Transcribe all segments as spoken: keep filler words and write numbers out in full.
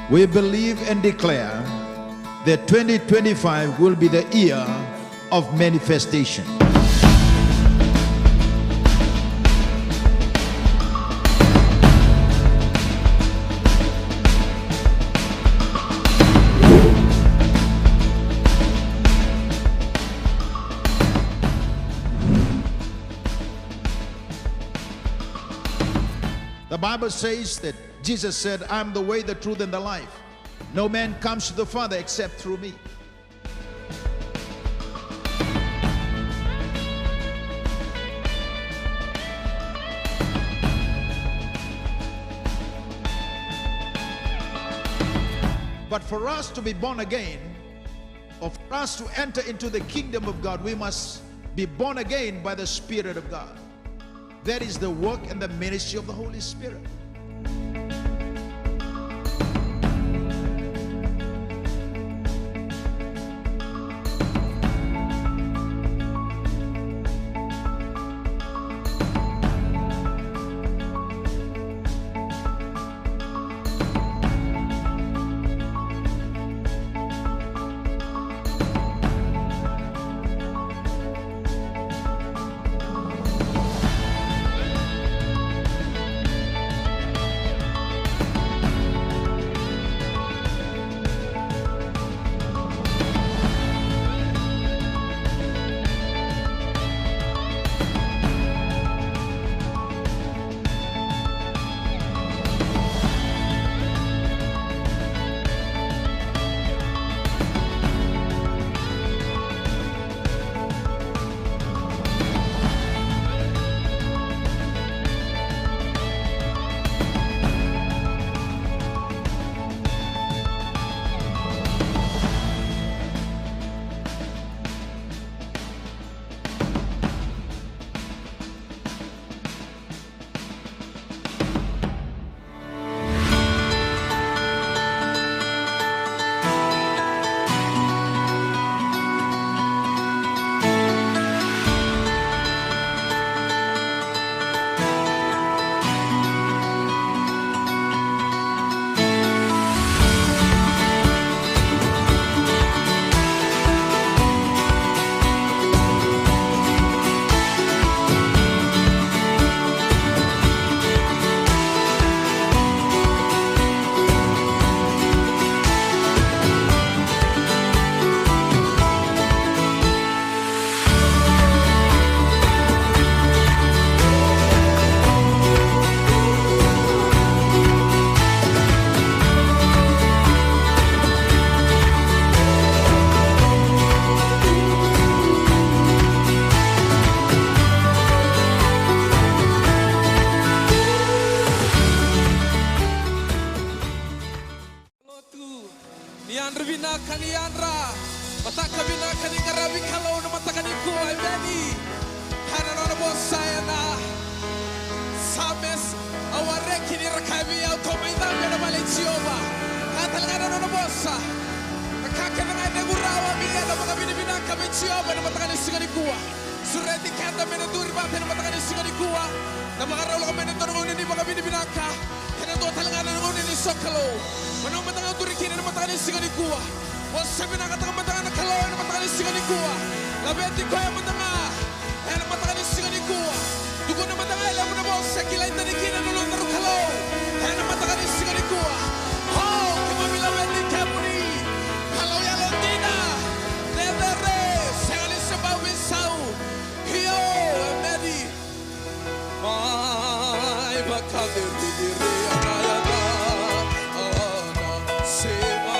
We believe and declare that twenty twenty-five will be the year of manifestation. The Bible says that Jesus said, "I am the way, the truth, and the life. No man comes to the Father except through me." But for us to be born again, or for us to enter into the kingdom of God, we must be born again by the Spirit of God. That is the work and the ministry of the Holy Spirit. Lotu, ni yadra vinaka, ni yadra. Mataka vinaka ni qaravi Kalou na mataka nikua, emeni. Kaya na nona vosa ena Sames, au a reki ni ra kaya vei au, tou mai cabe ena vale i Jiova. Kaya tale ga na nona vosa, na ka kece ga e levu rawa vei eda vakavinavinaka vei Jiova ena mataka ni siga nikua. Sureti keda me na duri vata ena mataka ni siga nikua. Na vakarau lako mai na dua na gauna ni vakavinavinaka. Kei na dua tale ga na gauna ni sokalou. Vanua mada ga o duri kina ena mataka ni siga nikua. Vosa vinakataka mada ga na Kalou ena mataka ni siga nikua. Laveti koya mada ga ena mataka ni siga nikua. Tukuna mada ga e levu na vosa e kilai tani kina na nodaru Kalou ena mataka ni siga nikua. O, keimami laveti kemuni. Kalou yalodina, cecere, sega ni se bau veisau. Io, emeni. Mai vakaciritiri a na yaca, a na sema.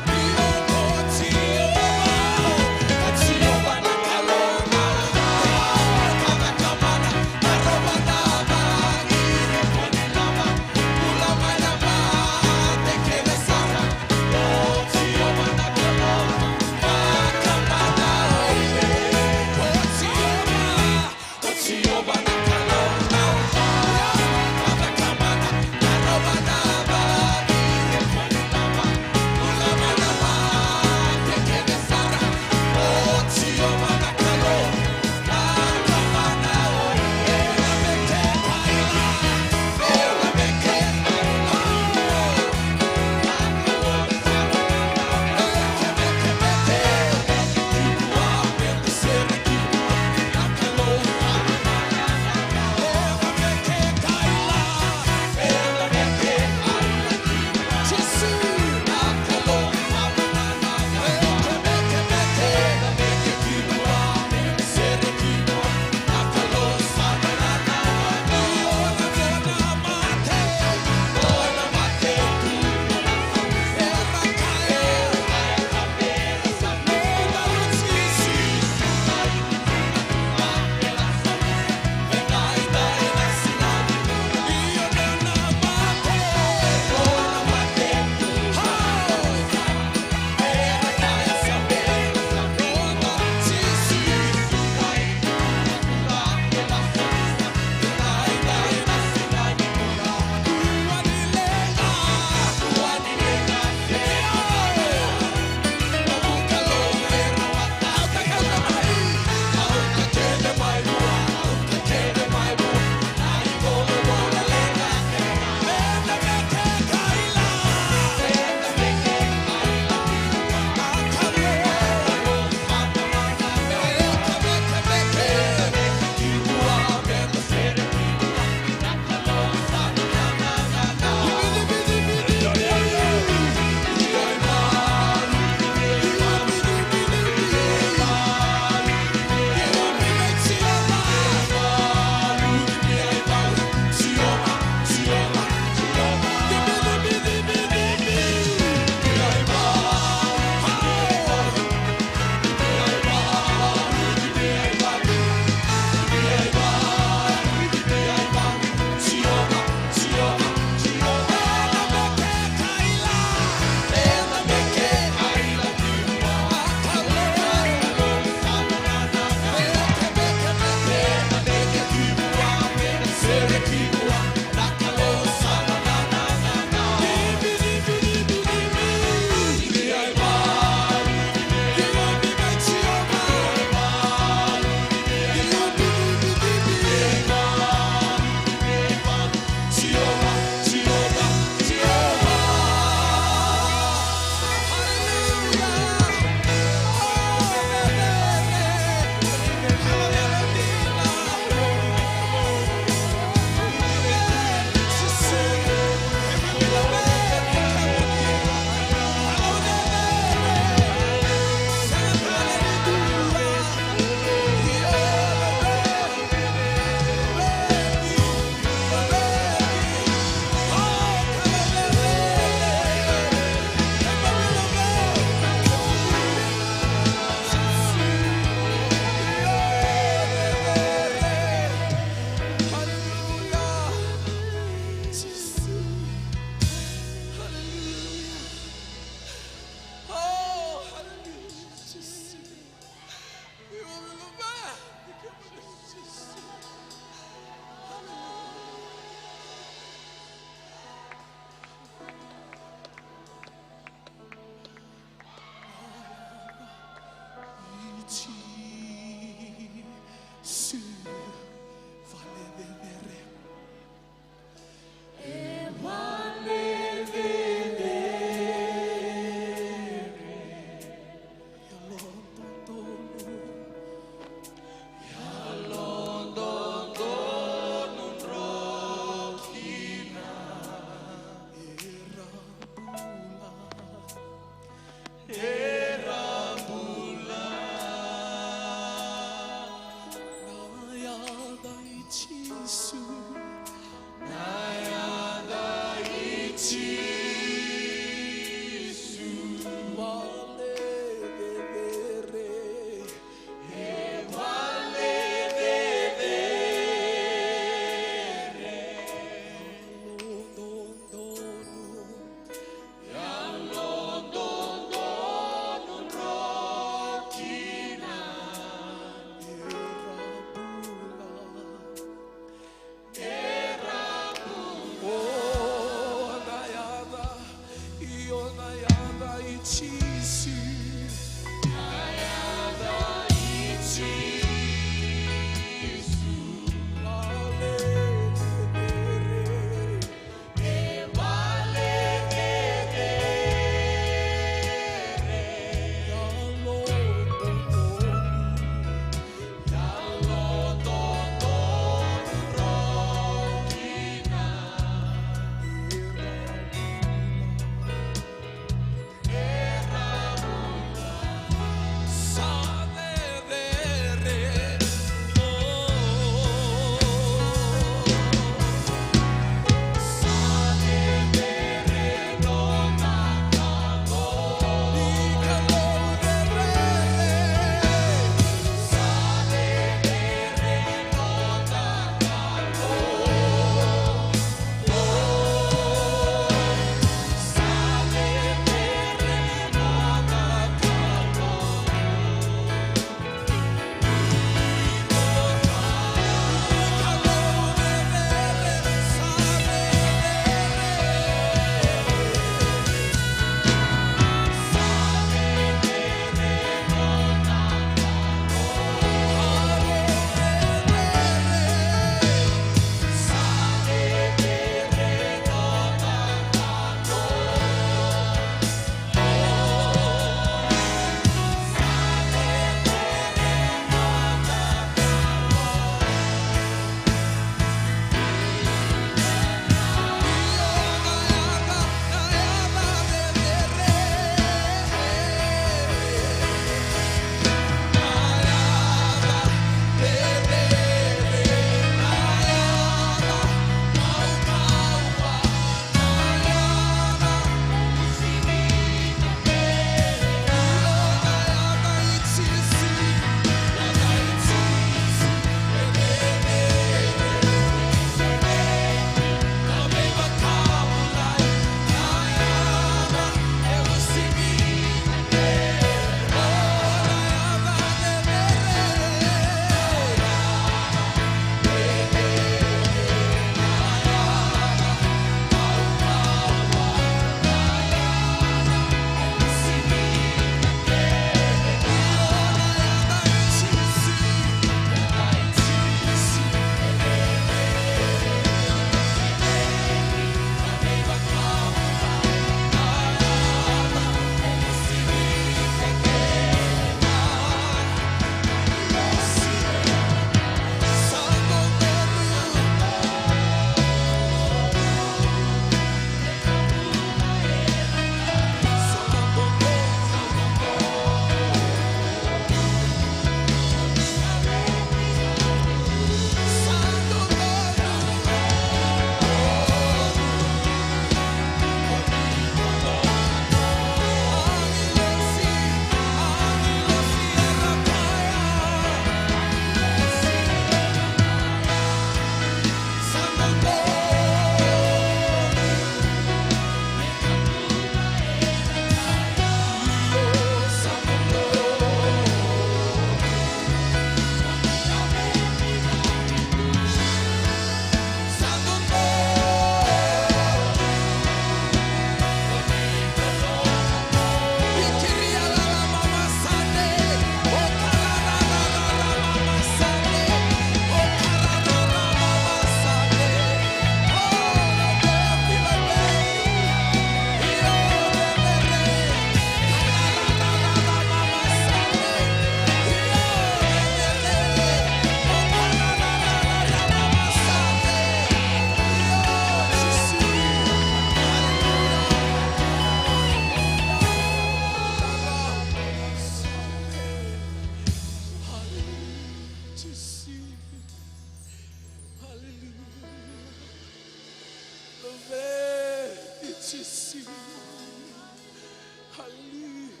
Hallelujah.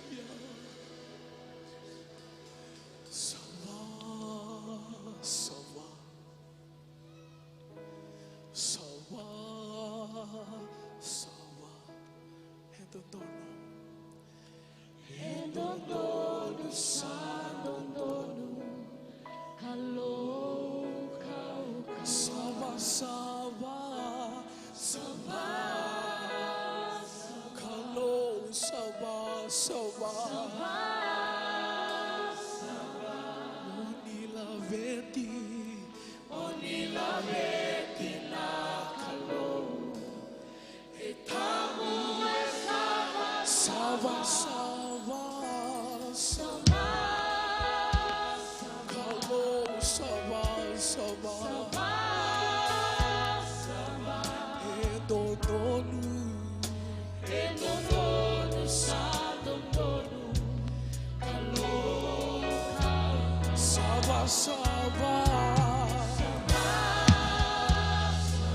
Sava, sava, sava, sava. E dodonu. E dodonu, sa dodonu. Kalou, Kalou, Kalou. Sava, sava, sava. Kalou, sava, Sava. Sava, sava. Mo ni laveti, mo ni laveti na Kalou. E tabu, e sava, sava, sava. Kalou sava, sava. E dodonu, e dodonu, sa dodonu. Kalou sava, sava.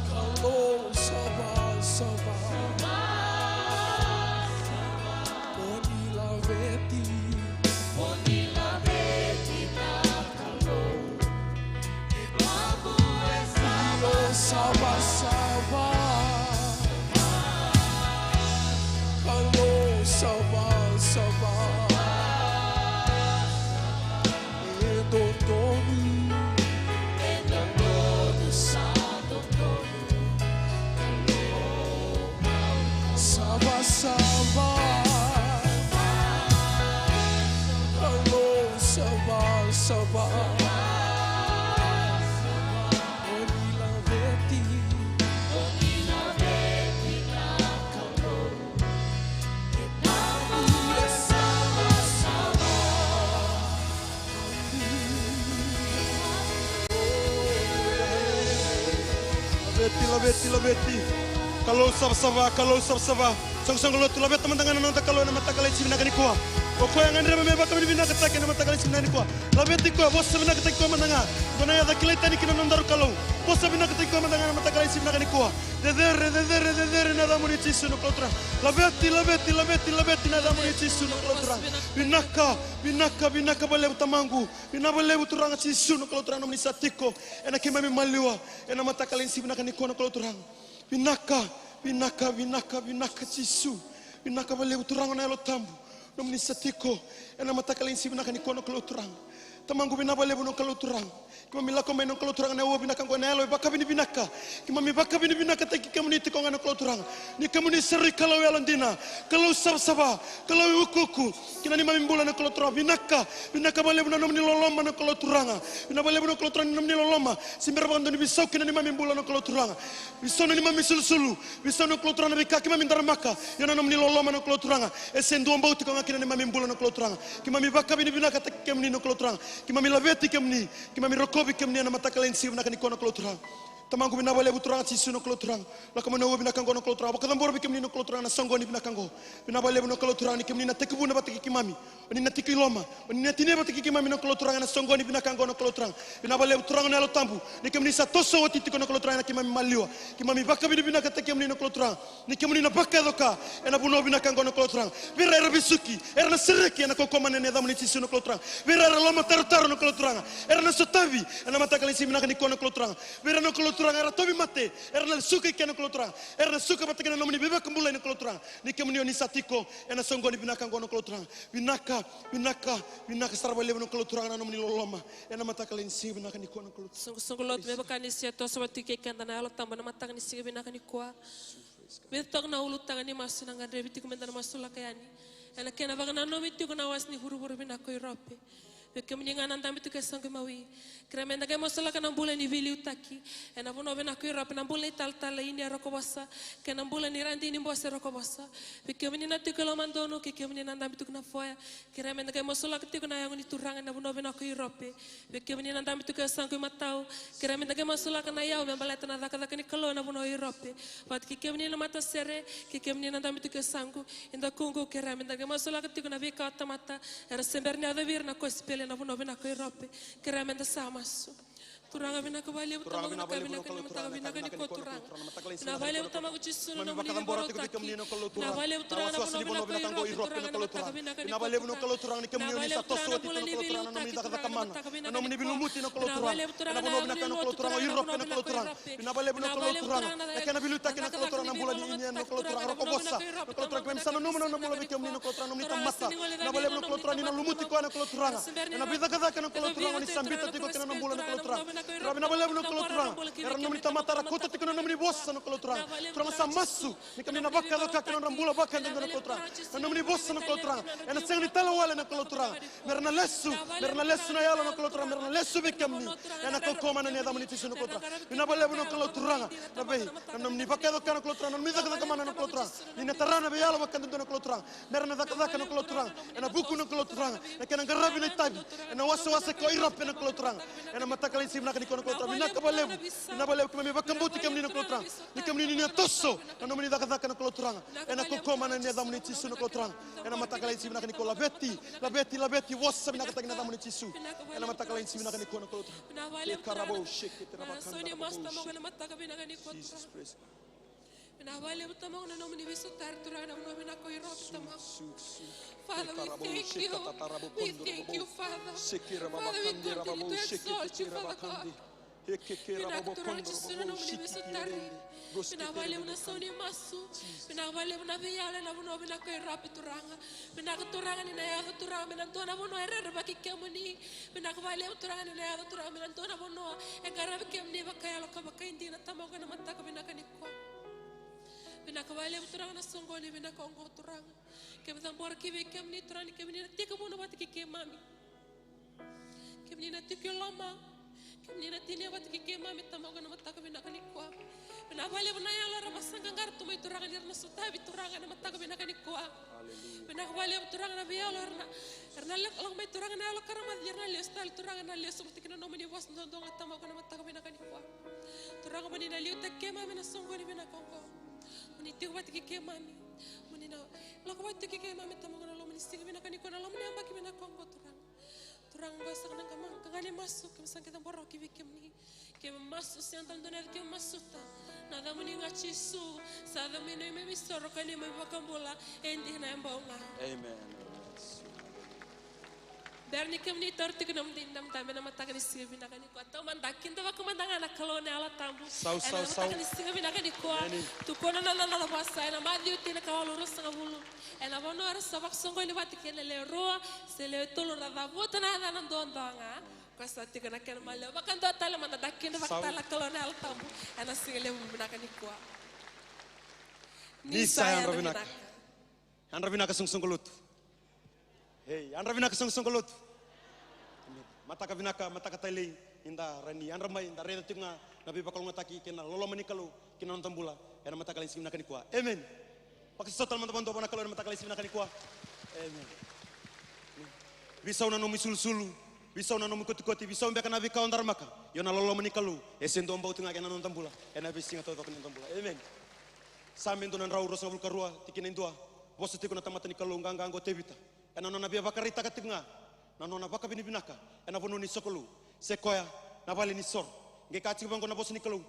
Kalou sava, sava. Mo ni laveti, mo ni laveti na Kalou. Io, sava, sava. Kalou sava, sava. E dodonu, e dodonu, sa dodonu. Sava, sava. Kalou sava, sava. Mo ni laveti, mo ni laveti na Kalou. Laveti, laveti, laveti. Kalou savasava, Kalou savasava. Soqosoqo lotu, laveta mada ga na noda Kalou ena mataka lailai ni siga vinaka nikua. O koya gadreva me vakavinavinakataki ena mataka lailai ni siga vinaka nikua. Laveti koya, vosa vinakataki koya mada ga. Dua na yaca kilai tani kina na nodaru Kalou. Vosa vinakataki koya mada ga ena mataka lailai ni siga vinaka nikua. Cecere, cecere, cecere ena yacamuni Jisu na Kalou Turaga. Laveti, laveti, laveti, laveti ena yacamuni Jisu na Kalou Turaga. Vinaka, vinaka, vinaka vakalevu Tamaqu. Vinaka vakalevu Turaga Jisu na Kalou Turaga, nomuni sa tiko ena keimami maliwa ena mataka lailai ni siga vinaka nikua na Kalou Turaga. Vinaka, vinaka, vinaka, vinaka Jisu. Vinaka vakalevu Turaga na Yalo Tabu, nomuni sa tiko ena mataka lailai ni siga vinaka nikua na Kalou Turaga. Tamaqu, vinaka vakalevu na Kalou Turaga. Keimami lako mai na Kalou Turaga na aua vinaka oqo, na yalo e vakavinavinaka. Keimami vakavinavinakataki kemuni tiko ga na Kalou Turaga. Ni kemuni sa rui Kalou yalodina, Kalou savasava, Kalou e ukuuku ki na neimami bula na Kalou Turaga. Vinaka, vinaka vakalevu na nomuni loloma na Kalou Turaga. Vinaka vakalevu na Kalou Turaga ni nomuni loloma se bera vakadua ni veisau ki na neimami bula na Kalou Turaga. Veisau na neimami sulusulu, veisau na Kalou Turaga na veika keimami daramaka. Ia na nomuni loloma na Kalou Turaga e se dua bau tiko ga ki na neimami bula na Kalou Turaga. Keimami vakavinavinakataki kemuni na Kalou Turaga. Keimami laveti kemuni, keimami rokovi kemuni ena mataka lailai ni siga vinaka nikua na Kalou Turaga. Tamaqu, vinaka vakalevu Turaga Jisu na Kalou Turaga. Lako mai na aua vinaka oqo na Kalou Turaga, vakacabora vei kemuni na Kalou Turaga na soqoni vinaka oqo. Vinaka vakalevu na Kalou Turaga ni kemuni na tekivu vata kei keimami. O ni na tiko i loma, o ni na tinia vata kei keimami na Kalou Turaga ena soqoni vinaka oqo na Kalou Turaga. Vinaka vakalevu Turaga na Yalo Tabu ni kemuni sa toso oti tiko na Kalou Turaga ena keimami maliwa. Keimami vakavinavinakataki kemuni na Kalou Turaga ni kemuni na vakayaco ka ena vanua vinaka oqo na Kalou Turaga. Vei ira era vesuki, era na sereki ena kaukaua mana ena yacamuni Jisu na Kalou Turaga. Vei ira era lomatarotaro na Kalou Turaga, era na sotavi ena mataka lailai ni siga vinaka nikua na Kalou Turaga. Vei ira na Kalou Turaga era tauvimate, era na suka i ke na Kalou Turaga, era na suka vata kei na nomuni veivakabulai na Kalou Turaga. Ni kemuni o ni sa tiko ena soqoni vinaka oqo na Kalou Turaga. Vinaka, vinaka, vinaka sara vakalevu na Kalou Turaga na nomuni loloma ena mataka lailai ni siga vinaka nikua na Kalou Turaga. Soqosoqo lotu, me vaka ni sa toso vata kei keda na Yalo Tabu ena mataka ni siga vinaka nikua. Vei toka na ulutaga ni masu na gadrevi tiko meda na masulaka yani. Ena kena vakananumi tiko na wase ni vuravura vinaka o Iurope. Vei kemuni ga na dabe tu ke saqu imawi. Kerea meda qai masulaka na bula ni veiliutaki ena vanua vinaka o Iurope, na bula ni talatala ini e rokovosa kei na bula ni radini bose e rokovosa. Vei kemuni na tiko e lomadonu kei kemuni na dabe tu na foya, kerea meda qai masulaka tiko na yago ni Turaga ena vanua vinaka o Iurope. Vei kemuni na dabe tu ke saqu imatau, kerea meda qai masulaka na iyau me baleta na cakacaka ni Kalou ena vanua o Iurope. Vata kei kemuni na matasere, kei kemuni na dabe tu ke saqu, eda kuqu, kerea meda qai masulaka tiko na veika o tamata era se bera ni yacovi ira na kosipeli ena vanua vinaka o Iurope. Kerea meda sa masu. Turaga vinaka vakalevu, Turaga vinaka vakalevu na Kalou Turaga, na mataka vinaka nikua Turaga. Vinaka vakalevu Tamaqu Jisu na nomuni vakacabora tiko vei kemuni na Kalou Turaga. Vinaka vakalevu Turaga na vanua vinaka o Iurope Turaga, na mataka vinaka nikua Turaga. Vinaka vakalevu na Kalou Turaga ni kemuni o ni sa toso oti tu na Kalou Turaga na nomuni cakacaka mana, na nomuni veilumuti na Kalou Turaga. Na vanua vinaka na Kalou Turaga o Iurope na Kalou Turaga. Vinaka vakalevu na Kalou Turaga na kena veiliutaki na Kalou Turaga na bula ni ini na Kalou Turaga rokovosa. Na Kalou Turaga keimami sa nanuma na bula vei kemuni na Kalou Turaga na nomuni tamata. Vinaka vakalevu na Kalou Turaga ni na lumuti koya na Kalou Turaga ena veicakacaka na Kalou Turaga o ni sa biuta tiko kina na bula na Kalou Turaga. Vinaka vakalevu na Kalou Turaga, era na nomuni tamata, era kauta tiko na nomuni vosa na Kalou Turaga. Turaga, sa masu ni kemuni na vakayaco ka ki na nodra bula vakayadudua na Kalou Turaga. Na nomuni vosa na Kalou Turaga, ena sega ni tale wale na Kalou Turaga. Mera na lesu, mera na lesu na yalo na Kalou Turaga, mera na lesu vei kemuni. Ena kaukaua mana ni yacamuni Jisu na Kalou Turaga. Vinaka vakalevu na Kalou Turaga, na vei, na nomuni vakayaco ka na Kalou Turaga, na nomuni cakacaka mana na Kalou Turaga. Ni na tara na veiyalo vakayadudua na Kalou Turaga. Mera na cakacaka na Kalou Turaga, ena vuku na Kalou Turaga, na kena qaravi na itavi ena wasewase ko Irope na Kalou Turaga. Ena mataka lailai ni siga vinaka nikua na Kalou Turaga, vinaka vakalevu, vinaka vakalevu, keimami vakabauti kemuni na Kalou Turaga. Ni kemuni ni na toso na nomuni cakacaka na Kalou Turaga. Ena kaukaua mana ni yacamuni Jisu na Kalou Turaga. Ena mataka lailai ni siga vinaka nikua, laveti, laveti, laveti, vosa vinakataki na yacamuni Jisu. Ena mataka lailai ni siga vinaka nikua na Kalou Turaga. Vinaka vakalevu Turaga. Ekarabo shekete rabakanda rabo shekete. Jesus, praise God. Vinaka vakalevu Tamaqu na nomuni veisotari Turaga ena vanua vinaka o Irope Tamaqu. Father, we thank you. We thank you, Father. Father, we continue to exalt you, Father God. Vinaka Turaga Jisu na nomuni veisotari. Vinaka vakalevu na sau ni masu. Vinaka vakalevu na veiyalo ena vanua vinaka o Irope Turaga. Vinaka Turaga ni na yaco Turaga me na dua na vanua e rerevaki kemuni. Vinaka vakalevu Turaga ni na yaco Turaga me na dua na vanua e qaravi kemuni vakayalo ka vakaidina Tamaqu ena mataka vinaka nikua. Vinaka vakalevu Turaga na soqoni vinaka oqo Turaga. Keimami cabora ki vei kemuni Turaga ni kemuni na tekivu vata kei keimami. Kemuni na tiko i loma. Kemuni na tinia vata kei keimami Tamaqu ena mataka vinaka nikua. Vinaka vakalevu na yalo era vasaqaqara tu mai Turaga ni ra na sotavi Turaga ena mataka vinaka nikua. Vinaka vakalevu Turaga na veiyalo era na, era na lako mai Turaga na yalo karamaca ni ra na lesu tale Turaga na lesu vata kei na nomuni vosa duadua ga Tamaqu ena mataka vinaka nikua. Turaga mo ni na liutaki keimami ena soqoni vinaka oqo. Mo ni tiko vata kei keimami. Mo ni na lako vata kei keimami Tamaqu ena loma ni siga vinaka nikua, na loma ni yabaki vinaka oqo Turaga. Turaga oqo saka na qama, qaqa ni masu, keimami sa qai cabora ki vei kemuni. Keimami masu, sega tale dua na yaca keimami masuta. Na yacamuni ga Jisu, sa yacamuni neimami isoro ka neimami iVakabula, e dina e bau ga. Amen. Bera ni kemuni taura tiko na nomuni dabedabe ena mataka ni siga vinaka nikua, taumada kidavaka mada ga na Kalou na Yalo Tabu. Sau, sau, sau. Ena mataka ni siga vinaka nikua. Amen. Tukuna na nona vosa ena Maciu tinikawalu ruasagavulu. Ena vanua era sa vakasoqoni vata kei na lewe rua se lewe tolu ra cavuta na yacana duadua ga. Ko sa tiko na kena maliwa. Vakadua tale mada, da kidavaka tale na Kalou na Yalo Tabu ena siga levu vinaka nikua. Ni sa yadra vinaka. Yadra vinaka soqosoqo lotu. Ei, yadra vinaka soqosoqo lotu. Mataka vinaka, mataka talei, ni da rawa ni yadra mai, da raica tiko ga na veivakalougatataki kei na loloma ni Kalou ki na noda bula ena mataka lailai ni siga vinaka nikua. Amen. Vakasausau tale mada vakadua vua na Kalou ena mataka lailai ni siga vinaka nikua. Amen. Veisau na nomu isulusulu, veisau na nomu kotikoti, veisau beka na veika o daramaka. Io, na loloma ni Kalou e se dua bau tiko ga ena noda bula ena veisiga taucoko ni noda bula. Amen. Same dua na drau ruasagavulu ka rua, tikina e dua. Vosa tiko na tamata ni Kalou qaqa oqo o Tevita ena nona via vakaraitaka tiko ga na nona vakavinavinaka ena vanua ni sokalou, se koya na vale ni soro. Qai kaya tiko vaqo na vosa ni Kalou: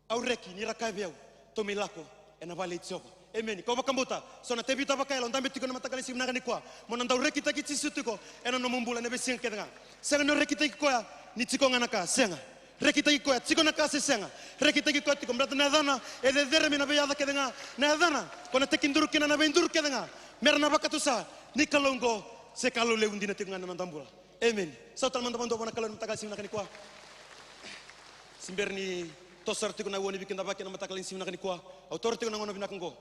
Au reki ni ra kaya vei au, tou mai lako ena vale i Jiova. Emeni. Kau vakabauta so na Tevita vakayalo dabe tiko ena mataka lailai ni siga vinaka nikua, mo na dau rekitaki Jisu tiko ena nomu bula ena veisiga kece ga. Sega ni o rekitaki koya ni tiko ga na ka, sega. Rekitaki koya tiko na ka se sega. Rekitaki koya tiko, baleta na yacana e cecere mai na veiyaca kece ga. Na yacana ko na tekiduru kina na veiduru kece ga, me ra na vakatusa ni Kalou oqo se Kalou levu dina tiko ga na noda bula. Emeni. Sau tale mada vakadua vua na Kalou ena mataka lailai ni siga vinaka nikua. Se bera ni toso sara tiko na aua ni veikidavaki ena mataka lailai ni siga vinaka nikua, au taura tiko na gauna vinaka oqo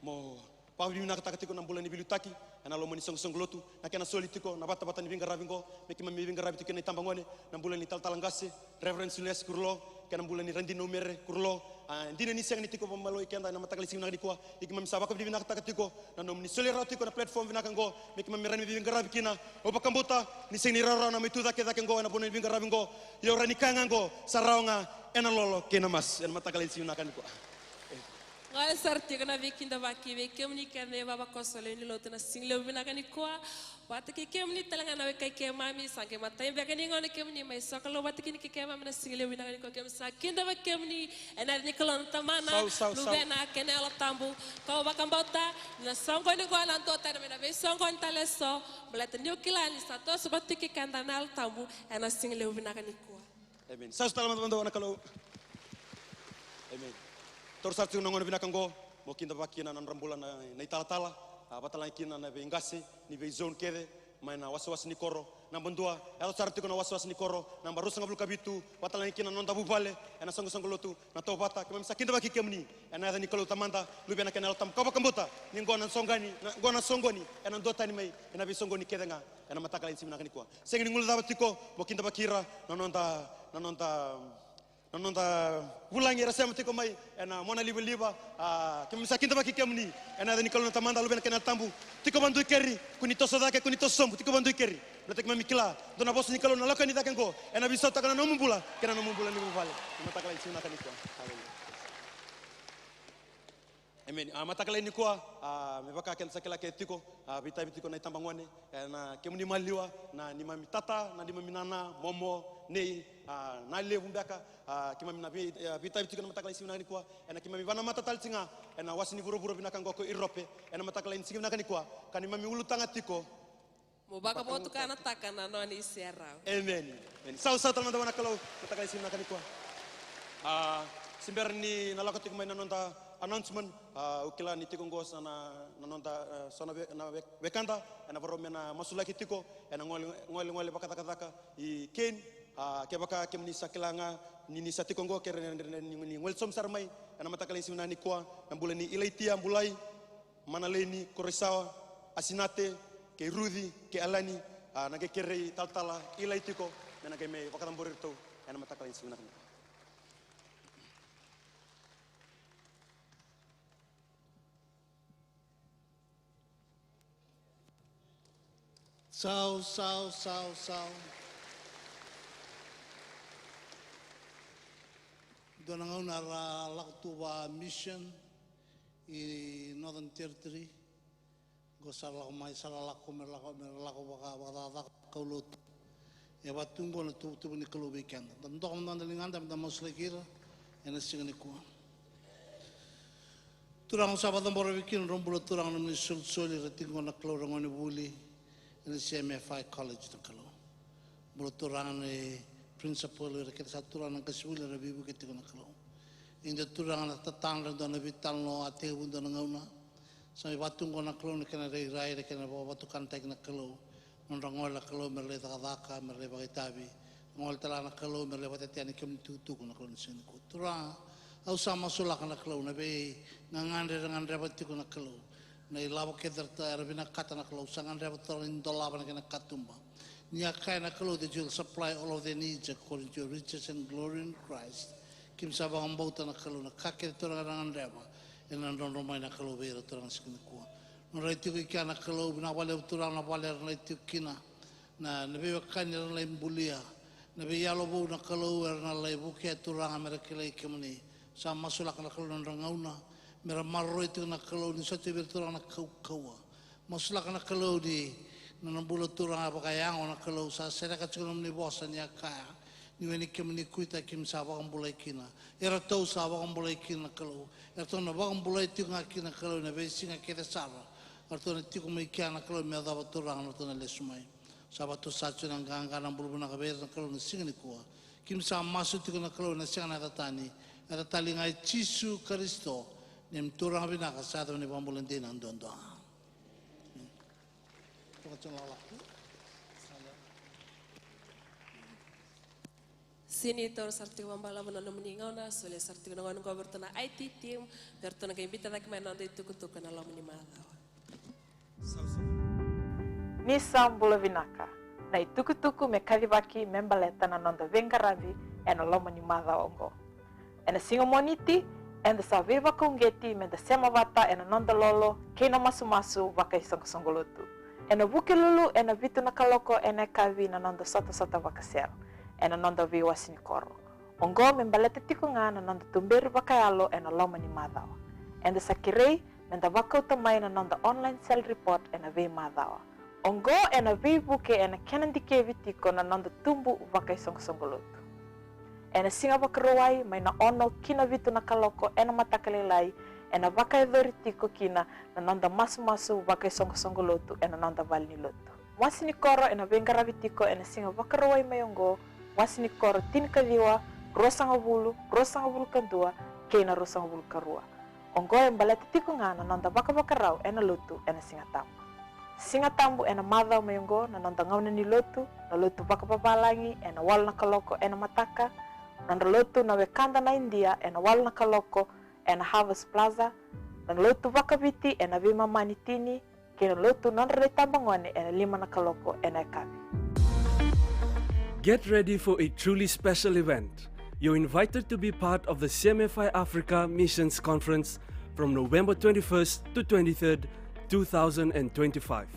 mo vakavinavinakataka tiko na bula ni veiliutaki ena loma ni soqosoqo lotu, na kena soli tiko na vatavata ni veiqaravi oqo, me keimami veiqaravi tiko kina na itabagone, na bula ni talatala qase Reverend Julius Kurulo, kei na bula ni Radini Umere Kurulo. A, dina ni sega ni tiko vakamalua vei keda ena mataka lailai ni siga vinaka nikua, ia keimami sa vakavinavinakataka tiko na nomuni solia rawa tiko na platform vinaka oqo me keimami rawa ni veiqaravi kina. Au vakabauta ni sega ni rawarawa na mai tu cake cake oqo ena vanua ni veiqaravi oqo, ia au rawa ni kaya ga oqo, sa rawa ga ena lolo kei na masu ena mataka lailai ni siga vinaka nikua. Gole sara tiko na veikidavaki vei kemuni kece na ivavakoso lewe ni lotu ena siga levu vinaka nikua. Vata kei kemuni tale ga na wekai keimami, sa qai matai beka ni gauna kemuni mai sokalou vata kina kei keimami ena siga levu vinaka nikua. Keimami sa kidavaki kemuni ena yaca ni Kalou na Tamana, Luvena kei na Yalo Tabu. Kau vakabauta ni na soqoni oqo ena dua tale mai na veisoqoni tale eso, baleta niu kila ni sa toso vata kei keda na Yalo Tabu ena siga levu vinaka nikua. Emeni. Sa susu tale mada vakadua vua na Kalou. Emeni. Taura sara tiko na gauna vinaka oqo mo kidavaki kina na nodra bula na, na italatala, a, vakatalega kina na veiqase ni veizone kece, Mai na wasewase ni koro, naba dua, yaco sara tiko na wasewase ni koro, naba ruasagavulu ka vitu, vata tale ga kina na noda vuvale, ena soqosoqo lotu, na Tovata, keimami sa kidavaki kemuni, ena yaca ni Kalou Tamada, Luvena kei na Yalo Tabu, ka vakabauta, ni qo na soqoni, na, qo na soqoni, ena duatani mai, ena veisoqoni kece ga, ena mataka lailai ni siga vinaka nikua. Sega ni guilecava tiko, mo kidavaki ira, na noda, na noda, na noda vulagi era sema tiko mai ena monalivaliva, a, keimami sa kidavaki kemuni, ena yaca ni Kalou na Tamada, Luvena kei na Yalo Tabu. Tiko vadui keri, kua ni toso cake, kua ni toso sobu, tiko vadui keri. Baleta keimami kila, dua na vosa ni Kalou na lako yani cake oqo, ena veisautaka na nomu bula, kei na nomu bula ni vuvale. Ena mataka lailai ni siga vinaka nikua. Haleluya. Emeni. A, mataka lailai nikua, a, me vaka keda sa kila kece tiko, a, veitavi tiko na itabagone, e, na kemuni maliwa, na neimami tata, na neimami nana, momo, nei, a, na levu beka, a, keimami na vei, e, veitavi tiko na mataka lailai ni siga vinaka nikua, ena keimami vanamata tale tiko ga, ena wase ni vuravura vinaka oqo ko Iurope, ena mataka lailai ni siga vinaka nikua, ka neimami ulutaga tiko, mo vakavotukanataka na nona iserau. Emeni. Emeni. Sausau tale mada vua na Kalou, mataka lailai ni siga vinaka nikua. A, se bera ni na lako tiko mai na noda announcement, a, au kila ni tiko oqo sa na, na noda, e, so na ve-, na ve-, wekada, ena varau me na masulaki tiko, ena gole, golegole vakacakacaka i Kane, a, kevaka kemuni sa kila ga, ni, ni sa tiko oqo, kere ni, ni, ni, ni gole sobu sara mai, ena mataka lailai ni siga vinaka nikua, na bula ni Ilaitia Bulai, Manaleni Koraisawa, Asinate, kei Ruci, kei Alani, a, na qai kerei talatala Ilai tiko, me na qai mai vakacabori iratou, ena mataka lailai ni siga vinaka nikua. Sausau, sausau. Dua na gauna era lako tu vaka mission i Northern Territory. Qo sa ra lako mai, sa ra lako, me ra lako, me ra lako vaka, vakacakacaka vakaulotu. E vaka tu qo na tuvatuva ni Kalou vei keda. Da doka mada na ligada, me da masulaki ira ena siga nikua. Turaga, au sa vakacabora vei kina nodrau bula, Turaga, na nomuni solisoli, ira tiko qo na Kalou, ra gonevuli ena C M F I College, na Kalou. Bula, Turaga, na principal, ira kece sa, Turaga, na qasenivuli era veivuke tiko, na Kalou. Ia, Turaga, na tatadra e dua na veitalanoa a tekivu dua na gauna. Sa mai vaka tu qo, na Kalou, na kena rairai, na kena vakavatukanataki, na Kalou. Nodra gole, na Kalou, me ra lai cakacaka, me ra lai vakaitavi. Gole tale ga, na Kalou, me ra lai vakatetea na kemuni itukutuku, na Kalou, na siga nikua. Turaga, au sa masulaka, na Kalou, na veigagadre era gadreva tiko, na Kalou. Na ilavo kece era vinakata, na Kalou, sa gadreva, Turaga, ni dolava na kena katuba. Ni a kaya, na Kalou, that you will supply all of their needs according to your riches and glory in Christ. Keimami sa vakabauta, na Kalou, na ka kece, Turaga, era gadreva, ena drodro mai, na Kalou, vei ira, Turaga, na siga nikua. Nodra lai tiko i kea, na Kalou, vinaka vakalevu, Turaga, na vale era lai tiko kina, na, na veiwekani era na lai bulia, na veiyalo vou, na Kalou, era na lai vukea, Turaga, me ra kilai kemuni. Sa masulaka, na Kalou, na nodra gauna me ra maroroi tiko, na Kalou, ni sotia vei ira, Turaga, na kaukauwa. Masulaka, na Kalou, ni na nodra bula, Turaga, vakayago, na Kalou, sa sereka tiko na nomuni vosa ni a kaya, ni o ni kemuni kuita keimami sa vakabulai kina. Eratou sa vakabulai kina, na Kalou. Eratou na vakabulai tiko ga kina, na Kalou, ena veisiga kece sara. Eratou na tiko mai kea, na Kalou, me yacova, Turaga, na nodratou na lesu mai. Sa vakatusa tiko na qaqa, na bula vinaka vei ira, na Kalou, na siga nikua. Keimami sa masu tiko, na Kalou, ena sega na yaca tani, yaca tale ga i Jisu Karisito, neimami Turaga vinaka, sa yaco na ivakabula dina duadua. Senior, sara tiko vakabalavu na nomuni gauna, solia sara tiko na gauna qo vei iratou na I T team, me ratou na qai biuta cake mai na noda itukutuku ena loma ni macawa. Ni sa bula vinaka. Na itukutuku me kacivaki me baleta na noda veiqaravi ena loma ni macawa oqo. Ena siga Moniti, eda sa veivakauqeti meda sema vata ena noda lolo kei na masumasu vakaisoqosoqo lotu. Ena Vukelulu ena vitu na kaloko ena yakavi na noda sotasota vakasel ena noda veiwase ni koro. Oqo me baleta tiko ga na noda tuberi vakayalo ena loma ni macawa. Eda sa kerei meda vakauta mai na noda online cell report ena veimacawa. Oqo ena veivuke ena kena dikevi tiko na noda tubu vakaisoqosoqo lotu. Ena siga Vakarauwai mai na ono ki na vitu na kaloko ena mataka lailai, ena vakayacori tiko kina na noda masumasu vakaisoqosoqo lotu ena noda valenilotu. Wase ni koro ena veiqaravi tiko ena siga Vakarauwai mai oqo, wase ni koro tinikaciwa, ruasagavulu, ruasagavulu ka dua, kei na ruasagavulu ka rua. Oqo e baleta tiko ga na noda vakavakarau ena lotu ena Sigatabu. Siga Tabu ena macawa mai oqo na noda gauna ni lotu, na lotu vakavavalagi ena walu na kaloko ena mataka, nodra lotu na wekada na Idia ena walu na kaloko ena Harvest Plaza, na lotu vakaviti ena veimama ni tini, kei na lotu nodra na itabagone ena lima na kaloko ena yakavi. Get ready for a truly special event. You're invited to be part of the C M F I Africa Missions Conference from November twenty-first to twenty-third, two thousand and twenty-five.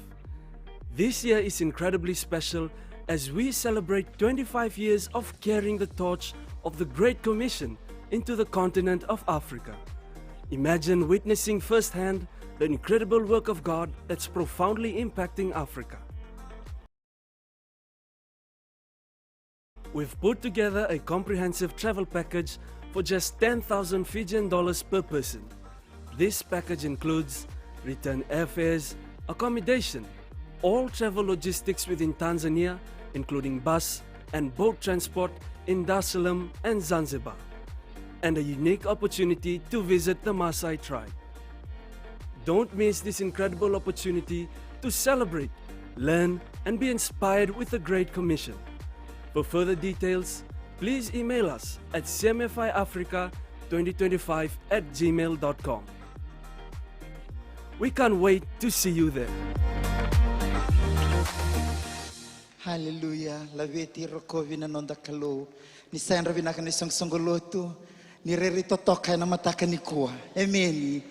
This year is incredibly special as we celebrate twenty-five years of carrying the torch of the Great Commission into the continent of Africa. Imagine witnessing firsthand the incredible work of God that's profoundly impacting Africa. We've put together a comprehensive travel package for just ten thousand Fijian dollars per person. This package includes return airfares, accommodation, all travel logistics within Tanzania, including bus and boat transport in Dar es Salaam and Zanzibar, and a unique opportunity to visit the Maasai tribe. Don't miss this incredible opportunity to celebrate, learn, and be inspired with the Great Commission. For further details, please email us at C M F I Africa twenty twenty-five at gmail dot com. We can't wait to see you there. Haleluya. Laveti, rokovi na noda Kalou. Ni sa yadra vinaka na isoqosoqo lotu. Ni rairai totoka ena mataka nikua. Emeni.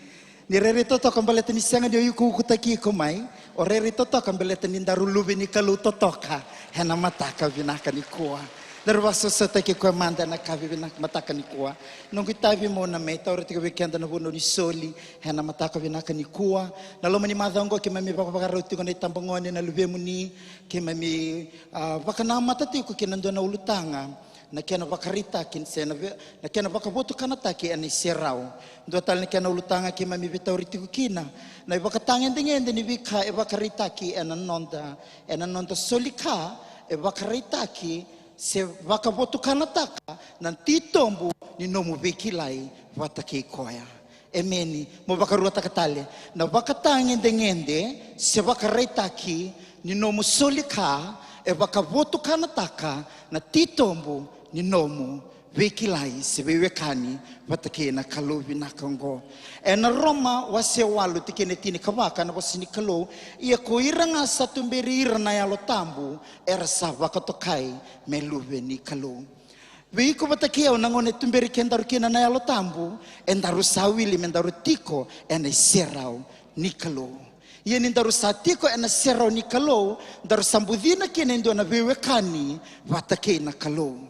Ni rairai totoka baleta ni sega ni o iko ukutaki iko mai. O rairai totoka baleta ni daru luve ni Kalou totoka ena mataka vinaka nikua. Daru vakasausataki koya mada ena yakavi vinaka mataka nikua. Noqu itavi mo na mai taura tiko vei keda na vanua ni soli ena mataka vinaka nikua. Na loma ni macawa oqo keimami vakavakarau tiko na itabagone, na luvemuni, keimami, a, vakanamata tiko kei na dua na ulutaga, na kena vakaraitaki se na ve-, na kena vakavotukanataki ena iserau. Dua tale na kena ulutaga keimami veitauri tiko kina na ivakatagedegede ni veika e vakaraitaki ena noda, ena noda soli ka, e vakaraitaki se vakavotukanataka na titobu ni nomu veikilai vata kei koya. Emeni. Mo vakaruataka tale. Na vakatagedegede se vakaraitaki ni nomu soli ka e vakavotukanataka na titobu ni nomu veikilai se veiwekani vata kei na Kalou vinaka oqo. Ena Roma wase walu tikina e tinikava na vosa ni Kalou, ia ko ira ga sa tuberi ira na Yalo Tabu era sa vakatokai me luve ni Kalou. Vei iko vata kei au na gauna e tuberi kedaru kina na Yalo Tabu, edaru sa wili me daru tiko ena iserau ni Kalou. Ia ni daru sa tiko ena serau ni Kalou, daru sa bucina kina e dua na veiwekani vata kei na Kalou.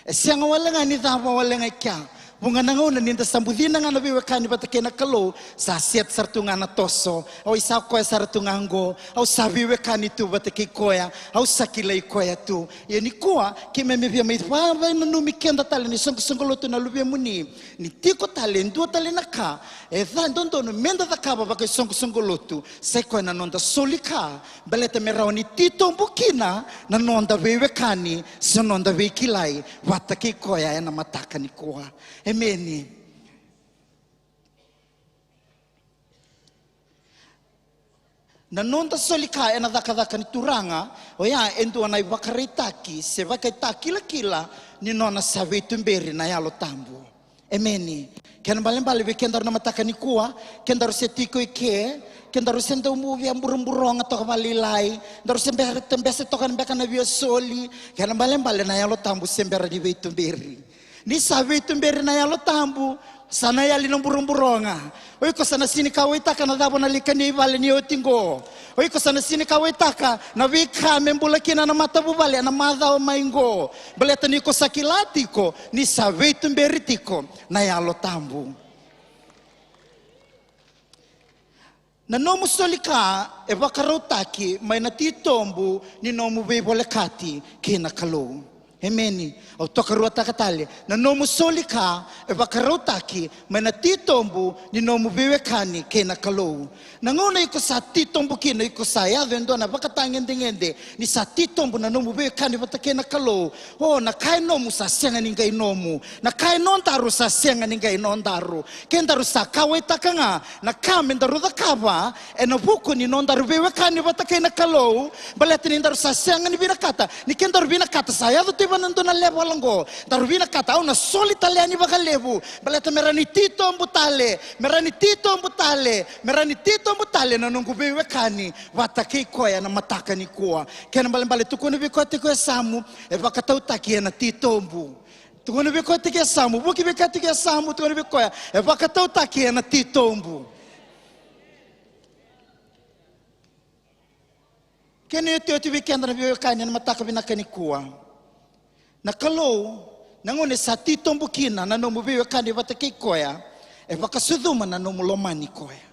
E sega wale ga ni cava wale ga i kea. Vuqa na gauna ni da sa bucina ga na veiwekani vata kei na Kalou, sa set sara tu ga na toso. Au sa koya sara tu ga oqo. Au sa veiwekani tu vata kei koya. Au sa kilai koya tu. Ia nikua, keimami via mai vakainanumi keda tale ni soqosoqo lotu na luvemuni. Ni tiko tale, e dua tale na ka e ca, e dodonu meda cakava vakaisoqosoqo lotu, sai koya na noda soli ka, baleta me rawa ni titobu kina na noda veiwekani se noda veikilai vata kei koya ena mataka nikua. Emeni. Na noda soli ka ena cakacaka ni Turaga, oya e dua na ivakaraitaki se vakaitakilakila ni nona sa veituberi na Yalo Tabu. Emeni. Kena ibalebale vei kedaru na mataka nikua, kedaru se tiko i ke, kedaru se dau via buraburoga toka vakalailai, daru se bera, bese toka beka na via soli, kena ibalebale na Yalo Tabu se bera ni veituberi. Ni sa veituberi na Yalo Tabu, sa na yali na buraburoga. O iko sa na sega ni kauwaitaka na cava na lai kania i vale ni oti qo. O iko sa na sega ni kauwaitaka na veika me bula kina na matavuvale ena macawa mai qo. Baleta ni ko sa kila tiko ni sa veituberi tiko na Yalo Tabu. Na nomu soli ka e vakarautaki mai na titobu ni nomu veivolekati kei na Kalou. Emeni. Au tokaruataka tale, na nomu soli ka e vakarautaki mai na titobu ni nomu veiwekani kei na Kalou. Na gauna iko sa titobu kina, iko sa yaco e dua na vakatagedegede ni sa titobu na nomu veiwekani vata kei na Kalou. O, na ka e nomu sa sega ni qai nomu. Na ka e nodaru sa sega ni qai nodaru. Kedaru sa kauwaitaka ga na ka me daru cakava ena vuku ni nodaru veiwekani vata kei na Kalou. Baleta ni daru sa sega ni vinakata. Ni kedaru vinakata, sa yaco tu vei na dua na level oqo. Daru vinakata, au na soli tale yani vakalevu. Baleta me rawa ni titobu tale, me rawa ni titobu tale, me rawa ni titobu tale na noqu veiwekani vata kei koya na mataka nikua. Kena ibalebale, tukuna vei koya tiko e yasamu, e vakatautaki ena titobu. Tukuna vei koya tiko e yasamu, vuki vei koya tiko e yasamu, tukuna vei koya, e vakatautaki ena titobu. Kena iotioti vei keda na veiwekani ena mataka vinaka nikua. Na Kalou, na gauna e sa titobu kina na nomu veiwekani vata kei koya, e vakasucuma na nomu lomani koya.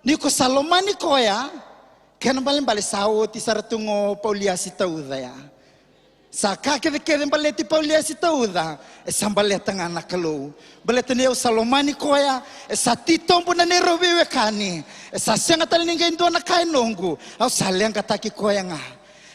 Ni ko sa lomani koya, kena ibalebale sa oti sara tu ga o Pauliasi Tauca ya. Sa ka kecekece baleti Pauliasi Tauca, e sa baleta ga na Kalou. Baleta ni au sa lomani koya, e sa titobu na neirau veiwekani, e sa sega tale ni qai dua na ka e noqu, au sa leqataki koya ga.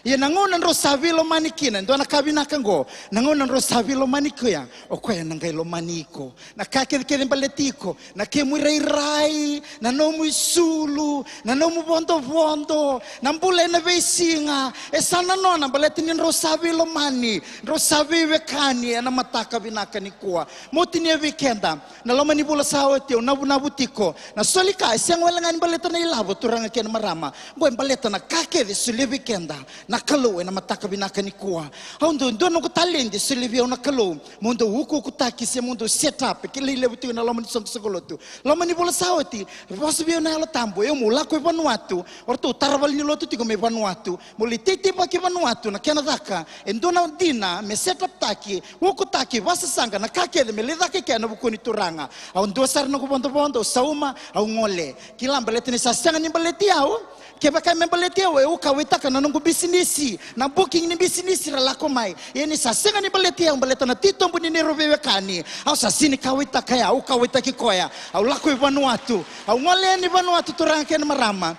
Ia na gauna drau sa veilomani kina, e dua na ka vinaka oqo, na gauna drau sa veilomani koya, o koya na qai lomani iko. Na ka kecekece baleti iko, na kemu irairai, na nomu isulu, na nomu vodovodo, na bula ena veisiga, e sa na nona baleta ni drau sa veilomani, drau sa veiwekani ena mataka vinaka nikua. Meu tinia vei keda na loma ni vula sa oti, au navunavu tiko, na soli ka e sega wale ga ni baleta na ilavo, turaga kei na marama. Oqo e baleta na ka kece e solia vei keda na Kalou ena mataka vinaka nikua. Au dau, dua noqu taledi e solia vei au na Kalou, meu dau ukuukutaki se meu dau set up, e kilai levu tiko na loma ni soqosoqo lotu. Loma ni vula sa oti, vosa vei au na Yalo Tabu, e, meu lako i Vanuatu. O ratou tara valenilotu tiko mai Vanuatu, meu lai teitei vaki Vanuatu, na kena caka e dua na dina me set up taki, ukutaki, vasasaqa, na ka kece me lai caka i kea ena vuku ni Turaga. Au dua sara noqu vodovodo, au sauma, au gole. Kila, baleta ni sa sega ni baleti au. Kevaka me baleti au, au kauwaitaka na noqu bisinisi, na booking ni bisinisi ra lako mai. Ia ni sa sega ni baleti au, baleta na titobu ni neirau veiwekani, au sa sega ni kauwaitaka ya, au kauwaitaki koya. Au lako i Vanuatu, au gole yani Vanuatu, turaga kei na marama.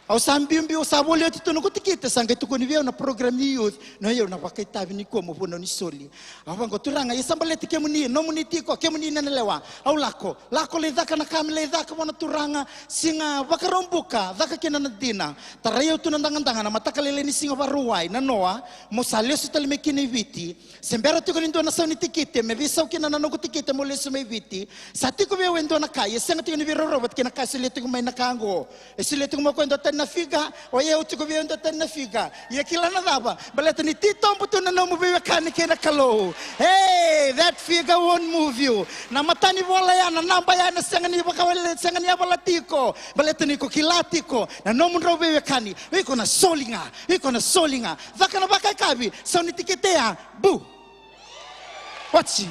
Au sa biubiu, au sa voli oti tu noqu tikite, sa qai tukuni vei au na program ni youth, na, o yau na vakaitavi nikua meu vunau ni soli. Au vaqo, Turaga, ia sa baleti kemuni, nomuni tiko, kemuni na lewa. Au lako, lako lai caka na ka me lai caka vua na Turaga. Siga Vakaraubuka, caka kina na dina. Tarai au tu na daqadaqa na mataka lailai ni Siga Vakarauwai, na noa, meu sa lesu tale mai kina i Viti. Se bera tiko ni dua na sau ni tikite me veisau kina na noqu tikite meu lesu mai Viti. Sa tiko vei au e dua na ka, ia sega tiko ni veiraurau vata kei na ka e solia tiko mai na ka oqo. E solia tiko mai o koya e dua tani na figa, o yau tiko vei au e dua tani na figa. Ia kila na cava? Baleta ni titobu tu na nomu veiwekani kei na Kalou. Hey, that figure won't move you. Na matanivola ya, na naba ya, na sega ni vakawele, sega ni yavala tiko. Baleta ni ko kila tiko na nomudrau veiwekani. Iko na soli ga, iko na soli ga. Caka na vakayakavi, sau ni tikite ya, bu. Watch.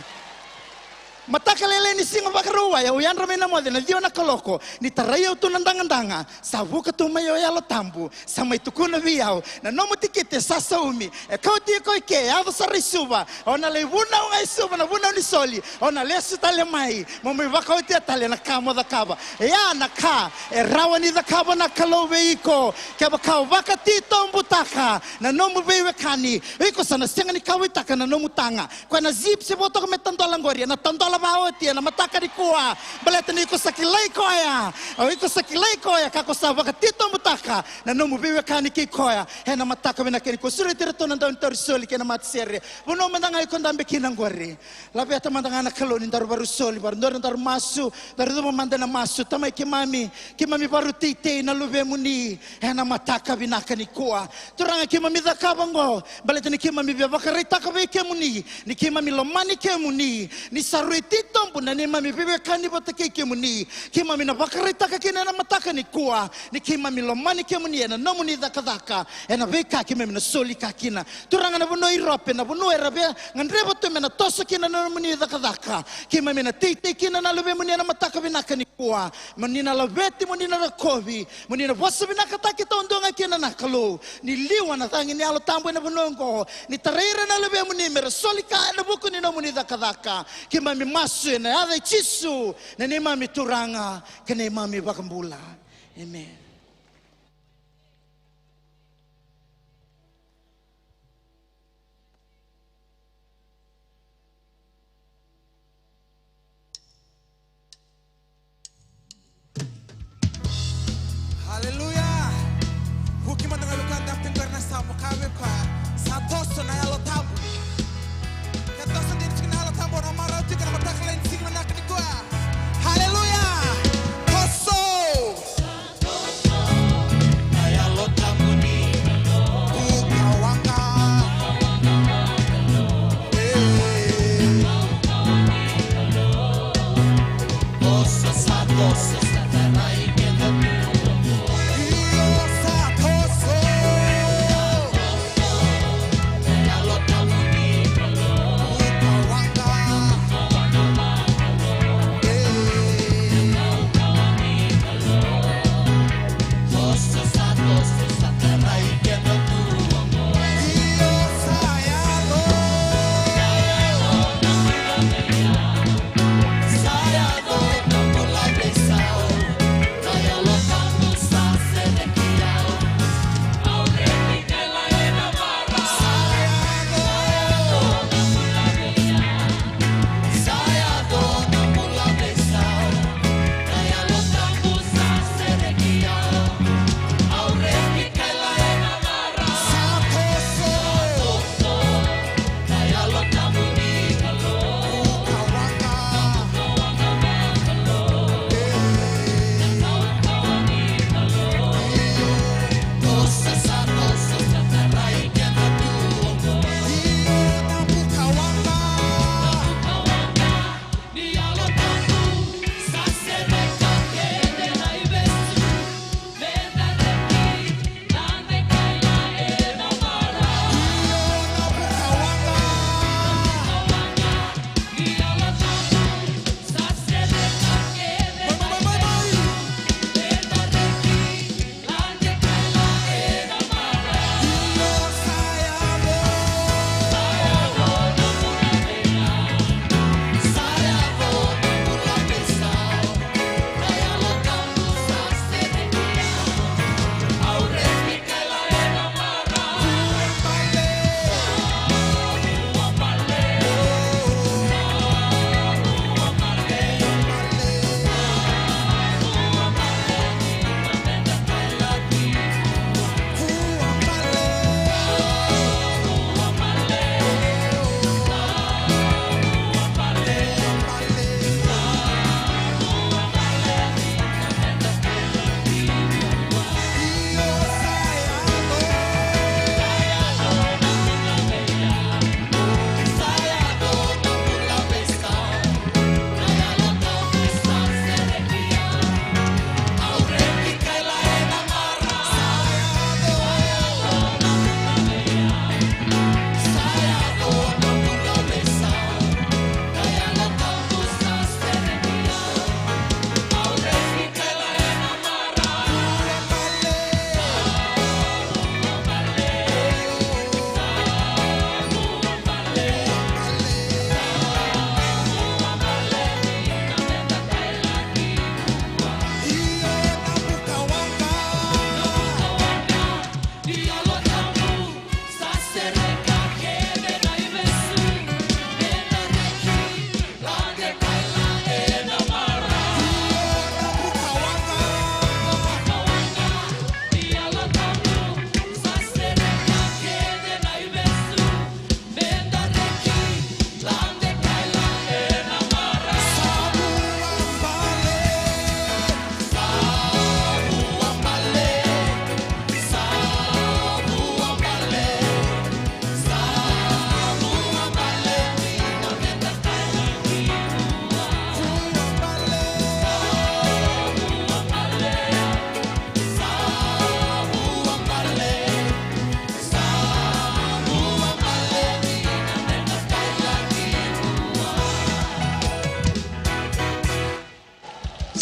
Mataka lailai ni Siga Vakarauwai, au yadra mai na moce na ciwa na kaloko, ni tarai au tu na daqadaqa, sa vuka tu mai o Yalo Tabu, sa mai tukuna vei au, na nomu tikite sa saumi, e kauti iko i ke, yaco sara i Suva, o na lai vunau ga i Suva, na vunau ni soli, o na lesu tale mai, mo mai vakaotia tale na ka mo cakava. E ya na ka e rawa ni cakava na Kalou vei iko, kevaka o vakatitobutaka na nomu veiwekani, iko sa na sega ni kauwaitaka na nomu taga. Koya na zip se vo toka me tadola qori, ena tadola vaoti ena mataka nikua. Baleta ni iko sa kilai koya. O iko sa kilai koya, ka ko sa vakatitobutaka na nomu veiwekani kei koya. Ena mataka vinaka nikua, sureti iratou na dau ni tauri soli kei na matasere. Vanua mada ga iko dabe kina qori. Laveta mada ga na Kalou ni daru vakarau soli, vakarau dua na daru masu, daru cuva mada na masu. Tamai keimami, keimami vakarau teitei na luvemuni ena mataka vinaka nikua. Turaga, keimami cakava oqo baleta ni keimami via vakaraitaka vei kemuni ni keimami lomani kemuni, ni sa rui titobu na neimami veiwekani vata kei kemuni. Keimami na vakaraitaka kina ena mataka nikua ni keimami lomani Mani kemuni ena nomuni cakacaka, ena veika keimami na soli ka kina. Turaga, na vanua Iurope, na vanua era via gadreva tu me na toso kina na nomuni cakacaka, keimami na teitei kina na luvemuni ena mataka vinaka nikua. Mo ni na laveti, mo ni na rokovi, mo ni na vosa vinakataki taudua ga kina na Kalou. Ni liwa na cagi ni Yalo Tabu ena vanua oqo. Ni tarai ira na luvemuni me ra soli ka ena vuku ni nomuni cakacaka. Keimami masu ena yaca i Jisu, na neimami Turaga kei na neimami iVakabula. Amen. Haleluya. Vuki mada ga, lukada, tiko qori na samu, kaya vei koya, sa toso na Yalo Tabu. Ke toso dina tiko na Yalo Tabu, o na marau tiko ena mataka lailai ni siga vinaka nikua. Haleluya. Toso.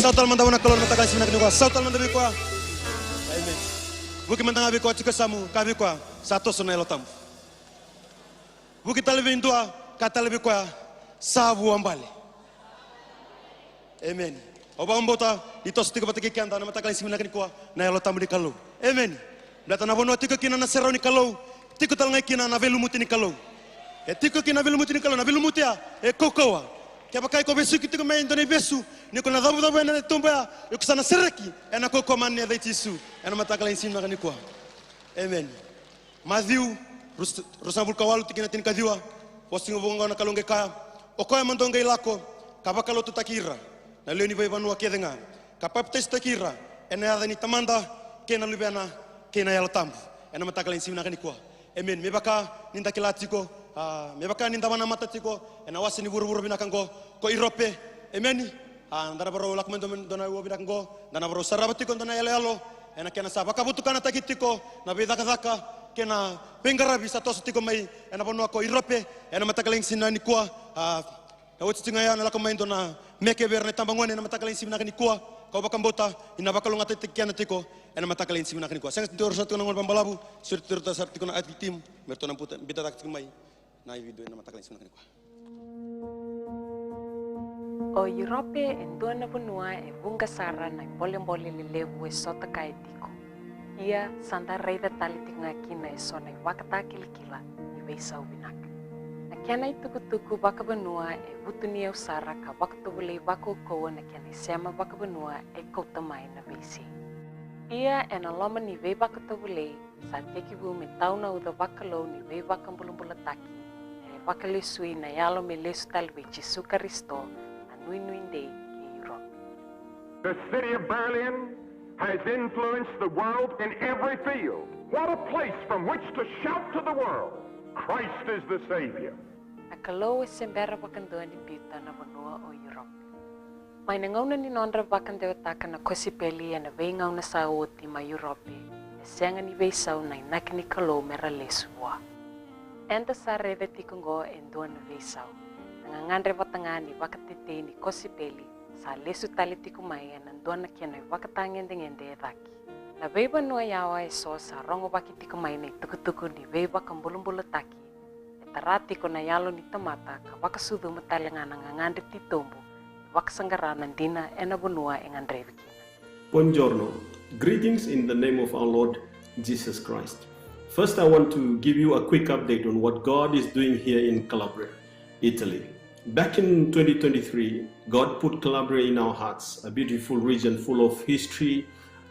Sau tale mada vua na Kalou na mataka ni siga vinaka nikua. Sau tale mada vei koya. Amen. Vuki mada ga vei koya tiko e yasamu, kaya vei koya, sa toso na Yalo Tabu. Vuki tale vei dua, kaya tale vei koya, sa vuabale. Amen. Au vakabauta ni toso tiko vata kei keda na mataka ni siga vinaka nikua na Yalo Tabu ni Kalou. Amen. Baleta na vanua tiko kina na serau ni Kalou, tiko tale ga kina na veilumuti ni Kalou. E tiko kina na veilumuti ni Kalou, na veilumuti ya e kaukauwa. Kevaka iko vesuki tiko mai e dua na ivesu, ni ko na cavucavu ena tuba ya, iko sa na sereki ena kaukauwa mana ni yaca i Jisu ena mataka ni siga vinaka nikua. Amen. Maciu ruas-, ruasagavulu ka walu, tikina tinikaciwa. Vosa tiko vua na Kalou qai kaya, o koya mo dou qai lako ka vakalotutaki ira na lewe ni veivanua kece ga, ka papitaisotaki ira ena yaca ni Tamada kei na Luvena kei na Yalo Tabu. Ena mataka ni siga vinaka nikua. Amen. Me vaka ni da kila tiko, a, me vaka ni da vakanamata tiko ena wase ni vuravura vinaka oqo ko Iurope. Amen. A, da na varau lako mai dua, dua na aua vinaka oqo, da na varau sarava tiko dua na iyaloyalo ena kena sa vakavotukanataki tiko na veicakacaka kei na veiqaravi sa toso tiko mai ena vanua ko Iurope ena mataka lailai ni siga nikua. A, na oti tiko ga ya na lako mai dua na meke vei ira na itabagone ena mataka lailai ni siga vinaka nikua. Kau vakabauta ni na vakalougatataki keda tiko ena mataka lailai ni siga vinaka nikua. Sega ni dua sara tiko na gauna vakabalavu, sega ni dua sara tiko na art team me ratou na buta, biuta cake tiko mai na ividio ena mataka lailai ni siga vinaka nikua. O Iurope e dua na vanua e vuqa sara na ibolebole lelevu e sotakaya tiko. Ia, sa da raica tale tiko ga kina eso na ivakatakilakila ni veisau vinaka. Na kena itukutuku vakavanua e vutuniyau sara ka vakatovolei vakaukauwa na kena isema vakavanua e kauta mai na veisei. Ia, ena loma ni veivakatovolei, sa tekivu me tau na uca vakalou ni veivakabulabulataki, e vakalesui na yalo me lesu tale vei Jisu Karisito, na nuinui dei kei Iurope. The city of Berlin has influenced the world in every field. What a place from which to shout to the world, "Christ is the Savior." Na Kalou e se bera vakadua ni biuta na vanua o Iurope. Mai na gauna ni nodra vakadewataka na kosipeli ena veigauna sa oti mai Iurope, e sega ni veisau na inaki ni Kalou me ra lesu vua. Eda sa raica tiko oqo e dua na veisau, na gagadre vata ga ni vakatetei ni kosipeli sa lesu tale tiko mai ena dua na kena ivakatagedegede e cake. Na veivanua yawa eso sa rogovaki tiko mai na itukutuku ni veivakabulabulataki, e tara tiko na yalo ni tamata ka vakasucuma tale ga na gagadre titobu, vakasaqara na dina ena vanua e gadrevi kina. Buongiorno. Greetings in the name of our Lord Jesus Christ. First, I want to give you a quick update on what God is doing here in Calabria, Italy. Back in twenty twenty-three, God put Calabria in our hearts, a beautiful region full of history,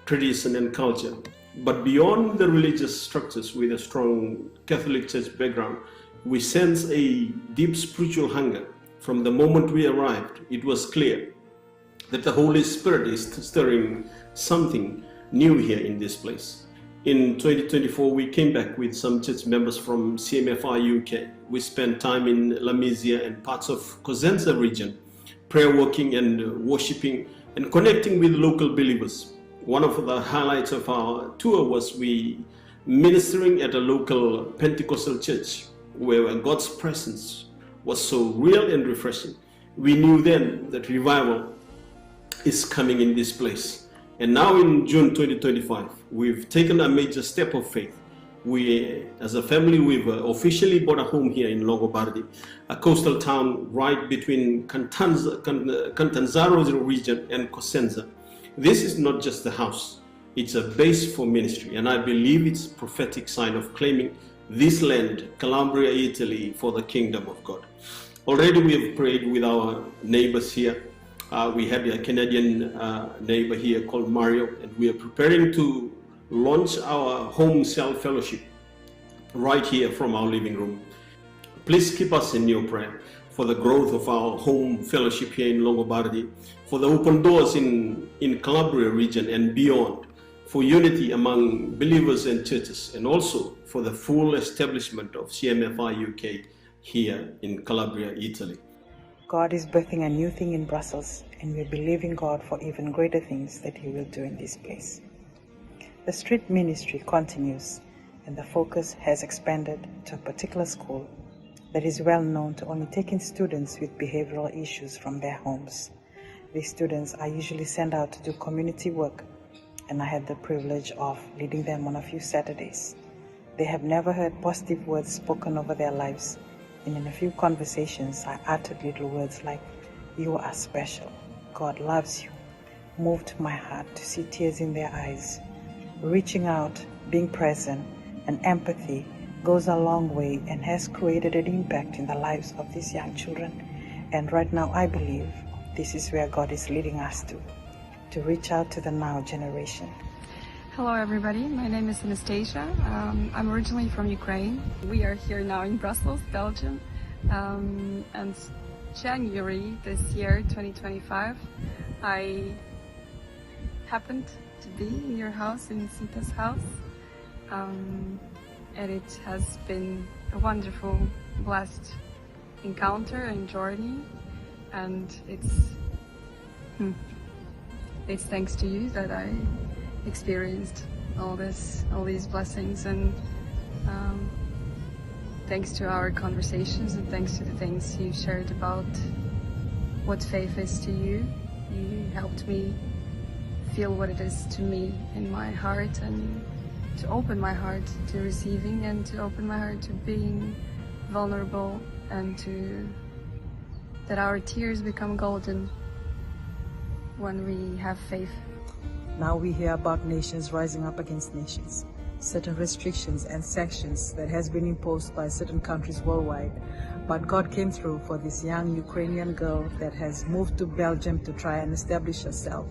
tradition, and culture. But beyond the religious structures with a strong Catholic Church background, we sense a deep spiritual hunger. From the moment we arrived, it was clear that the Holy Spirit is stirring something new here in this place. In twenty twenty-four, we came back with some church members from C M F I U K. We spent time in Lamezia and parts of Cosenza region, prayer walking and, uh, worshiping and connecting with local believers. One of the highlights of our tour was we ministering at a local Pentecostal church where God's presence was so real and refreshing. We knew then that revival is coming in this place. And now in June twenty twenty-five, we've taken a major step of faith. We, as a family, we've, uh, officially bought a home here in Longobardi, a coastal town right between Cantanz-, Can-, uh, Catanzaro region and Cosenza. This is not just a house, it's a base for ministry, and I believe it's a prophetic sign of claiming this land, Calabria, Italy, for the kingdom of God. Already we have prayed with our neighbors here. Uh, we have a Canadian, uh, neighbor here called Mario, and we are preparing to launch our home cell fellowship right here from our living room. Please keep us in your prayer for the growth of our home fellowship here in Longobardi, for the open doors in, in Calabria region and beyond, for unity among believers and churches, and also for the full establishment of C M F I U K here in Calabria, Italy. God is birthing a new thing in Brussels, and we're believing God for even greater things that He will do in this place. The street ministry continues, and the focus has expanded to a particular school that is well known to only take in students with behavioral issues from their homes. These students are usually sent out to do community work, and I had the privilege of leading them on a few Saturdays. They have never heard positive words spoken over their lives, and in a few conversations, I uttered little words like, "You are special. God loves you." Moved my heart to see tears in their eyes. Reaching out, being present, and empathy goes a long way and has created an impact in the lives of these young children. And right now, I believe this is where God is leading us to, to reach out to the now generation. Hello, everybody. My name is Anastasia. Um, I'm originally from Ukraine. We are here now in Brussels, Belgium. Um, and January this year, twenty twenty-five, I happened to be in your house, in Sita's house. Um, and it has been a wonderful, blessed encounter and journey. And it's, hmm, it's thanks to you that I experienced all this, all these blessings, and um, thanks to our conversations and thanks to the things you shared about what faith is to you, you helped me feel what it is to me in my heart, and to open my heart to receiving and to open my heart to being vulnerable and to that our tears become golden when we have faith. Now we hear about nations rising up against nations, certain restrictions and sanctions that has been imposed by certain countries worldwide. But God came through for this young Ukrainian girl that has moved to Belgium to try and establish herself.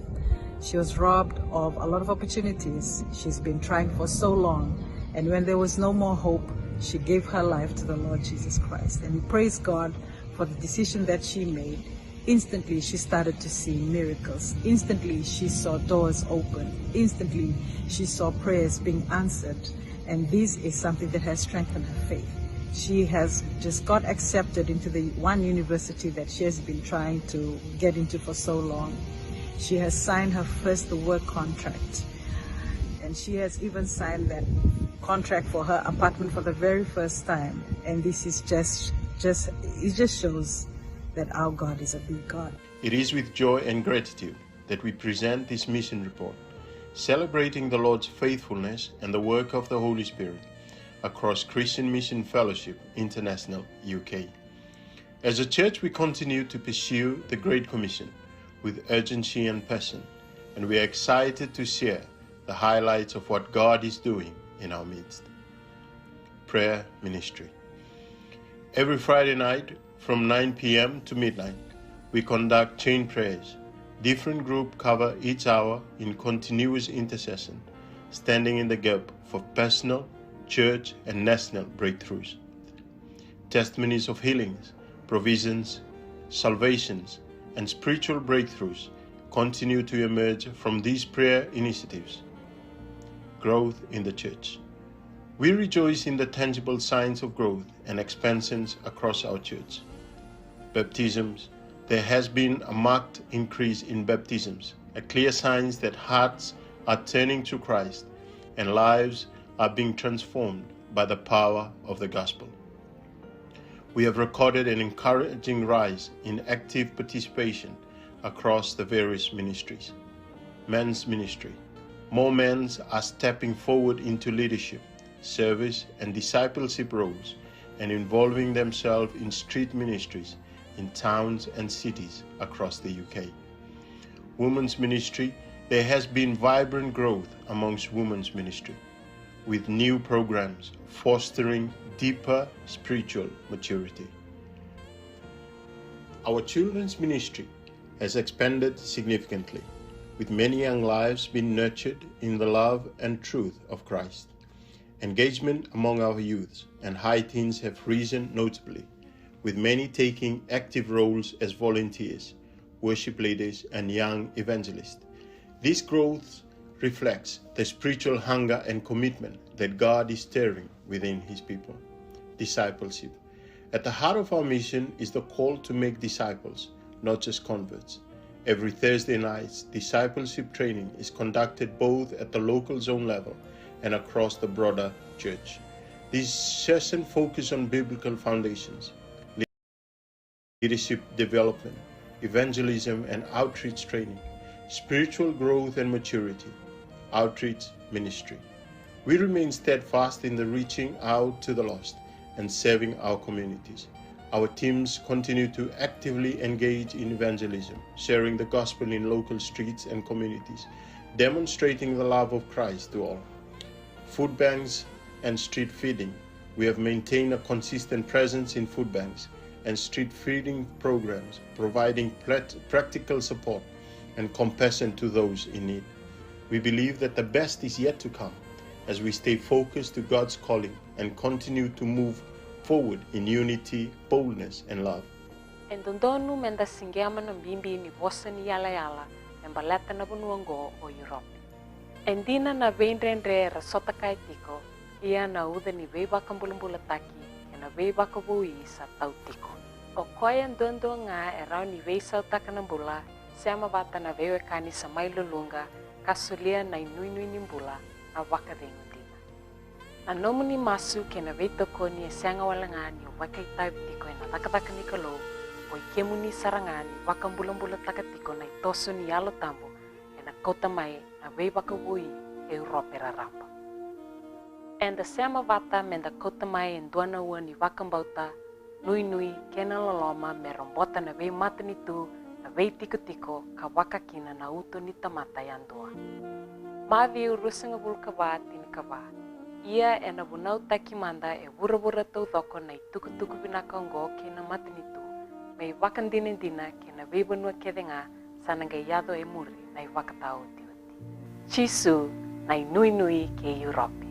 She was robbed of a lot of opportunities. She's been trying for so long. And when there was no more hope, she gave her life to the Lord Jesus Christ. And we praise God for the decision that she made. Instantly, she started to see miracles. Instantly, she saw doors open. Instantly, she saw prayers being answered. And this is something that has strengthened her faith. She has just got accepted into the one university that she has been trying to get into for so long. She has signed her first work contract. And she has even signed that contract for her apartment for the very first time. And this is just, just, it just shows that our God is a big God. It is with joy and gratitude that we present this mission report, celebrating the Lord's faithfulness and the work of the Holy Spirit across Christian Mission Fellowship International, U K. As a church, we continue to pursue the Great Commission with urgency and passion, and we are excited to share the highlights of what God is doing in our midst. Prayer ministry. Every Friday night from nine p.m. to midnight, we conduct chain prayers. Different groups cover each hour in continuous intercession, standing in the gap for personal, church, and national breakthroughs. Testimonies of healings, provisions, salvations, and spiritual breakthroughs continue to emerge from these prayer initiatives. Growth in the church. We rejoice in the tangible signs of growth and expansions across our church. Baptisms. There has been a marked increase in baptisms, a clear sign that hearts are turning to Christ and lives are being transformed by the power of the gospel. We have recorded an encouraging rise in active participation across the various ministries. Men's ministry. More men are stepping forward into leadership, service, and discipleship roles and involving themselves in street ministries in towns and cities across the U K. Women's ministry. There has been vibrant growth amongst women's ministry, with new programs fostering deeper spiritual maturity. Our children's ministry has expanded significantly, with many young lives being nurtured in the love and truth of Christ. Engagement among our youths and high teens have risen notably, with many taking active roles as volunteers, worship leaders, and young evangelists. This growth reflects the spiritual hunger and commitment that God is stirring within His people. Discipleship. At the heart of our mission is the call to make disciples, not just converts. Every Thursday night, discipleship training is conducted both at the local zone level and across the broader church. This session focuses on biblical foundations, leadership development, evangelism and outreach training, spiritual growth and maturity, outreach ministry. We remain steadfast in the reaching out to the lost and serving our communities. Our teams continue to actively engage in evangelism, sharing the gospel in local streets and communities, demonstrating the love of Christ to all. Food banks and street feeding. We have maintained a consistent presence in food banks and street feeding programs, providing plat-, practical support and compassion to those in need. We believe that the best is yet to come as we stay focused to God's calling and continue to move forward in unity, boldness, and love. E dodonu meda siqema na bibi ni vosa ni yalayala me baleta na vanua oqo o Europe. E dina na veidredre era sotakaya tiko, ia na uca ni veivakabulabulataki kei na veivakavoui sa tau tiko. O koya duadua ga e rawa ni veisautaka na bula, sema vata na veiwekani sa mai luluqa, ka solia na inuinui ni bula, na vakacegu dina. Na nomuni masu kei na veitokoni e sega wale ga ni o vakaitavi tiko ena cakacaka ni Kalou, o i kemuni sara ga ni vakabulabulataka tiko na itoso ni Yalo Tabu, ena kauta mai na veivakavoui e Europe raraba. Eda sema vata meda kauta mai e dua na ua ni vakabauta, nuinui kei na loloma me robota na veimatanitu, na veitikotiko ka vaka kina na uto ni tamata yadua. Maciu ruasagavulu ka va, tinikava. Ia ena vunautaki mada e vuravura taucoko na itukutuku vinaka oqo kei na matanitu, me ivakadinadina kei na veivanua kece ga sa na qai yaco e muri na ivakataotioti. Jisu, na inuinui kei Europe.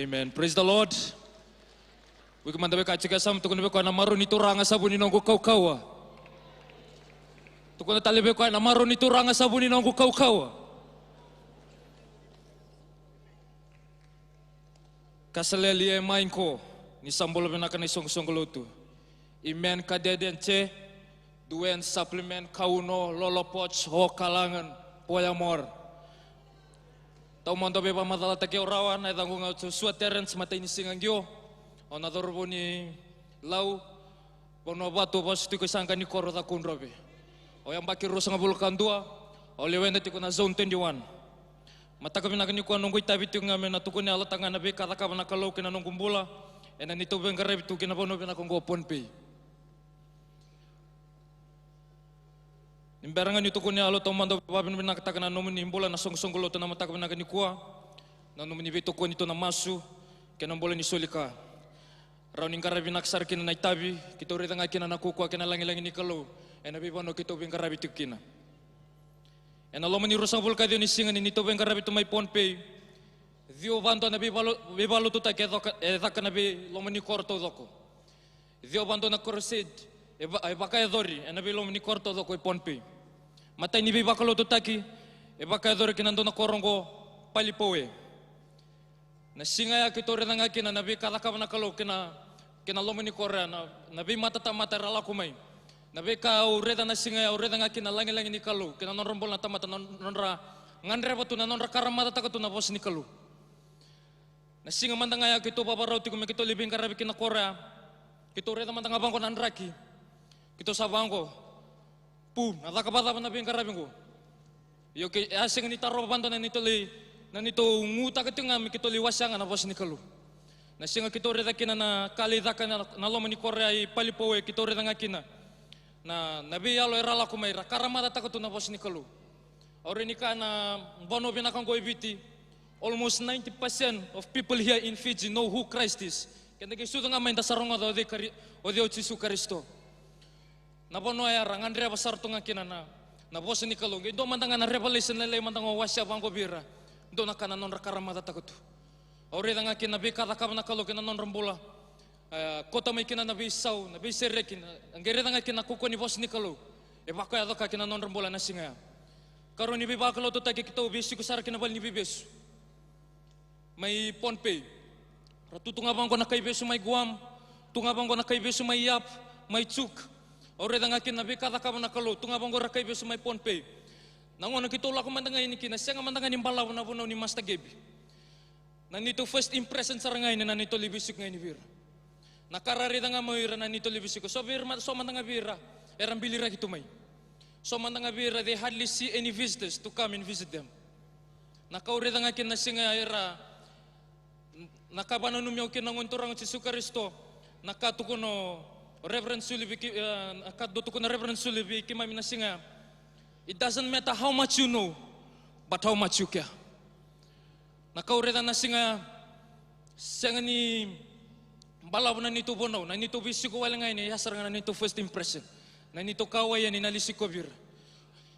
Amen. Praise the Lord. Wiki mada vei ka tiko e samu, tukuna vei koya na marau ni Turaga sa vu ni noqu kaukauwa. Tukuna tale vei koya na marau ni Turaga sa vu ni noqu kaukauwa. Kasaleli e mai qo, ni sa bula vinaka na isoqosoqo lotu. Imen ka deden ce, duen supplement kauno lolopots ho kalangan poyamor. Taumada au veivakamacalataki au rawa na yacaqu ga o Joshua Terence, matai ni siga qio. Au na cauravou ni Lau, Vanuavatu, au vasu tiko i Saqa ni Koro, Cakaudrove. Au yabaki ruasagavulu ka dua, au lewena tiko na zone twenty-one. Mataka vinaka nikua noqu itavi tiko ga me na tukuni yalotaka ga na veika cakava na Kalou kei na noqu bula ena neitou veiqaravi tu kina vanua vinaka oqo o Pohnpei. Ni bera ga niu tukuni yalo, taumada au vakavinavinakataka na nomuni bula na soqosoqo lotu na mataka vinaka nikua. Na nomuni veitokoni tu na masu kei na bula ni soli ka. Rawa ni qaravi vinaka sara kina na itavi, keitou raica ga kina na kaukaua kei na lagilagi ni Kalou ena veivanua keitou veiqaravi tiko kina. Ena loma ni ruasagavulu ka ciwa ni siga ni neitou veiqaravi tu mai Pohnpei, ciwa vadua na veivalo-, veivakalotutaki e coka, e caka na veiloma ni koro taucoko. Ciwa vadua na crusade e va-, e vakayacori ena veiloma ni koro taucoko e Pohnpei. Matai ni veivakalotutaki e vakayacori kina dua na koro oqo, Palipoe. Na siga ya keitou raica ga kina na veika cakava na Kalou kina, kina loma ni koro ya, na, na veimatatamata era lako mai. Na veika au raica na siga ya, au raica ga kina lagilagi ni Kalou kina nodra bula na tamata, na nodra gadreva tu, na nodra karamacataka tu na vosa ni Kalou. Na siga mada ga ya keitou vavarau tiko me keitou lai veiqaravi kina koro ya. Keitou raica mada ga vaqo na draki. Keitou sa vaqo. Pu, na caka vakacava na veiqaravi qo? Io, ke, e a sega ni tarova vadua na neitou lai, na neitou gutaka tiko ga me keitou lai wasea ga na vosa ni Kalou. Na siga keitou raica kina na ka lai caka na, na loma ni koro ya i Palipoe, keitou raica ga kina na, na veiyalo era lako mai, ra karamacataka tu na vosa ni Kalou. Au rai ni ka na vanua vinaka oqo e Viti, almost ninety percent of people here in Fiji know who Christ is. Keda qai sucu ga mai da sa rogoca o cei Kari-, o cei o Jisu Karisito. Na vanua ya ra gadreva sara tu ga kina na, na vosa ni Kalou. Qai dua mada ga na revelation lailai mada ga au wasea vaqo vei ira. Dua na ka na nodra karamacataka tu. Au raica ga kina na veika cakava na Kalou kei na nodra bula. E, kauta mai kina na veisau, na veisereki, na, qai raica ga kina na kaukaua ni vosa ni Kalou e vakayaco ka kina nodra bula na siga ya. Karua ni veivakalotutaki, keitou veisiko sara kina vale ni veivesu mai Pohnpei. Ra tu tu ga vaqo na kaivesu mai Guam, tu ga vaqo na kaivesu mai Yap, mai Chuuk. Au raica ga kina na veika cakava na Kalou, tu ga vaqo ra kaivesu mai Pohnpei. Na gauna keitou lako mada ga yani kina, sega mada ga ni balavu na vunau ni Master Gabe. Na neitou first impression sara ga yani na neitou lai veisiko ga yani vei ira. Na ka ra raica ga mai o ira na neitou lai veisiko. So vei ira ma-, so mada ga vei ira era biliraki tu mai. So mada ga vei ira, they hardly see any visitors to come and visit them. Na ka au raica ga kina na siga era, na ka vananumi au kina na Gone Turaga o Jisu Karisito, na ka tukuna o Reverend Suli vei kei-, e, na ka dau tukuna o Reverend Suli vei keimami na siga ya. It doesn't matter how much you know, but how much you care. Na ka au raica na siga ya, sega ni balavu na neitou vunau, na neitou veisiko wale ga yani, e a sara ga na neitou first impression. Na neitou kauwai yani na lai sikovi ira.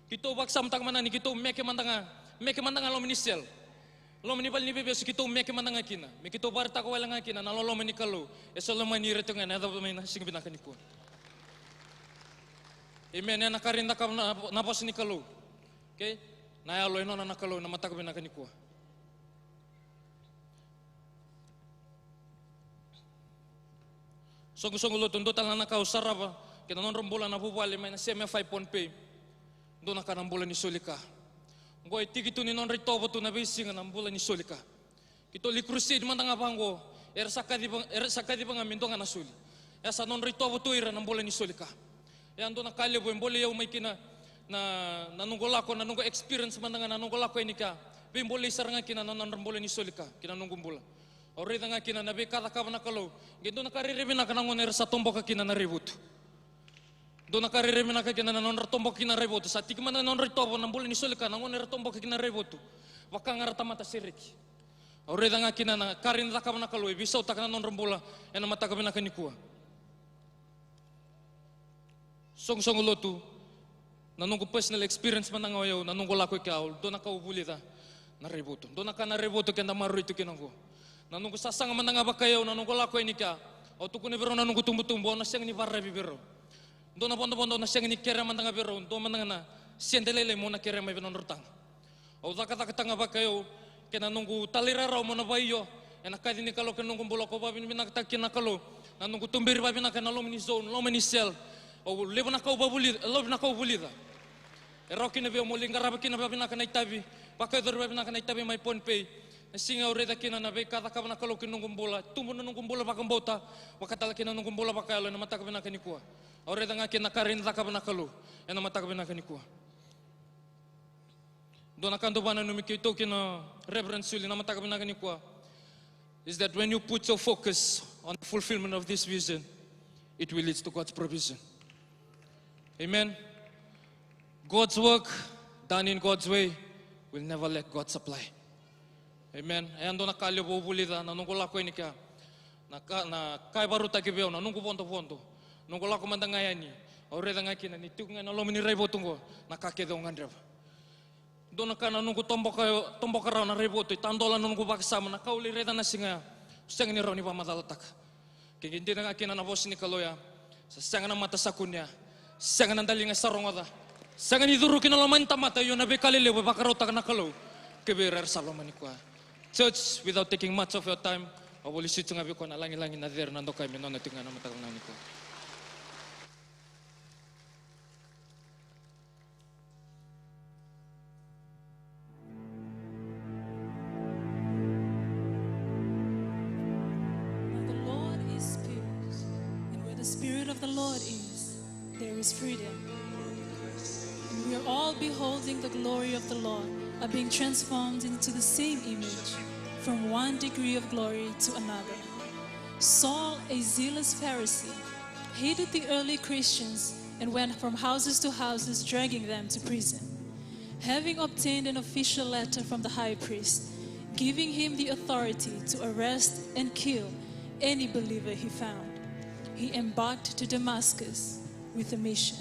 Keitou vakasamataka mada ni keitou meke mada ga, meke mada ga loma ni cell. Loma ni vale ni veivesu keitou meke mada ga kina. Me keitou vakaraitaka wale ga kina na loloma ni Kalou. E so lomani ira tiko ga ena yacova mai na siga vinaka nikua. Amen. Ena kari cakava na, na vosa ni Kalou. Okay? Na yalo e nona na Kalou na mataka vinaka nikua. Soqosoqo lotu, dua tale na ka au sarava kei na nodra bula na vuvale mai na C M F I Pohnpei. Dua na ka na bula ni soli ka. Oqo e tiki tu ni nodra itovo tu na veisiga na bula ni soli ka. Keitou lai crusade mada ga vaqo, era sa kaciva, era sa kaciva ga me dua ga na soli. E sa nodra itovo tu ira na bula ni soli ka. E a dua na ka levu e bolei au mai kina na, na noqu lako, na noqu experience mada ga na noqu lako yani ka. Veibolei sara ga kina na nodra bula ni soli ka kina noqu bula. Au raica ga kina na veika cakava na Kalou. Qai dua na ka rairai vinaka na gauna era sa toboka kina na raivotu. Dua na ka rairai vinaka kina na nodra toboka kina na raivotu. Sa tiki mada na nodra itovo na bula ni soli ka na gauna era toboka kina na raivotu. Vaka ga ra tamata sereki. Au raica ga kina na ka rairai cakava na Kalou e veisautaka na nodra bula ena mataka vinaka nikua. Soqosoqo lotu, na noqu personal experience mada ga o yau, na noqu lako i ke, au dua na ka au vulica na raivotu. Dua na ka na raivotu keda maroroi tu kina oqo. Na noqu sasaga mada ga vakayau na noqu lako yani kea, au tukuna vei rau na noqu tubutubu, au na sega ni varavi vei rau. Dua na vodovodo au na sega ni kerea mada ga vei rau, dua mada ga na sede lailai mo na kerea mai vei nodrau taga. Au cakacakataka ga vakayau kei na noqu talairawarawa mo na vakaio ena kaci ni Kalou kei na noqu bula, ko vakavinavinakataka kina na Kalou. Na noqu tuberi vakavinaka ena loma ni zone, loma ni cell. Au levu na ka au vakavulica, levu na ka au vulica. E rawa kina vei au mo lai qarava kina vakavinaka na itavi, vakayacori vakavinaka na itavi mai Pohnpei. Na siga au raica kina na veika cakava na Kalou ki na noqu bula, tubu na noqu bula vakabauta, vaka tale kina na noqu bula vakayalo ena mataka vinaka nikua. Au raica ga kina na ka rawa ni cakava na Kalou ena mataka vinaka nikua. Dua na ka dau vakananumi keitou kina Reverend Suli na mataka vinaka nikua is that when you put your focus on the fulfillment of this vision, it will lead to God's provision. Amen. God's work done in God's way will never lack God's supply. Amen. E dua na ka levu au vulica na noqu lako yani kea. Na ka, na ka e vakarautaki vei au na noqu vodovodo. Noqu lako mada ga yani, au raica ga kina ni tiko ga ena loma ni raivotu oqo na ka kece au gadreva. Dua na ka na noqu toboka, toboka rawa na raivotu, e tadola na noqu vakasama, na ka au lai raica na siga ya, au sega ni rawa ni vakamacalataka. Ke qai dina ga kina na vosa ni Kalou ya, sa sega na mata sa kunea, sega na daliga sa rogoca, sega ni curu ki na loma ni tamata, io na veika lelevu e vakarautaka na Kalou ki vei ira era sa lomani koya. Church, without taking much of your time, au voli sucu ga vei koya na lagilagi na cere na dokai me nona tiko ga na mataka vinaka nikua. Now the Lord is spirit, and where the spirit of the Lord is, there is freedom. And we are all beholding the glory of the Lord, are being transformed into the same image from one degree of glory to another. Saul, a zealous Pharisee, hated the early Christians and went from houses to houses, dragging them to prison. Having obtained an official letter from the high priest, giving him the authority to arrest and kill any believer he found, he embarked to Damascus with a mission.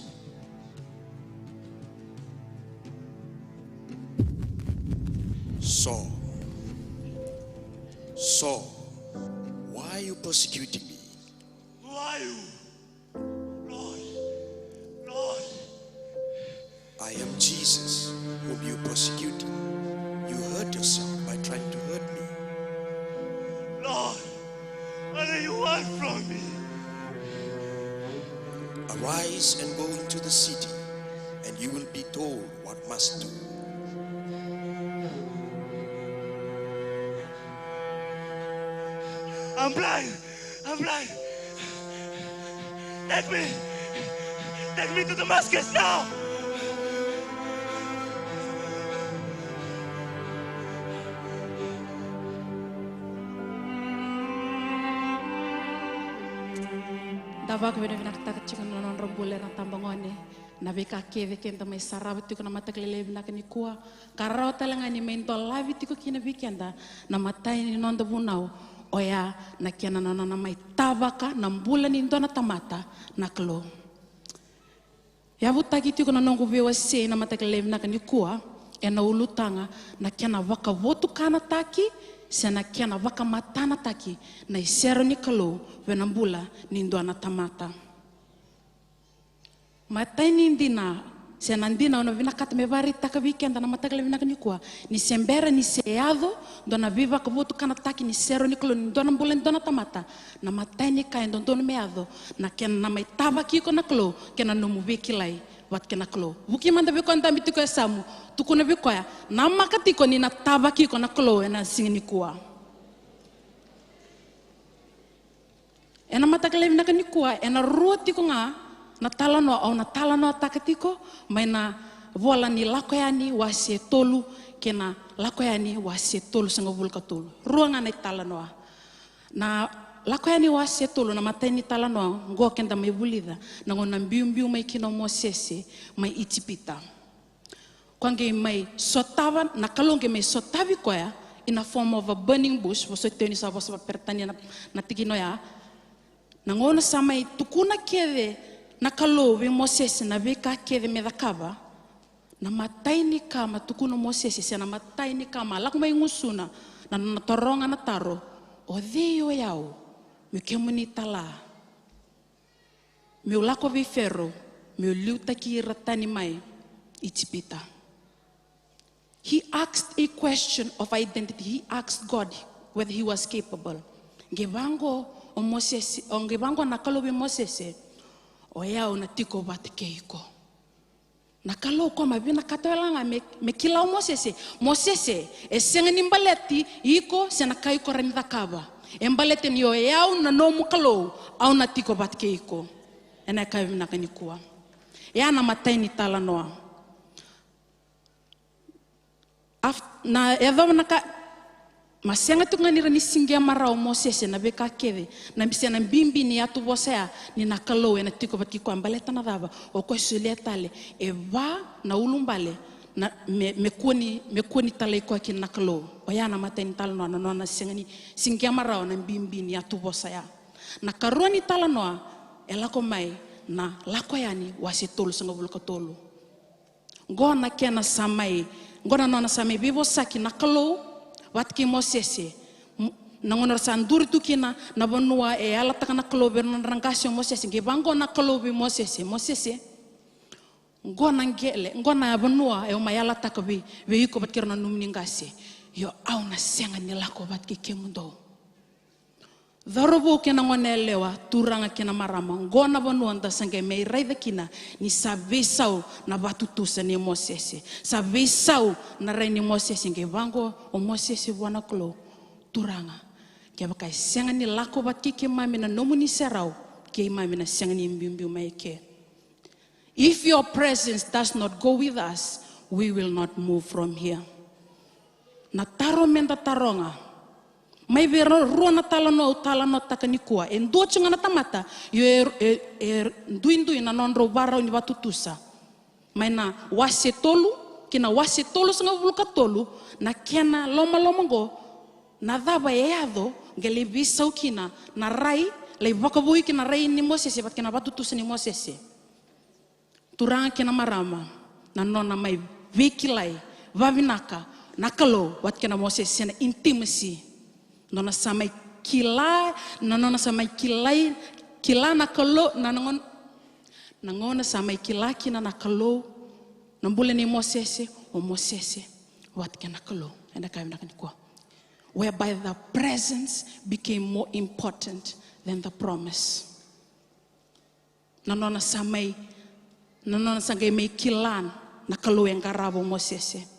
Saul, Saul, why are you persecuting me? Who are you? Lord, Lord, I am Jesus, whom you persecuting. You hurt yourself by trying to hurt me. Lord, what do you want from me? Arise and go into the city, and you will be told what must do. I'm blind. I'm blind. Take me. Take me to Damascus now. Da vakavinavinakataka tiko na nodra bula era na tabagone. Na veika kece keda mai sarava tiko na mataka lailai vinaka nikua, ka rawa tale ga ni mai dolavi tiko kina vei keda na imatai ni noda vunau, oya na kena na nona mai tavaka na bula ni dua na tamata na Kalou. Yavutaki tiko na noqu veiwasei na mataka lailai vinaka nikua ena ulutaga na kena vakavotukanataki se na kena vakamatanataki na isere ni Kalou vei na bula ni dua na tamata. Matai ni dina, se na dina au na vinakata me vakaraitaka vei keda na mataka lailai vinaka nikua, ni se bera ni se yaco dua na veivakavotukanataki ni sere ni Kalou ni dua na bula ni dua na tamata, na matai ni ka e dodonu me yaco na kena na mai tavaki iko na Kalou kei na nomu veikilai vata kei na Kalou. Vuki mada vei koya dabe tiko e yasamu, tukuna vei koya, namaka tiko ni na tavaki iko na Kalou ena siga nikua. Ena mataka lailai vinaka nikua, ena rua tiko ga na talanoa au na talanoataka tiko mai na vola ni Lako Yani wase tolu kei na Lako Yani wase tolusagavulu ka tolu. Rua ga na italanoa. Na Lako Yani wase tolu, na matai ni talanoa, qo keda mai vulica na gauna biubiu mai kina o Mosese mai Ijipita. Koya qai mai sotava, na Kalou qai mai sotavi koya in a form of a burning bush, vosoti au ni sa vosa vakaperetania na, na tikina oya. Na gauna sa mai tukuna kece na Kalou vei Mosese na veika kece me cakava, na matai ni ka ma tukuna o Mosese, se na matai ni ka ma lako mai gusuna na, na, na taroga na taro, O cei o yau meu kemuni tala, meu lako vei Fero meu liutaki ira tani mai Ijipita? He asked a question of identity. He asked God whether he was capable. Qai vaqo o Mosese, o qai vaqo na Kalou vei Mosese, o yau na tiko vata kei iko. Na Kalou ko ma vinakata wale ga me, me kila o Mosese. Mosese, e sega ni baleti iko se na ka iko rawa ni cakava. E baleta ni o yau na nomu Kalou, au na tiko vata kei iko. Ena yakavi vinaka nikua. E a na matai ni talanoa. Af-, na yacova na ka, ma sega tiko ga ni ra ni siqema rawa o Mosese na veika kece, na bise na bibi ni yatu vosa ya ni na Kalou ena tiko vata kei koya, baleta na cava? O koya solia tale e va na ulubale na, me, me kua ni, me kua ni talai koya kina na Kalou. Oya na matai ni talanoa, na nona sega ni siqema rawa na bibi ni yatu vosa ya. Na karua ni talanoa, e lako mai na Lako Yani wase tolusagavulu ka tolu. Qo na kena sa mai, qo na nona sa mai veivosaki na Kalou vata kei Mosese. M-, na gauna ra sa duri tu kina na vanua e yalataka na Kalou vei ira na nodra qase o Mosese, qai vaqo na Kalou vei Mosese, Mosese, qo na qele, qo na vanua e au mai yalataka vei, vei iko vata kei ira na nomuni qase. Io, au na sega ni lako vata kei kemudou. Cauravou kei na goneyalewa, turaga kei na marama, qo na vanua da sa qai mai raica kina ni sa veisau na vatutusa nei Mosese. Sa veisau na rai nei Mosese, qai vaqo o Mosese vua na Kalou, Turaga, kevaka e sega ni lako vata kei keimami na nomuni serau, keimami na sega ni biubiu mai ke. If your presence does not go with us, we will not move from here. Na taro meda taroga mai vei ira rua na talanoa au talanoataka nikua. E dua tiko ga na tamata, io e, e, e duidui na nodrau varau ni vatutusa. Mai na wase tolu ki na wase tolusagavulu ka tolu, na kena lomaloma oqo, na cava e yaco, qai lai veisau kina na rai, lai vakavoui kina na rai ni Mosese vata kei na vatutusa ni Mosese. Turaga kei na marama, na nona mai veikilai vavinaka na Kalou vata kei na Mosese, na intimacy. Nona sa mai kila, na nona sa mai kilai, kila na Kalou, na, na gauna, na gauna sa mai kila kina na Kalou na bula nei Mosese, o Mosese vata kei na Kalou. Ena ka vinaka nikua. Whereby the presence became more important than the promise. Na nona sa mai, na nona sa qai mai kila na Kalou e qarava o Mosese.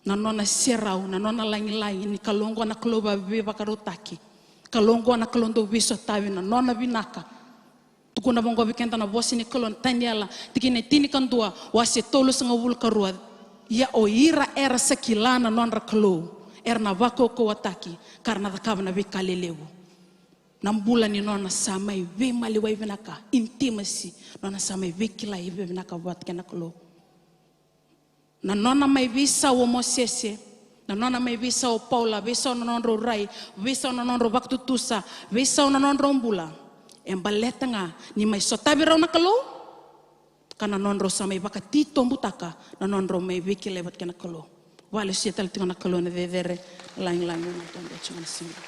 Na nona serau, na nona lagilagi ni Kalou oqo na Kalou veivakarotaki. Kalou oqo na Kalou dau veisotavi na nona vinaka. Tukuna vaqo vei keda na vosa ni Kalou na Taniela, tikina e tinikadua, wase tolusagavulu ka rua. Ia o ira era sa kila na nodra Kalou, era na vakaukauwataki, ka ra na cakava na veika lelevu. Na bula ni nona sa mai veimaliwai vinaka, intimacy, nona sa mai veikilai vinaka vata kei na Kalou. Na nona mai veisau o Mosese, na nona mai veisau o Paula, veisau na nodrau rai, veisau na nodrau vakatutusa, veisau na nodrau bula. E baleta ga ni mai sotavi rau na Kalou, ka na nodrau sa mai vakatitobutaka na nodrau mai veikilai vata kei na Kalou. Vakalesuya tale tiko na Kalou na cecere, na lagilagi, na dodonu tiko na siga.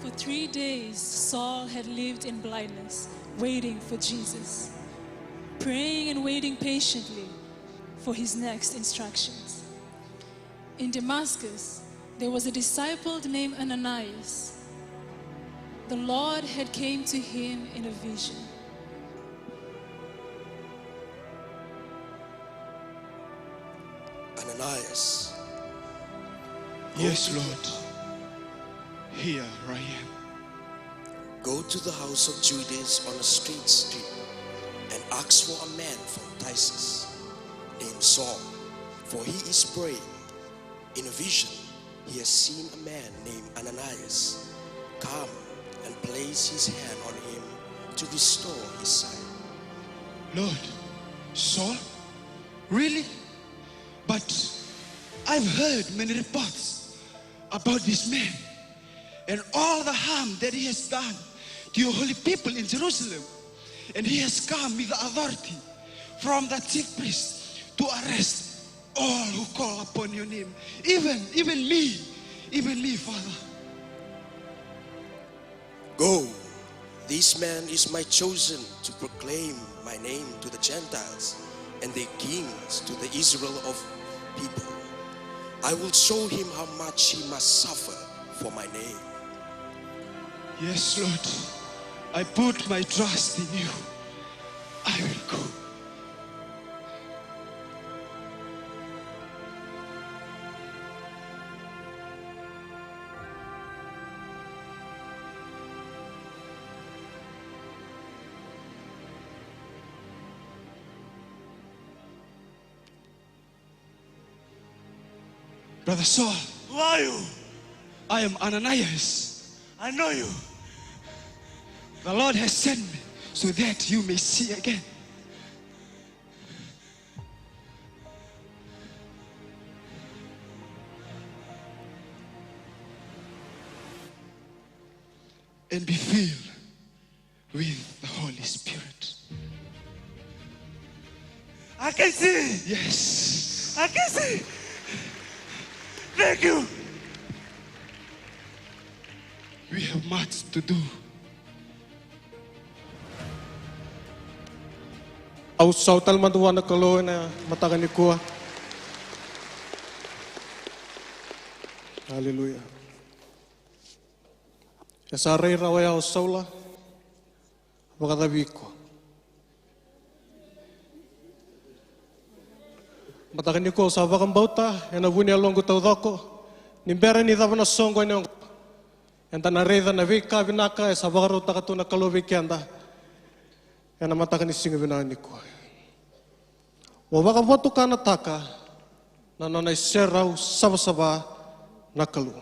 For three days, Saul had lived in blindness, waiting for Jesus, praying and waiting patiently for his next instructions. In Damascus, there was a disciple named Ananias. The Lord had came to him in a vision. Ananias. Yes, Lord. Here I am. Go to the house of Judas on a straight street and ask for a man from Tarsus named Saul, for he is praying. In a vision, he has seen a man named Ananias come and place his hand on him to restore his sight. Lord, Saul? Really? But I've heard many reports about this man. and all the harm that he has done to your holy people in Jerusalem. And he has come with the authority from the chief priest to arrest all who call upon your name, even, even me, even me, Father. Go, this man is my chosen to proclaim my name to the Gentiles and their kings to the Israel of people. I will show him how much he must suffer for my name. Yes, Lord, I put my trust in you. I will go. Brother Saul, who are you? I am Ananias. I know you. The Lord has sent me so that you may see again. And be filled with the Holy Spirit. I can see. Yes. I can see. Thank you. We have much to do. Au sau tale mada vua na Kalou ena mataka nikua. Aleluya. E sa rai rawa ya o Saula, vakacavi iko. Mataka nikua au sa vakabauta ena vu ni yaloqu taucoko ni bera ni cava na soqo ena yagoqu, eda na raica na veika vinaka e sa vakarautaka tu na Kalou vei keda ena mataka ni siga vinaka nikua. Mo vakavotukanataka na nona iserau savasava na Kalou.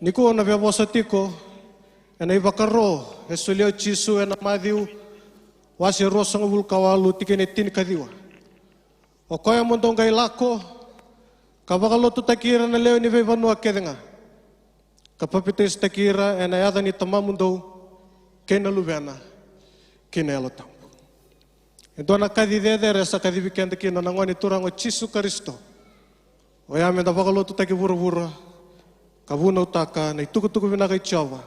Nikua au na via vosa tiko ena ivakaro e solia o Jisu ena Maciu wase ruasagavulu ka walu tikina e tinikaciwa. O koya mo dou qai lako ka vakalotutaki ira na lewe ni veivanua kece ga, ka papitaisotaki ira ena yaca ni Tamamudou kei na Luvena kei na Yalo Tabu. E dua na kaci cecere e sa kacivi keda kina na Gone Turaga o Jisu Karisito. Oya meda vakalotutaki vuravura ka vunautaka na itukutuku vinaka i Jiova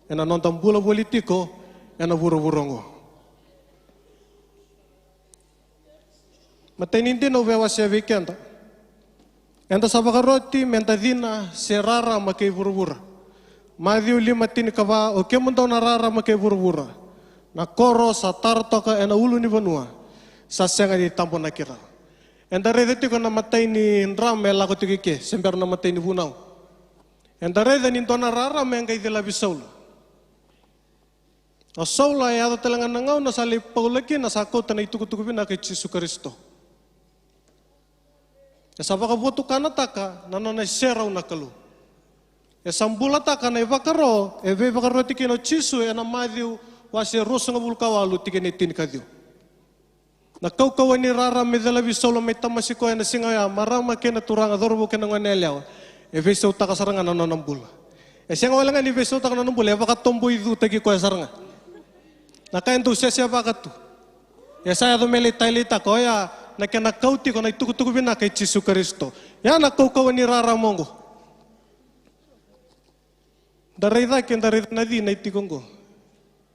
ena noda bula voli tiko ena vuravura oqo. Matai ni dina au via wasea vei keda. Eda sa vakaroti meda cina se rarama kei vuravura. Maciu lima tinikava, o kemudou na rarama kei vuravura, na koro sa tara toka ena ulunivanua, sa sega ni tabonaki rawa. Eda raica tiko na matai ni drama e lako tiko i ke, se bera na matai ni vunau. Eda raica ni dua na rarama e qai cilavi Saula. O Saula e yaco tale ga na gauna sa lai Paula kina, sa kauta na itukutuku vinaka i Jisu Karisito. E sa vakavotukanataka na nona iserau na Kalou. E sa bulataka na ivakaro e veivakaroti kina o Jisu ena Maciu wase ruasagavulu ka walu tikina e tinikaciwa. Na kaukauwa ni rarama me celavi Saula mai Tamasiko ena siga oya, marama kei na turaga, cauravou kei na goneyalewa, e veisautaka sara ga na nona bula. E sega wale ga ni veisautaka na nona bula, e vakatoboicutaki koya sara ga. Na ka e dau sesevaka tu. E sa yaco me lai taleitaka, oya na kena kau tiko na itukutuku vinaka i Jisu Karisito. Ya na kaukauwa ni rarama oqo. Da raica ke da raica na cina e tiko oqo.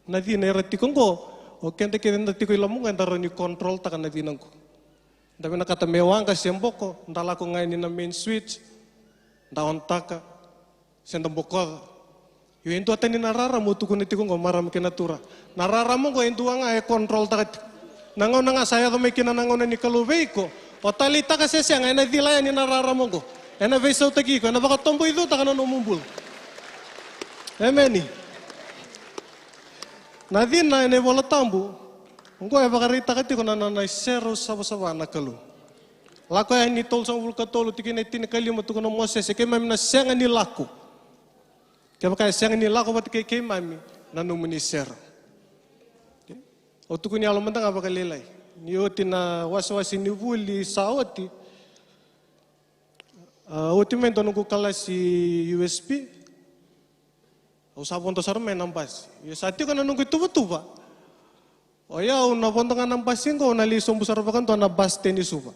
Na cina era tiko oqo, o keda kece da tiko i loma oqo eda rawa ni control taka na cina oqo. Da vinakata me waqa se boko, da lako ga yani na main switch, da on taka, se da bokoca. Io, e dua tani na rarama au tukuna tiko oqo, marama kei na turaga. Na rarama oqo e dua ga e control taka tiko. Na gauna ga sa yaco mai kina na gauna ni Kalou vei iko, o taleitaka se sega, ena cila yani na rarama oqo. Ena veisautaki iko, ena vakatoboicutaka na nomu bula. Emeni. Na cina ena iVola Tabu oqo e vakaraitaka tiko na nona iserau savasava na Kalou. Lako Yani tolusagavulu ka tolu tikina e tinikalima, tukuna o Mosese, keimami na sega ni lako kevaka e sega ni lako vata kei keimami na nomuni iserau. Au tukuni yalo mada ga vakalailai. Ni oti na wasewase ni vuli sa oti, a, oti mai dua noqu kalasi U S P. Au sa vodo sara mai na basi. Ia sa tiko na noqu ituvatuva. O yau na vodo ga na basi qo, au na lai sobu sara vakadua na basi teni Suva.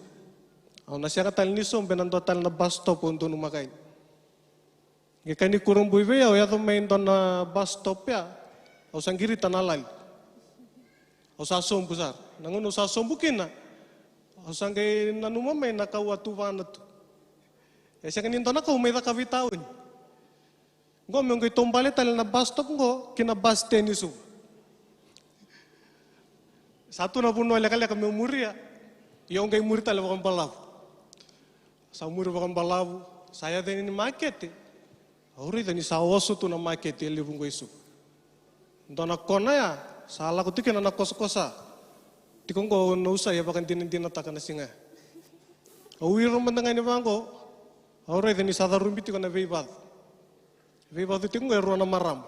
Au na sega tale ni sobu ena dua tale na bus stop au donumaka yani. Qai kani kurabui vei au, yaco mai dua na bus stop ya, au sa qirita na lali. Au sa sobu sara. Na gauna au sa sobu kina, au sa qai nanuma mai na ka au a tuvana tu. E sega ni dua na ka au mai cakava i tauni. Qo meu qai taubale tale na bus stop qo ki na bus stand i Suva. Sa tu na vanua lekaleka meu muria. Ia au qai muri tale vakabalavu. Sa muri vakabalavu, sa yaco yani ni makete. Au raica ni sa oso tu na makete e levu qo i Suva. Dua na kona ya, sa lako tu kina na kosakosa. Tiko qo au na usa e vakadinadinataka na siga ya. Au iro mada ga ni vaqo, au raica ni sa carubi tiko na veivacu. Veivacu tiko qo e rua na marama.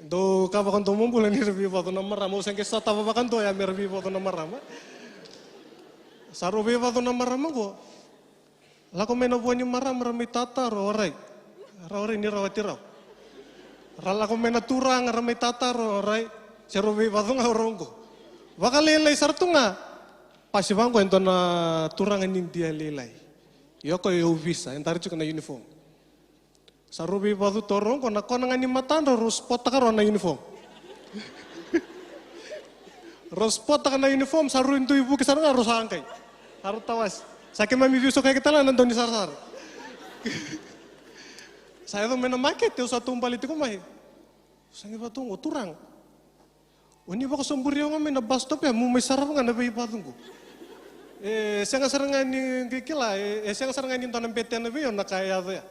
Dou ka vakadomobula ni ra veivacu na marama, au sa qai sotava vakadua ya me ra veivacu na marama. Sa rau veivacu na marama qo. Lako mai na vua ni marama ra mai tataro, orai. Ra orai ni rawati rau. Ra lako mai na turaga ra mai tataro, orai. Se rau veivacu ga o rau qo. Vakalailai sara tu ga. Pasi vaqo e dua na turaga ni dia lailai. Ia o koya e ovisa, e dari tiko na uniform. Sa rau veivacu tu o rau qo, na kona ga ni matadra rau spotaka rau na uniform. Rau spotaka na uniform, sa rau dui vuki sara ga rau sa qai. Sa rau tawasi. Sa keimami veisokaki tale ga na dau ni sarasara. Sa yaco mai na makete, au sa taubale tiko mai. Sa qai vaka tu qo, turaga. O ni vakasoburi au ga mai na bus stop ya, meu mai sarava ga na veivacu qo. E sega sara ga ni qai kila, e, e sega sara ga ni dua na betena vei au na ka e yaco ya.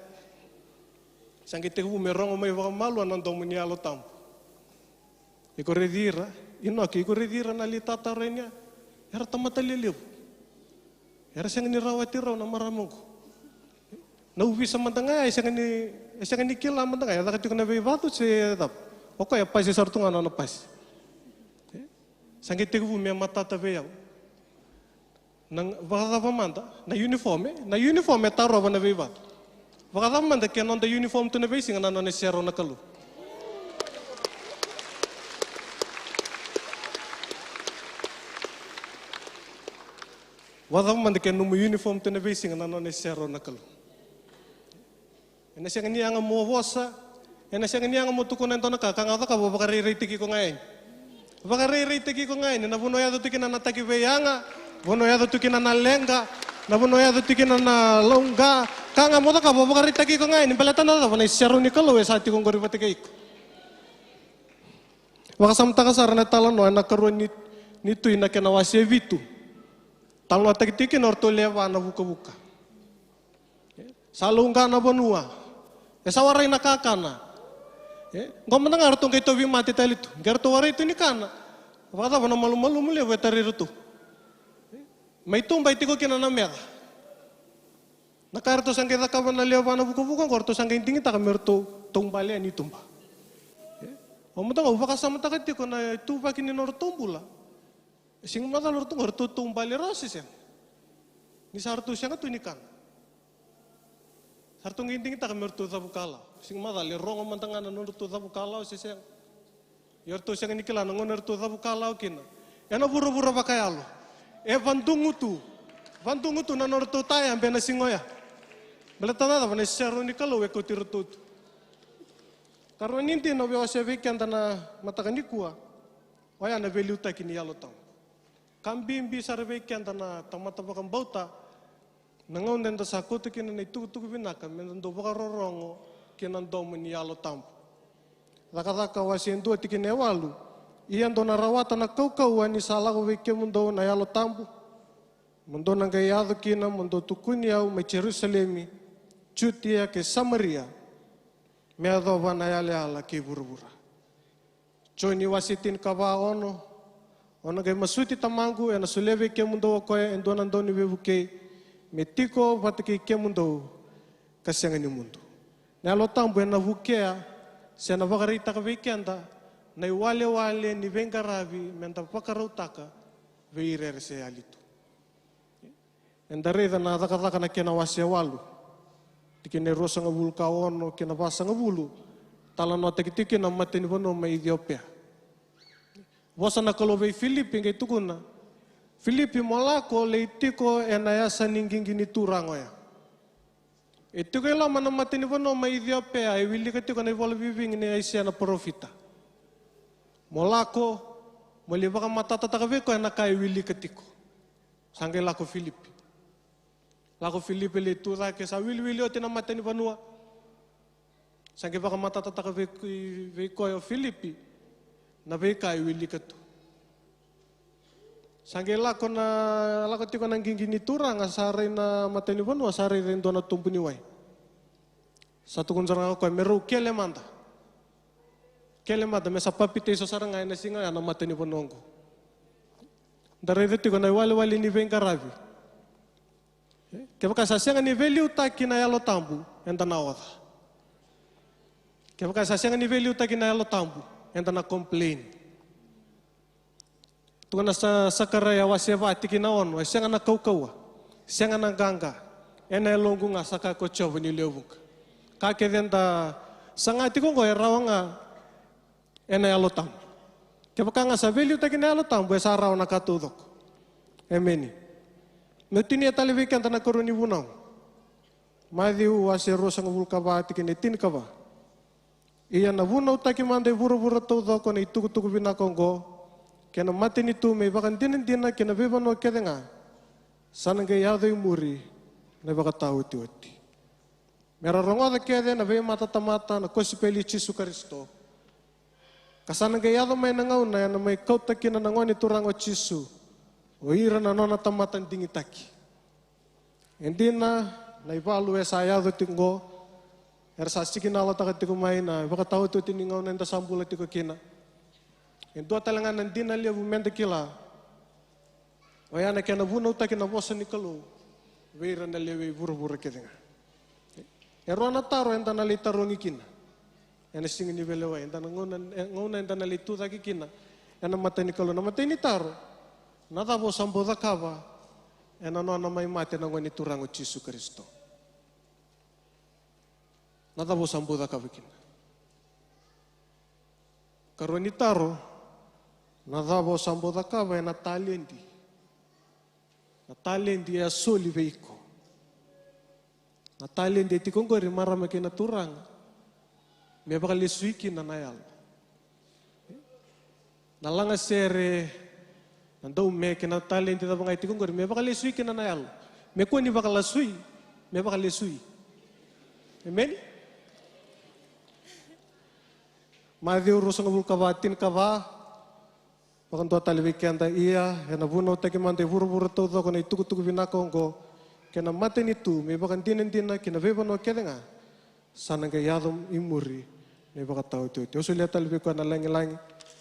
Sa qai tekivu me rogo mai vakamalua na domo ni Yalo Tabu. Iko raici ira, Inoki, iko raici ira na lai tataro yani ya. Era tamata lelevu. Era sega ni rawati rau na marama qo. Na ovisa mada ga ya, e sega ni, e sega ni kila mada ga ya, e caka tiko na veivacu se cava. O koya e pasi sara tu ga na nona pasi. Sa qai tekivu me matata vei au. Na vakacava mada, na uniform, e? Na uniform e tarova na veivacu. Vakacava mada ke noda uniform tu na veisiga na nona iserau na Kalou. Vakacava mada ke nomu uniform tu na veisiga na nona iserau na Kalou. Ena sega ni yaga mo vosa, ena sega ni yaga mo tukuna e dua na ka, ka ga o cakava o vakarairaitaki iko ga yani. Vakarairaitaki iko ga yani, na vanua yaco tu kina na taki veiyaga, vanua yaco tu kina na leqa, na vanua yaco tu kina na lauqa, ka ga mo cakava o vakaraitaki iko ga yani, baleta na cava, na iserau ni Kalou e sa tiko qori vata kei iko. Vakasamataka sara na italanoa ena karua ni, ni Tui na kena wase vitu. Talanoataki tiko kina o ratou lewe va na vukavuka. Sa lauqa na vanua. E sa warai na kakana. E, qo mada ga ratou qai tauvimate tale tu. Qai ratou warai tu ni kana. Vakacava na malumalumu levu e tarai ratou. Mai tuba e tiko kina na meca. Na ka ratou sa qai cakava na lewe va na vukavuka qo, ratou sa qai digitaka me ratou taubale yani i tuba. E, au mada ga au vakasamataka tiko na ituvaki ni nodratou bula. E sega ni macala o ratou qo, ratou taubale rawa se sega. Ni sa ratou sega tu ni kana. Sa ratou qai digitaka me ratou cavu kalawa. E sega ni macala e rogo mada ga na nodratou cavu kalawa se sega. Ia ratou sega ni kila na gauna ratou cavu kalawa kina ena vuravura vakayalo. E vadugu tu. Vadugu tu na nodratou tayabe na siga oya. Baleta na cava, na iserau ni Kalou e kauti ratou tu. Karua ni dina au via wasea vei keda na mataka nikua. Oya na veiliutaki ni Yalo Tabu. Ka bibi sara vei keda na tamata vakabauta, na gauna eda sa kauta kina na itukutuku vinaka, meda dau vakarorogo ki na domo ni Yalo Tabu. Cakacaka wase e dua tikina e walu. Ia dou na rawata na kaukauwa ni sa lako vei kemudou na Yalo Tabu. Mo dou na qai yaco kina, mo dou tukuni au mai Jerusalemi, Jutia kei Samaria, me yacova na yalayala kei vuravura. Joni wase tinikava, ono. O na qai masuti Tamaqu, ena solia vei kemudou o koya e dua na dauniveivukei, me tiko vata kei kemudou ka sega ni mudu. Na Yalo Tabu ena vukea, se na vakaraitaka vei keda na iwalewale ni veiqaravi meda vakarautaka vei ira era se yali tu. Eda raica na Cakacaka na kena wase walu. Tikina e ruasagavulu ka ono kei na vasagavulu, talanoataki tiko kina na matanivanua mai Iciopea. Vosa na Kalou vei Filipi, qai tukuna, "Filipi, mo lako lai tiko ena yasa ni qiqi ni Turaga oya." E tiko i loma na matanivanua mai Iciopea, e wilika tiko na ivola vivigi nei Aisea na parofita. "Mo lako, mo lai vakamatatataka vei koya na ka e wilika tiko." Sa qai lako Filipi. Lako Filipi lai tu cake, sa wiliwili oti na matanivanua. Sa qai vakamatatataka vei, vei koya o Filipi na veika e wilika tu. Sa qai lako na, lako tiko na qiqi ni Turaga, sa rai na matanivanua, sa raica e dua na tubu ni wai. Sa tukuna sara ga o koya, "Me rau kele mada. Kele mada, me sa papitaiso sara ga ena siga ya na matanivanua oqo." Da raica tiko na iwalewale ni veiqaravi. Kevaka sa sega ni veiliutaki na Yalo Tabu, eda na oca. Kevaka sa sega ni veiliutaki na Yalo Tabu, eda na complain. Tukuna sa, Sakaraia wase va tikina ono, "E sega na kaukauwa, sega na qaqa, ena yaloqu ga," sa kaya ko Jiova ni lewe vuqa. Ka kece eda saga tiko oqo e rawa ga ena Yalo Tabu. Kevaka ga sa veiliutaki na Yalo Tabu, e sa rawa na ka taucoko. Emeni. Meu tinia tale vei keda na ikarua ni vunau. Maciu wase ruasagavulu ka va, tikina e tinikava. "Ia na vunautaki mada e vuravura taucoko na itukutuku vinaka oqo, kei na matanitu me ivakadinadina ki na veivanua kece ga, sa na qai yaco i muri na ivakataotioti." Me ra rogoca kece na veimatatamata na kosipeli i Jisu Karisito, ka sa na qai yaco mai na gauna ena mai kauta kina na Gone Turaga o Jisu o ira na nona tamata digitaki. E dina na ivalu e sa yaco tiko oqo, era sa sikinalataka tiko mai na ivakataotioti ni gauna eda sa bula tiko kina. E dua tale ga na dina levu meda kila, oya na kena vunautaki na vosa ni Kalou vei ira na lewe i vuravura kece ga. E rua na taro eda na lai tarogi kina ena siga ni veilewai, eda na gauna, e, gauna eda na lai tu cake kina ena mata ni Kalou. Na imatai ni taro, na cava o sa bau cakava ena nona mai mate na Gone Turaga o Jisu Karisito? Na cava o sa bau cakava kina? Karua ni taro, na cava o sa bau cakava ena taledi? Na taledi e a soli vei iko. Na taledi e tiko oqori, marama kei na turaga, me vakalesui kina na yalo. Na lagasere, na dau me kei na taledi cava ga e tiko oqori, me vakalesui kina na yalo. Me kua ni vakalesui, me vakalesui. Emeni? Maciu ruasagavulu ka va, tinikava. Vakadua tale vei keda, ia, ena vunautaki mada e vuravura taucoko na itukutuku vinaka oqo, kei na matanitu me ivakadinadina ki na veivanua kece ga, sa na qai yaco i muri na ivakataotioti. Au solia tale vei koya na lagilagi,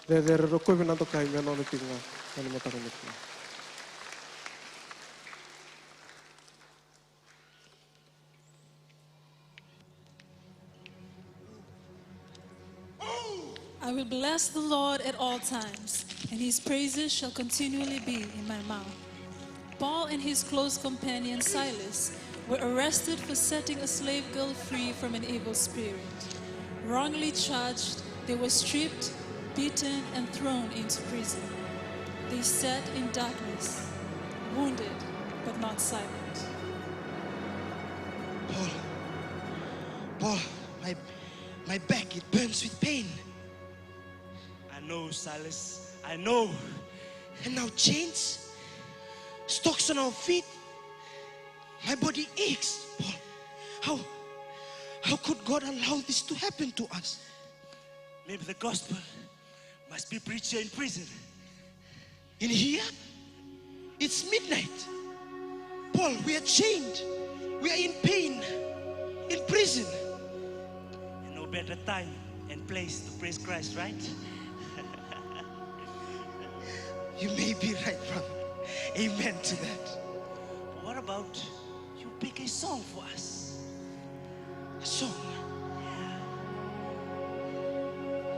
cecere, rokovi na dokai me nona tiko ga ena mataka nikua. I will bless the Lord at all times, and his praises shall continually be in my mouth. Paul and his close companion Silas were arrested for setting a slave girl free from an evil spirit. Wrongly charged, they were stripped, beaten, and thrown into prison. They sat in darkness, wounded but not silent. Paul, Paul, my, my back, it burns with pain. I know, Silas, I know. And now chains, stocks on our feet. My body aches, Paul. How, how could God allow this to happen to us? Maybe the gospel must be preached here in prison. In here? It's midnight. Paul, we are chained. We are in pain. In prison. And no better time and place to praise Christ, right? You may be right, brother. Amen to that. What about you pick a song for us? A song.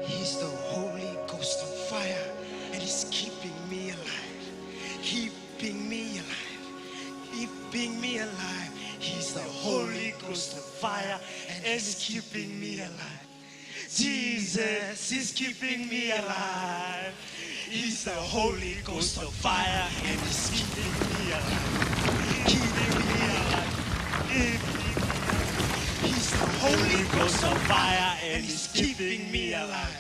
He's the Holy Ghost on fire and he's keeping me alive. Keeping me alive. Keeping me alive. He's the Holy Ghost on fire. keeping me alive. Jesus is keeping me alive. He's the Holy Ghost of fire and he's keeping me alive. Keeping me alive. Keeping me alive. He's the Holy Ghost of fire and he's keeping me alive.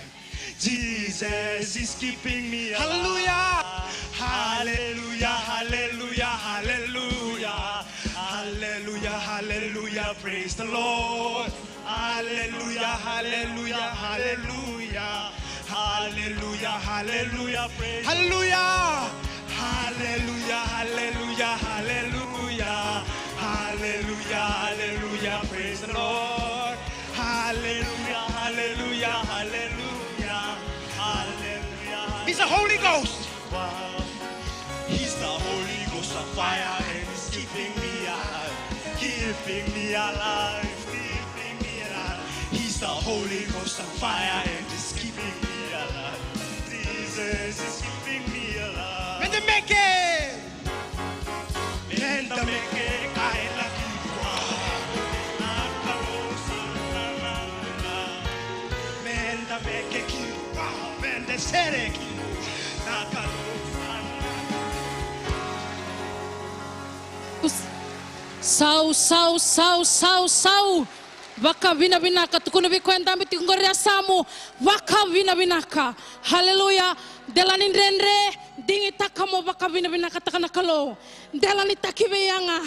Jesus is keeping me alive. Hallelujah. Hallelujah, hallelujah, hallelujah. Hallelujah, hallelujah, praise the Lord. Hallelujah, hallelujah, hallelujah. Hallelujah, hallelujah, praise the Lord. Hallelujah. Hallelujah, hallelujah, hallelujah. Hallelujah, hallelujah, praise the Lord. Hallelujah, hallelujah, hallelujah. Hallelujah. He's the Holy Ghost. Wow. He's the Holy Ghost of fire and he's keeping me alive, keeping me alive, keeping me alive. He's the Holy Ghost of fire and he's keeping me alive. Jesus is keeping me alive. Meda meke. Meda meke ka e laki vua na Kalou sa na. Meda meke ki vua, meda sere ki vua na Kalou sa na. Sau, sau, sau, sau, sau. Vakavinavinaka, tukuna vei koya dabe tiko qori a Samu. Vakavinavinaka. Haleluya. Dela ni dredre, digitaka mo vakavinavinakataka na Kalou. Dela ni taki veiyaga,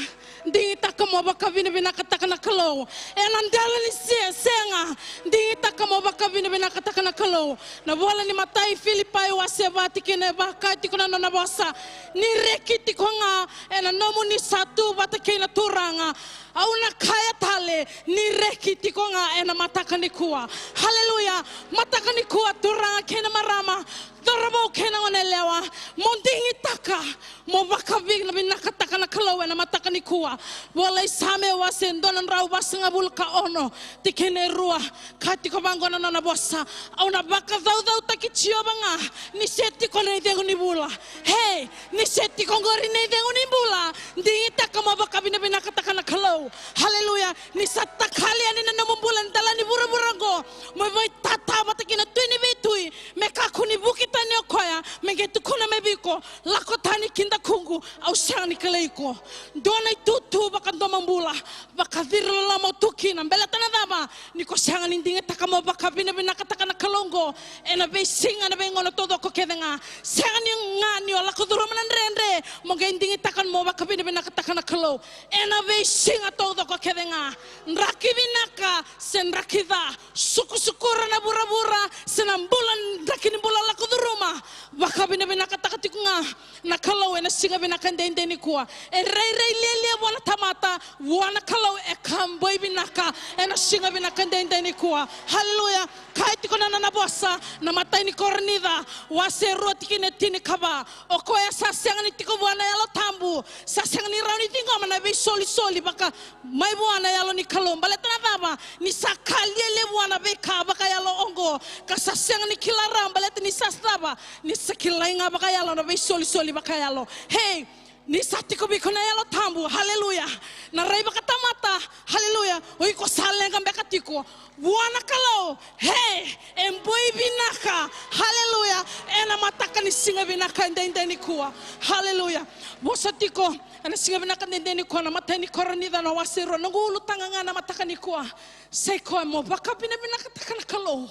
digitaka mo vakavinavinakataka na Kalou. Ena dela ni se-, sega, digitaka mo vakavinavinakataka na Kalou. Na vola ni matai Filipai wase va tikina e va, kaya tiko na nona vosa: Ni reki tiko ga ena nomuni sa tu vata kei na Turaga. Au na kaya tale, ni reki tiko ga ena mataka nikua. Haleluya. Mataka nikua, turaga kei na marama, cauravou kei na goneyalewa, mo digitaka mo vakavinavinakataka na Kalou ena mataka nikua. Vola i Same wase dua na drau vasagavulu ka ono, tikina e rua, kaya tiko vaqo na nona vosa: Au na vakacaucautaki Jiova ga ni se tiko na icegu ni vula. Hei, ni se tiko qori na icegu ni bula, digitaka mo vakavinavinakataka na Kalou. Haleluya. Ni sa takali yani na nomu bula ena dela ni vuravura oqo, mo vakaitata vata kei na Tui ni veitui, me kakua ni vuki tani o koya, me qai tukuna mai vei iko: Lako tani ki dakuqu, au sega ni kilai iko. Dua na itutu vakadomobula, vakaciri loloma o tu kina. Baleta na cava? Ni ko sega ni digitaka mo vakavinavinakataka na Kalou oqo ena veisiga, ena veigauna taucoko kece ga. Sega ni ga ni o lako curuma na dredre mo qai digitaka mo vakavinavinakataka na Kalou. Ena veisiga taucoko kece ga, draki vinaka se draki ca, sukusukura na vuravura se na bula, draki ni bula lako curuma, vakavinavinakataka tiko ga na Kalou ena siga vinaka edaidai nikua. E rairai lialia vua na tamata, vua na Kalou e ka boi vinaka ena siga vinaka edaidai nikua. Haleluya. Kaya tiko na nona vosa na matai ni Korinica wase rua tikina e tinikava: O koya sa sega ni tiko vua na Yalo Tabu sa sega ni rawa ni ciqoma na veisolisoli vaka mai vua na Yalo ni Kalou. Baleta na cava? Ni sa ka lialia vua na veika vakayalo oqo, ka sa sega ni kila rawa, baleta ni sa cava? Ni sa kilai ga vakayalo na veisolisoli vakayalo. Hei, ni sa tiko vei iko na Yalo Tabu, haleluya, na rai vakatamata, haleluya, o iko sa leqa beka tiko. Vua na Kalou, hei, e boi vinaka, haleluya, ena mataka ni siga vinaka edaidai nikua, haleluya. Vosa tiko ena siga vinaka edaidai nikua na matai ni Korinica na wase rua, noqu ulutaga ga na mataka nikua. Sai koya mo vakavinavinakataka na Kalou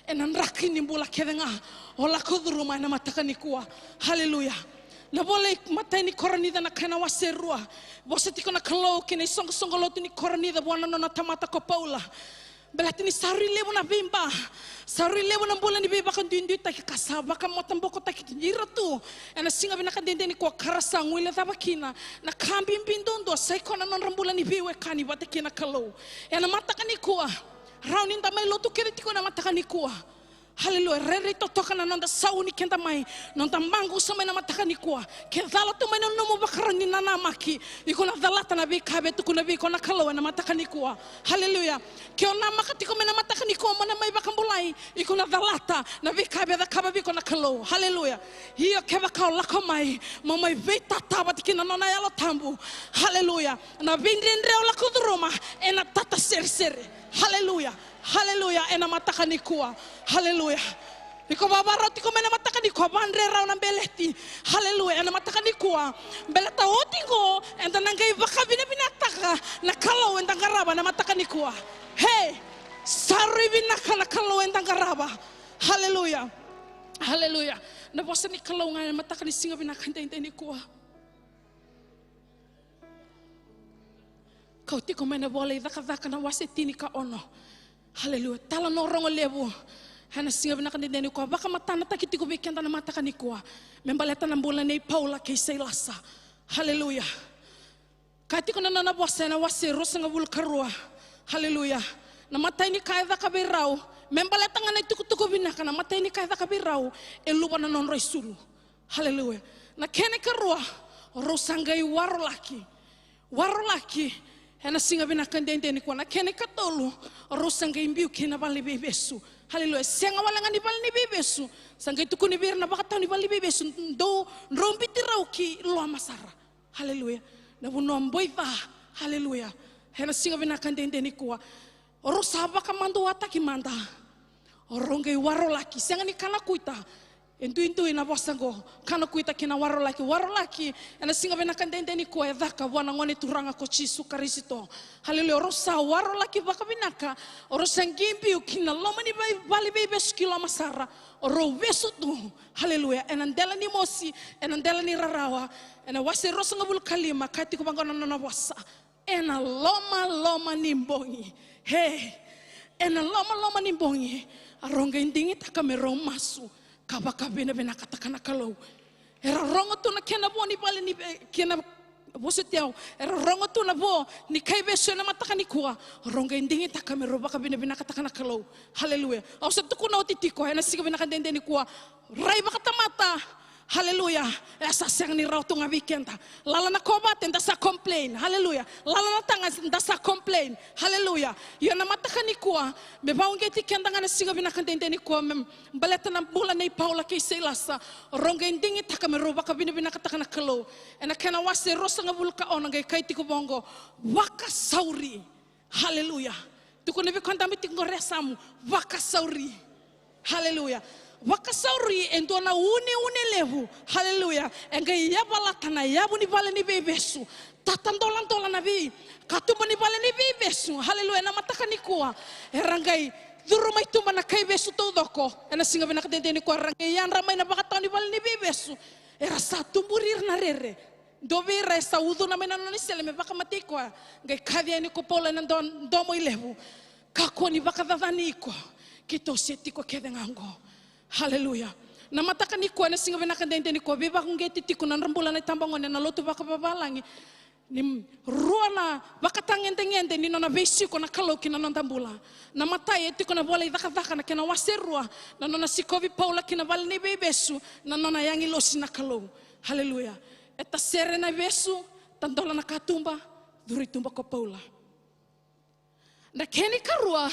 ena draki ni bula kece ga o lako curuma ena mataka nikua. Haleluya. Na vola i matai ni Korinica na kena wase rua. Vosa tiko na Kalou kei na isoqosoqo lotu ni Korinica vua na nona tamata ko Paula. Baleta ni sa rui levu na veiba, sa rui levu na bula ni veivakaduiduitaki ka sa vakamatabokotaki ira tu ena siga vinaka edaidai nikua, ka ra sa guilecava kina na ka bibi duadua, sai koya na nodra bula ni veiwekani vata kei na Kalou. Ena mataka nikua, rawa ni da mai lotu kece tiko ena mataka nikua. Haleluya. Rairai totoka na noda sauni keda mai, noda maqusa mai na mataka nikua. Ke cala tu mai na nomu ivakarau ni nanamaki, iko na calata na veika e tukuna vei iko na Kalou ena mataka nikua. Haleluya. Ke o namaka tiko mai na mataka nikua mo na mai vakabulai, iko na calata na veika e cakava vei iko na Kalou. Haleluya. Io, kevaka o lako mai mo mai veitatavati kina nona Yalo Tabu, haleluya, na veidredre o lako curuma ena tata seresere. Haleluya. Haleluya. Ena mataka nikua. Haleluya. Iko vavarau tiko mai na mataka nikua, vadre rawa na beleti. Haleluya. Ena mataka nikua, baleta oti qo eda na qai vakavinavinakataka na Kalou eda qarava na mataka nikua. Hei, sa rui vinaka na Kalou eda qarava. Haleluya. Haleluya. Na vosa ni Kalou ga ena mataka ni siga vinaka daidai nikua. Kau tiko mai na vola i Cakacaka na wase tini ka ono. Haleluya. Tala no rogo levu. Ena siga vinaka daidai nikua, vakamatanataki tiko vei keda na mataka nikua me baleta na bula nei Paula kei Sailasa. Haleluya. Ka tiko na nona vosa ena wase ruasagavulu ka rua. Haleluya. Na matai ni ka e caka vei rau, me baleta ga na itukutuku vinaka, na matai ni ka e caka vei rau e luva na nodra isulu. Haleluya. Na kena ikarua, o rau sa qai warolaki. Warolaki ena siga vinaka daidai nikua. Na kena ikatolu, o rau sa qai biu ki na vale ni veivesu. Haleluya. Sega wale ga ni vale ni veivesu, sa qai tukuni vei ira na vakatau ni vale ni veivesu, dou, drau biuti rau ki loma sara. Haleluya. Na vanua boi ca. Haleluya. Ena siga vinaka daidai nikua, o rau sa vakamaduataki mada. O rau qai warolaki, sega ni kana kuita. E duidui na vosa qo, kana kuita kei na warolaki. Warolaki ena siga vinaka daidai nikua e caka vua na Gone Turaga ko Jisu Karisito. Haleluya. O rau sa warolaki vakavinaka. O rau sa qai biu ki na loma ni vai-, vale ni veivesu ki loma sara. O rau vesu tu. Haleluya. Ena dela ni mosi, ena dela ni rarawa. Ena wase ruasagavulu ka lima, ka tiko vaqo na nona vosa. Ena lomaloma ni bogi. He, ena lomaloma ni bogi, a rau qai digitaka me rau masu ka vakavinavinakataka na Kalou. Era rogo tu na kena vo ni vale ni ve-, kena, vosoti au, era rogo tu na vo ni kaivesu ena mataka nikua, a rau qai digitaka me rau vakavinavinakataka na Kalou. Haleluya. Au sa tukuna oti tiko ena siga vinaka daidai nikua, rai vakatamata. Haleluya. E sa sega ni rawa tu ga vei keda. Lala na kovate da sa complain. Haleluya. Lala na taga da sa complain. Haleluya. Ia na mataka nikua, me vakauqeti keda ga na siga vinaka daidai nikua, me baleta na bula nei Paula kei Sailasa, rau qai digitaka me rau vakavinavinakataka na Kalou. Ena kena wase ruasagavulu ka ono qai kai tiko vaqo, vakasauri. Haleluya. Tukuna vei koya dabe tiko qori e yasamu, vakasauri. Haleluya. Vakasauri e dua na uneune levu. Haleluya. E qai yavalata na yavu ni vale ni veivesu. Tatadoladola na veikatuba ni vale ni veivesu. Haleluya. Ena mataka nikua, era qai curu mai tuba na kaivesu taucoko. Ena siga vinaka daidai nikua, era qai yadra mai na vakatau ni vale ni veivesu. Era sa tuburi ira na rere. Dua vei ira e sa ucuna mai na nona isele me vakamatei koya. Qai kaci yani ko Paula ena do-, domo ilevu. Kakua ni vakacacani iko. Keitou se tiko kece ga oqo. Haleluya. Na mataka nikua, ena siga vinaka daidai nikua, veivakauqeti tiko na nodra bula na itabagone ena lotu vakavavalagi. Ni rua na vakatagedegede ni nona veisiko na Kalou ki na noda bula. Na matai e tiko na vola i Cakacaka na kena wase rua, na nona sikovi Paula ki na vale ni veivesu, na nona agilosi na Kalou. Haleluya. E tasere na vesu, tadola na katuba, curu i tuba ko Paula. Na kena ikarua,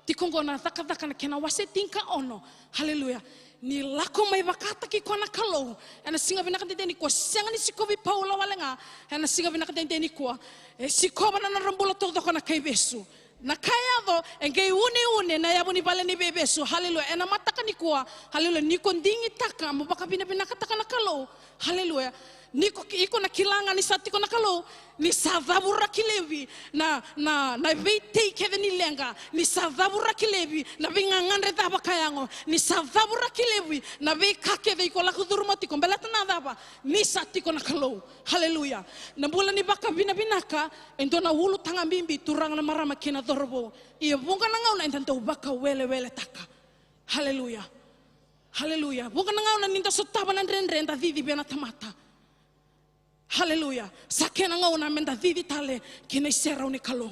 tiko oqo na Cakacaka na kena wase tinikaono. Haleluya. Ni lako mai vakataki koya na Kalou. Ena siga vinaka daidai nikua, sega ni sikovi Paula wale ga. Ena siga vinaka daidai nikua, e sikova na nodra bula taucoko na kaivesu. Na ka e yaco, e qai uneune na yavu ni vale ni veivesu. Haleluya. Ena mataka nikua, haleluya, ni ko digitaka mo vakavinavinakataka na Kalou. Haleluya. Ni ko, iko na kila ga ni sa tiko na Kalou, ni sa cavuraki laivi na, na, na veitei kece ni leqa, ni sa cavuraki laivi na veigagadre cava ka yago, ni sa cavuraki laivi na veika kece iko lako curuma tiko, baleta na cava? Ni sa tiko na Kalou. Haleluya. Na bula ni vakavinavinaka e dua na ulutaga bibi, turaga na marama kei na cauravou. Ia vuqa na gauna eda dau vakaweleweletaka. Haleluya. Haleluya. Vuqa na gauna ni da sotava na dredre eda cici vei na tamata. Haleluya. Sa kena gauna meda cici tale ki na iserau ni Kalou.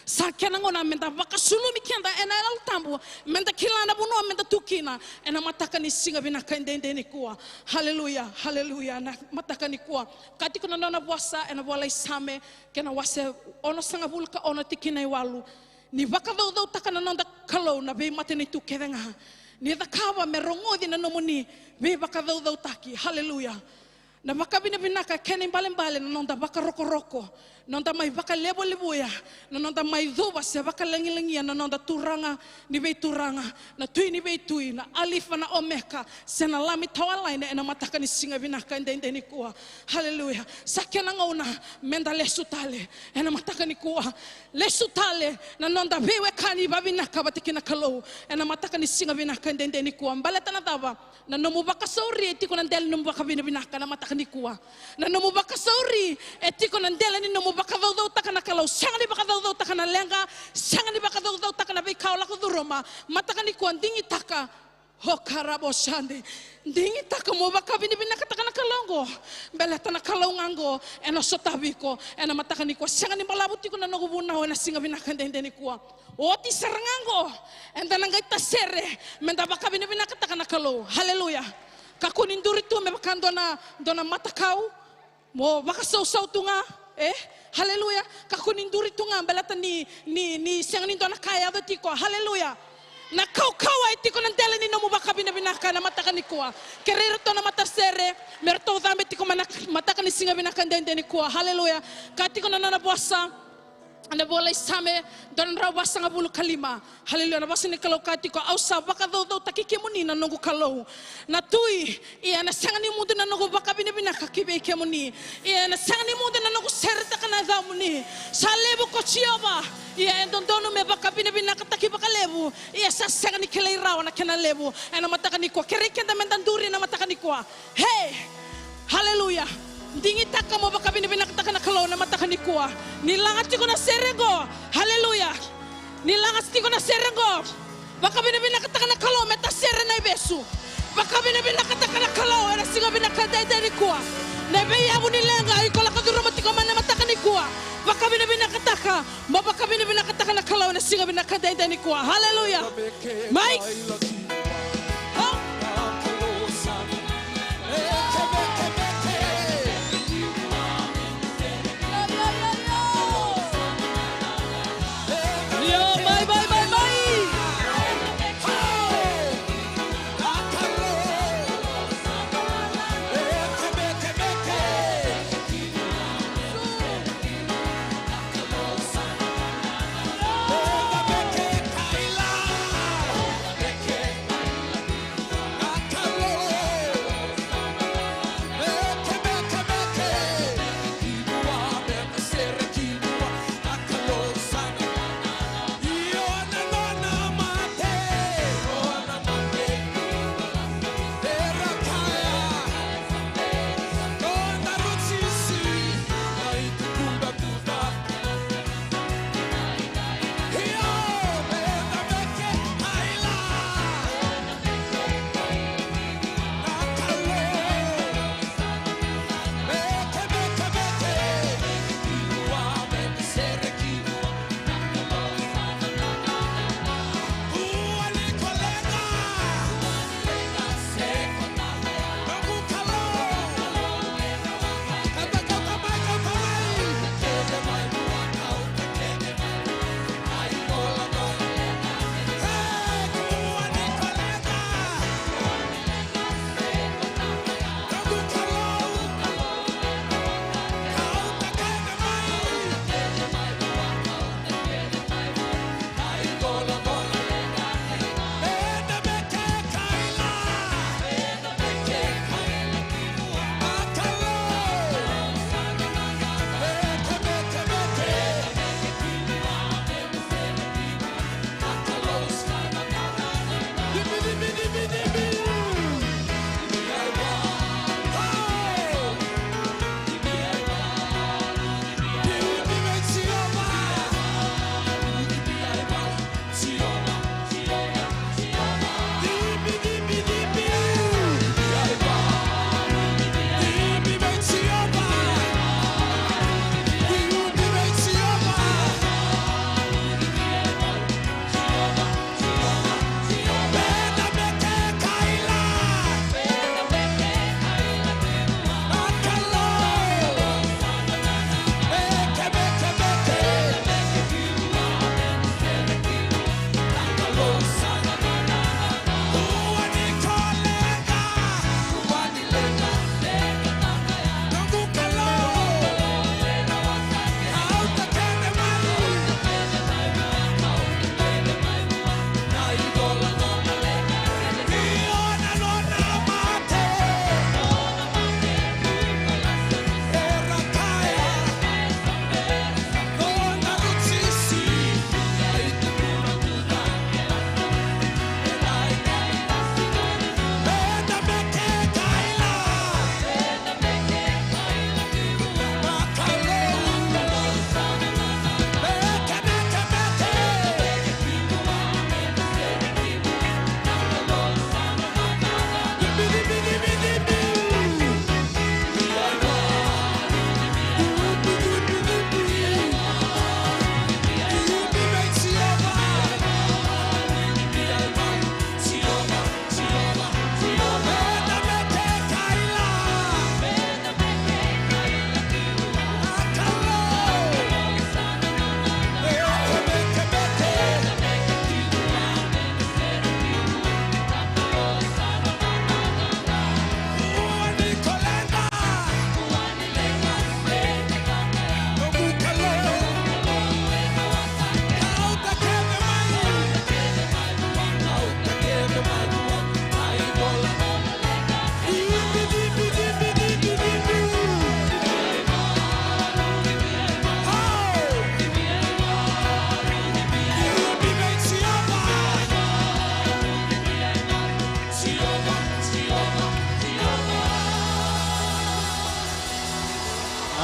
Sa kena gauna meda vakasulumi keda ena Yalo Tabu, meda kila na vanua meda tu kina ena mataka ni siga vinaka edaidai nikua. Haleluya, haleluya. Na mataka nikua, ka tiko na nona vosa ena vola i Same, kei na wase onosagavulu ka ono, tikina e walu: Ni vakacaucautaka na noda Kalou na veimatanitu kece ga, ni cakava me rogoci na nomuni veivakacaucautaki. Haleluya. Na vakavinavinaka, kena ibalebale na noda vakarokoroko, noda mai vakalevulevuya, na noda mai cuva se vakalagilagia na noda Turaga ni veituraga, na Tui ni veitui, na Alifa, na Omeka, se na Lami tawa laina ena mataka ni siga vinaka edaidai nikua. Haleluya. Sa kena gauna meda lesu tale ena mataka nikua. Lesu tale na noda veiwekani vavinaka vata kei na Kalou ena mataka ni siga vinaka edaidai nikua. Baleta na cava? Na nomu vakasauri e tiko na dela ni nomu vakavinavinaka na mataka nikua. Na nomu vakasauri e tiko na dela ni nomu vakacaucautaka na Kalou. Sega ni vakacaucautaka na leqa, sega ni vakacaucautaka na veika o lako curuma. Mataka nikua, digitaka. O karabo sande. Digitaka mo vakavinavinakataka na Kalou oqo. Baleta na Kalou ga oqo ena sotavi iko ena mataka nikua. Sega ni balavu tiko na noqu vunau ena siga vinaka edaidai nikua. Oti sara ga oqo, eda na qai tasere meda vakavinavinakataka na Kalou. Haleluya. Kakua ni duri tu me vaka dua na, dua na matakau, mo vakasausau tu ga, e? Haleluya. Kakua ni duri tu ga, baleta ni, ni, ni sega ni dua na ka e yaco tiko. Haleluya. Na kaukauwa e tiko na dela ni nomu vakavinavinaka na mataka nikua. Kerei iratou na matasere me ratou cabe tiko mai na mataka ni siga vinaka edaidai nikua. Haleluya. Ka tiko na nona vosa ena vola i Same, dua na drau vasagavulu ka lima. Haleluya. Na vosa ni Kalou ka tiko: Au sa vakacaucautaki kemuni na noqu Kalou, na Tui, ia ena sega ni mudu na noqu vakavinavinaka ki vei kemuni. Ia ena sega ni mudu na noqu seretaka na yacamuni. Sa levu ko Jiova, ia e dodonu me vakavinavinakataki vakalevu. Ia sa sega ni kilai rawa na kena levu. Ena mataka nikua, kerei keda meda duri ena mataka nikua. He! Haleluya. Digitaka mo vakavinavinakataka na Kalou na mataka nikua. Ni laga tiko na sere oqo. Haleluya. Ni laga tiko na sere oqo, vakavinavinakataka na Kalou me tasere na ivesu. Vakavinavinakataka na Kalou ena siga vinaka edaidai nikua. Na veiyavu ni leqa iko lako curuma tiko mai na mataka nikua, vakavinavinakataka. Mo vakavinavinakataka na Kalou ena siga vinaka edaidai nikua. Haleluya. Mai. Io, mai, mai, mai, mai.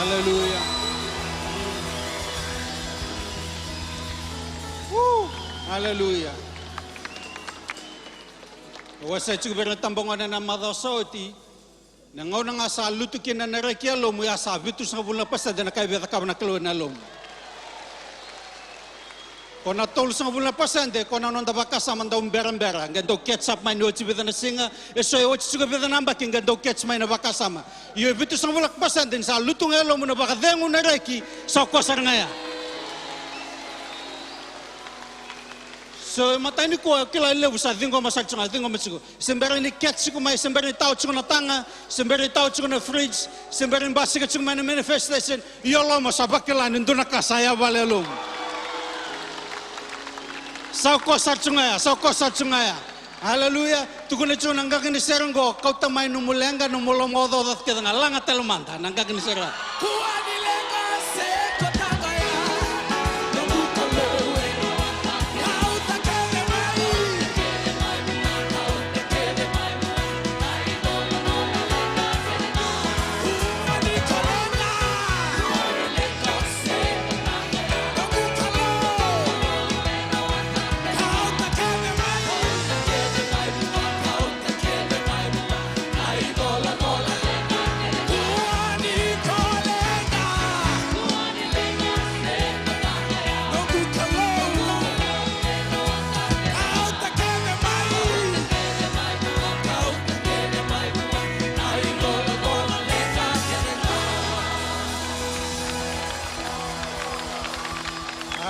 Aleluya. Woo. Aleluya. Au sa tiko vei ira na tabagone na macawa sa oti. Na gauna ga sa lutu kina na reki e yalomu, ya sa vitusagavulu na pasede na ka e via cakava na Kalou ena yalomu. Ko na tolusagavulu na pasede, ko na noda vakasama dau berabera, qai dau catch up mai ni oti vica na siga, eso e oti tiko vica na yabaki, qai dau catch mai na vakasama. Io, e vitusagavulu na pasede ni sa lutu ga e yalomu na vakacegu, na reki, sa koya sara ga ya. So, e matai nikua, kila e levu sa ciqoma sara tiko ga, ciqoma tiko. Se bera ni catch tiko mai, se bera ni tawa tiko na taga, se bera ni tawa tiko na fridge, se bera ni basika tiko mai na manifestation. Io, loma sa vakila ni dua na ka sa yavale e yalomu. Sa koya sara tiko ga ya, sa koya sara tiko ga ya. Aleluya. Tukuna tiko na qaqa ni sere qo, kauta mai nomu leqa, nomu lomaocaoca kece ga, laga tale mada na qaqa ni sere.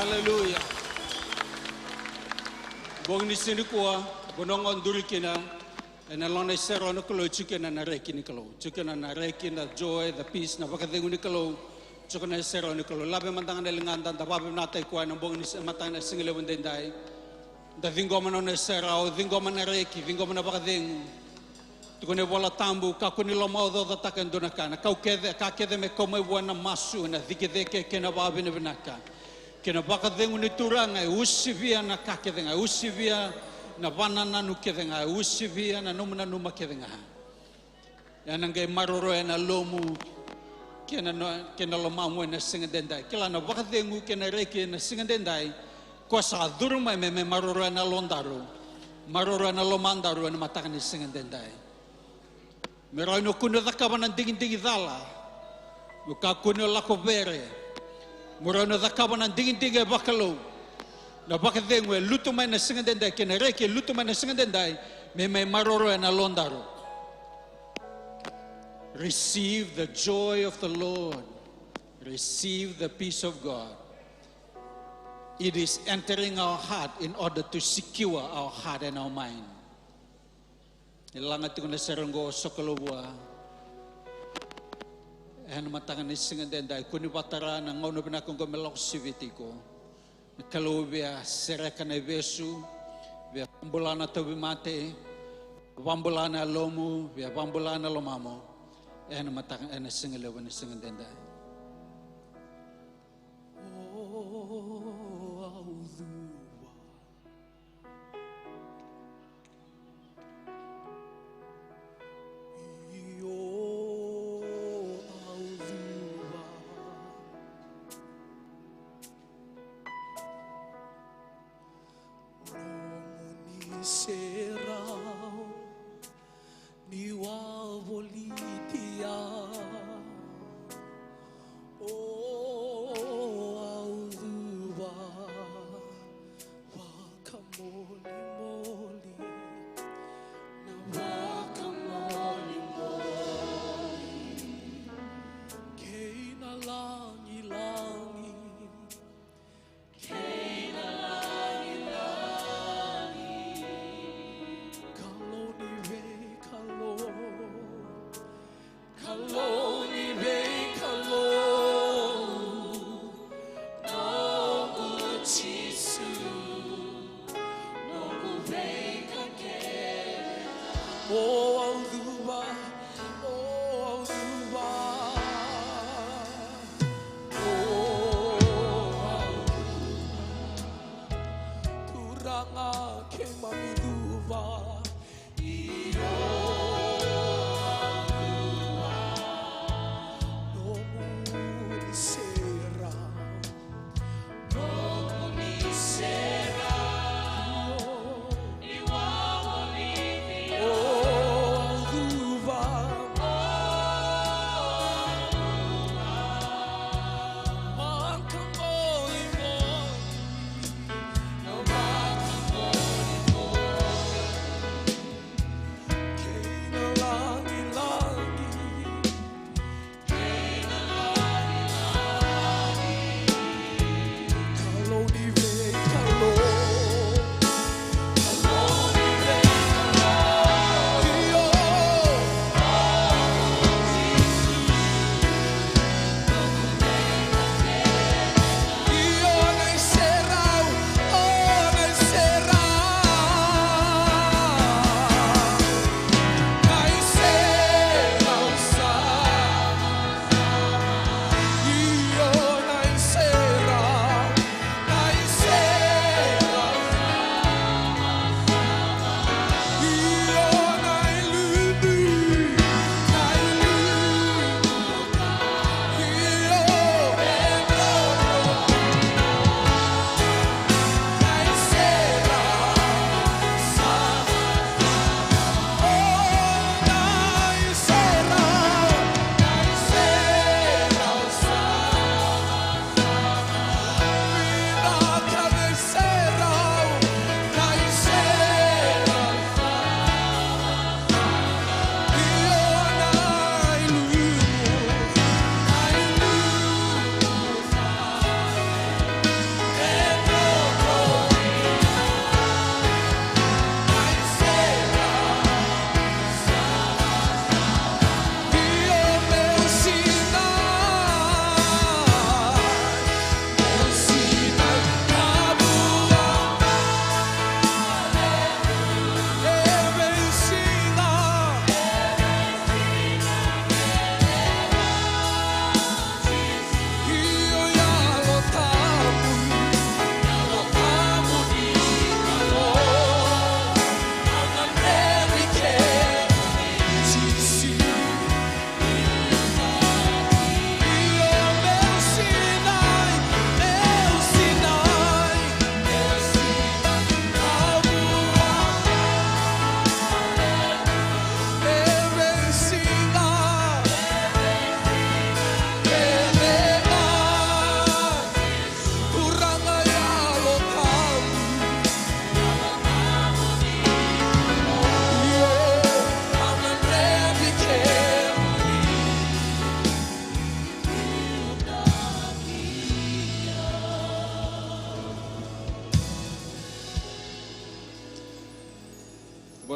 Aleluya. Bogi ni siga nikua, vanua ga o duri kina, ena loma ni serau ni Kalou, tiko kina na reki ni Kalou. Tiko kina na reki, na joy, the peace, na vakacegu ni Kalou. Tiko na serau ni Kalou. Lave mada ga na ligada, da vakavinavinakataki koya ena bogi ni se-, mataka ni siga levu edaidai. Da ciqoma na nona serau, ciqoma na reki, ciqoma na vakacegu. Tukuna na iVola Tabu, kakua ni lomaocaocataka e dua na ka. Na ka kece, ka kece me kau mai vua na masu, na cikecike kei na vakavinavinaka. Kei na vakacegu ni Turaga e usivia na ka kece ga, e usivia na vakanananu kece ga, e usivia na nomu nanuma kece ga. Ena qai maroroya na lomamu kei na, kei na lomamu ena siga edaidai. Kila na vakacegu kei na reki ena siga edaidai, koya sa curu mai me, me maroroya na yalodaru, maroroya na lomadaru ena mataka ni siga edaidai. Me rawa ni o kua ni o cakava na digidigi cala. Mo kakua ni o lako vere. Mo rawa ni o cakava na digidigi e vakalou. Na vakacegu e lutu mai na siga edaidai, kei na reki e lutu mai na siga edaidai, me mai maroroya na yalodaru. Receive the joy of the Lord. Receive the peace of God. It is entering our heart in order to secure our heart and our mind. E laga tiko na sere oqo, sokalou vua. Ena mataka ni siga edaidai, kua ni vatara na gauna vinaka oqo me lako siviti iko. Na Kalou via sereka na ivesu, via vabula na tauvimate, vabula na yalomu, via vabula na lomamu. Ena mataka, ena siga levu, ena siga edaidai. O au cuva. Io, au cuva. Nomuni serau ni wavoliti au. O au cuva, vakamolimoli, na vakamolimoli kei na lagilagi. Kalou ni veikalou, Kalou ni veikalou, noqu Jisu, noqu veika kece. O au cuva, o au cuva. Turaga keimami cuva. Io, au cuva. Nomu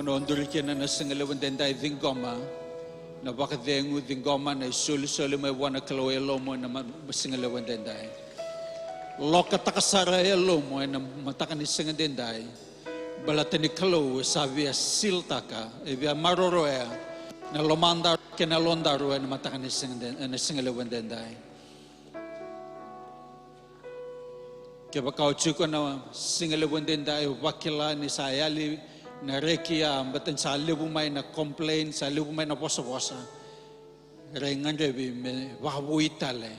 Nona duri kina na sigalevu edaidai, ciqoma na vakacegu, ciqoma na isolisoli mai vua na Kalou e yalomu ena ma-, sigalevu edaidai. Lokataka sara e yalomu ena mataka ni siga edaidai. Baleta ni Kalou e sa via sealtaka, e via maroroya na lomadaru kei na yalodaru ena mataka ni siga eda-, ena sigalevu edaidai. Kevaka o tiko na sigalevu edaidai, o vakila ni sa yali na reki ya, baleta ni sa levu mai na complain, sa levu mai na vosavosa. Rai gadrevi me vakavoui tale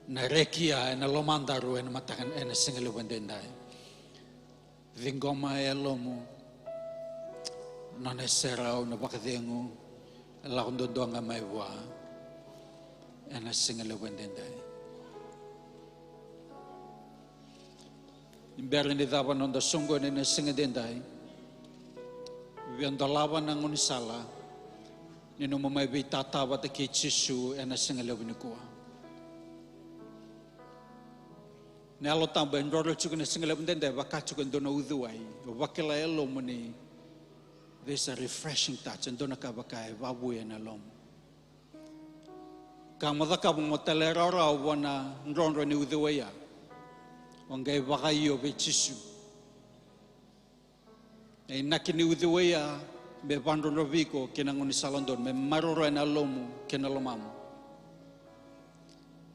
na reki ya ena lomadaru ena mataka, ena sigalevu edaidai. Ciqoma e yalomu nona iserau, na vakacegu e lako duadua ga mai vua ena sigalevu edaidai. Ni bera ni cava na noda soqoni ena siga edaidai, via dolava na gaunisala ni nomu mai veitata vata kei Jisu ena sigalevu nikua. Na Yalo Tabu e drodro tiko na sigalevu edaidai, e vaka tiko e dua na uciwai. O vakila e yalomu ni there's a refreshing touch, e dua na ka vaka e vavui ena yalomu. Ka mo cakava, mo talairawarawa vua na drodro ni uciwai ya. O qai vakaio vei Jisu. E inaki ni uciwai ya me vadrodrovi iko ki na gaunisala dodonu, me maroroya na yalomu kei na lomamu.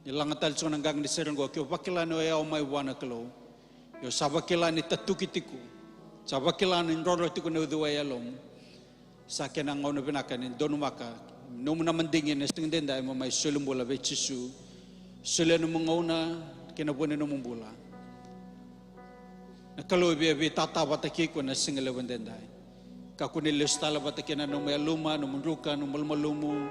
Ni laga tale tiko na qaqa ni sere oqo, ke o vakila ni o yawa mai vua na Kalou, o sa vakila ni tatuki tiko, sa vakila ni drodro tiko na uciwai e yalomu, sa kena gauna vinaka ni donumaka nomu na madigi ena siga edaidai mo mai soli bula vei Jisu. Solia nomu gauna kei na vua ni nomu bula. Na Kalou e via veitata vata kei iko ena sigalevu edaidai. Kakua ni lesu tale vata kei na nomu yaluma, nomu druka, nomu malumalumu.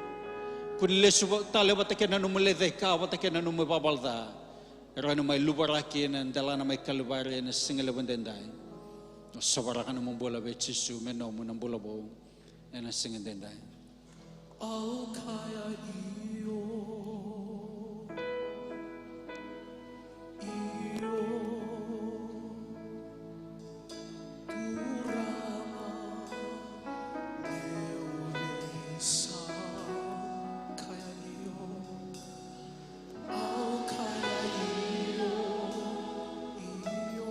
Kua ni lesu va-, tale vata kei na nomu lecaika, vata kei na nomu ivalavala ca. Rawa ni mai luvaraki ena delana mai Kalivari ena sigalevu edaidai. O sovaraka nomu bula vei Jisu me nomu na bula vou ena siga edaidai. Au kaya io, io, Turaga, meu veisau. Kaya io. Au kaya io, io,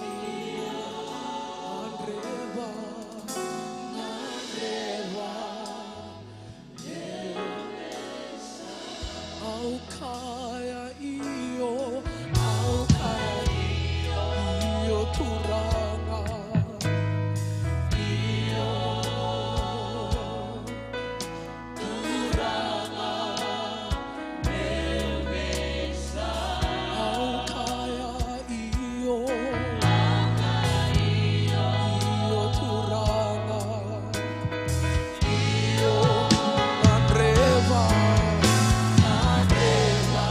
io, na gadreva, na gadreva, au kaya io, au kaya io, io Turaga, io. Turaga, meu veisau. Au kaya io. Au kaya io. Io Turaga. Io, gadreva. Gadreva.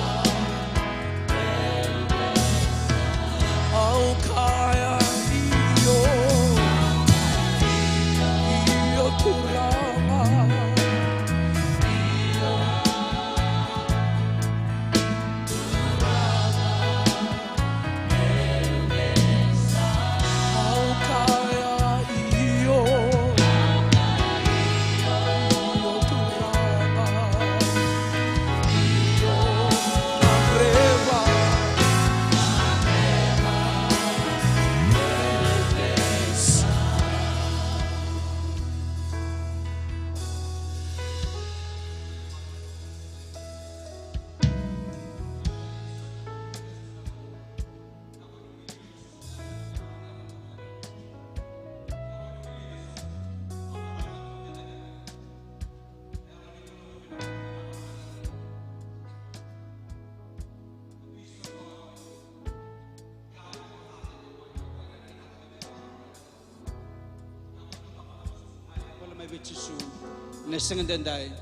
Au kaya io, io Turaga. Au kaya io, io Turaga. Wale mai vei Jisu na siga edaidai.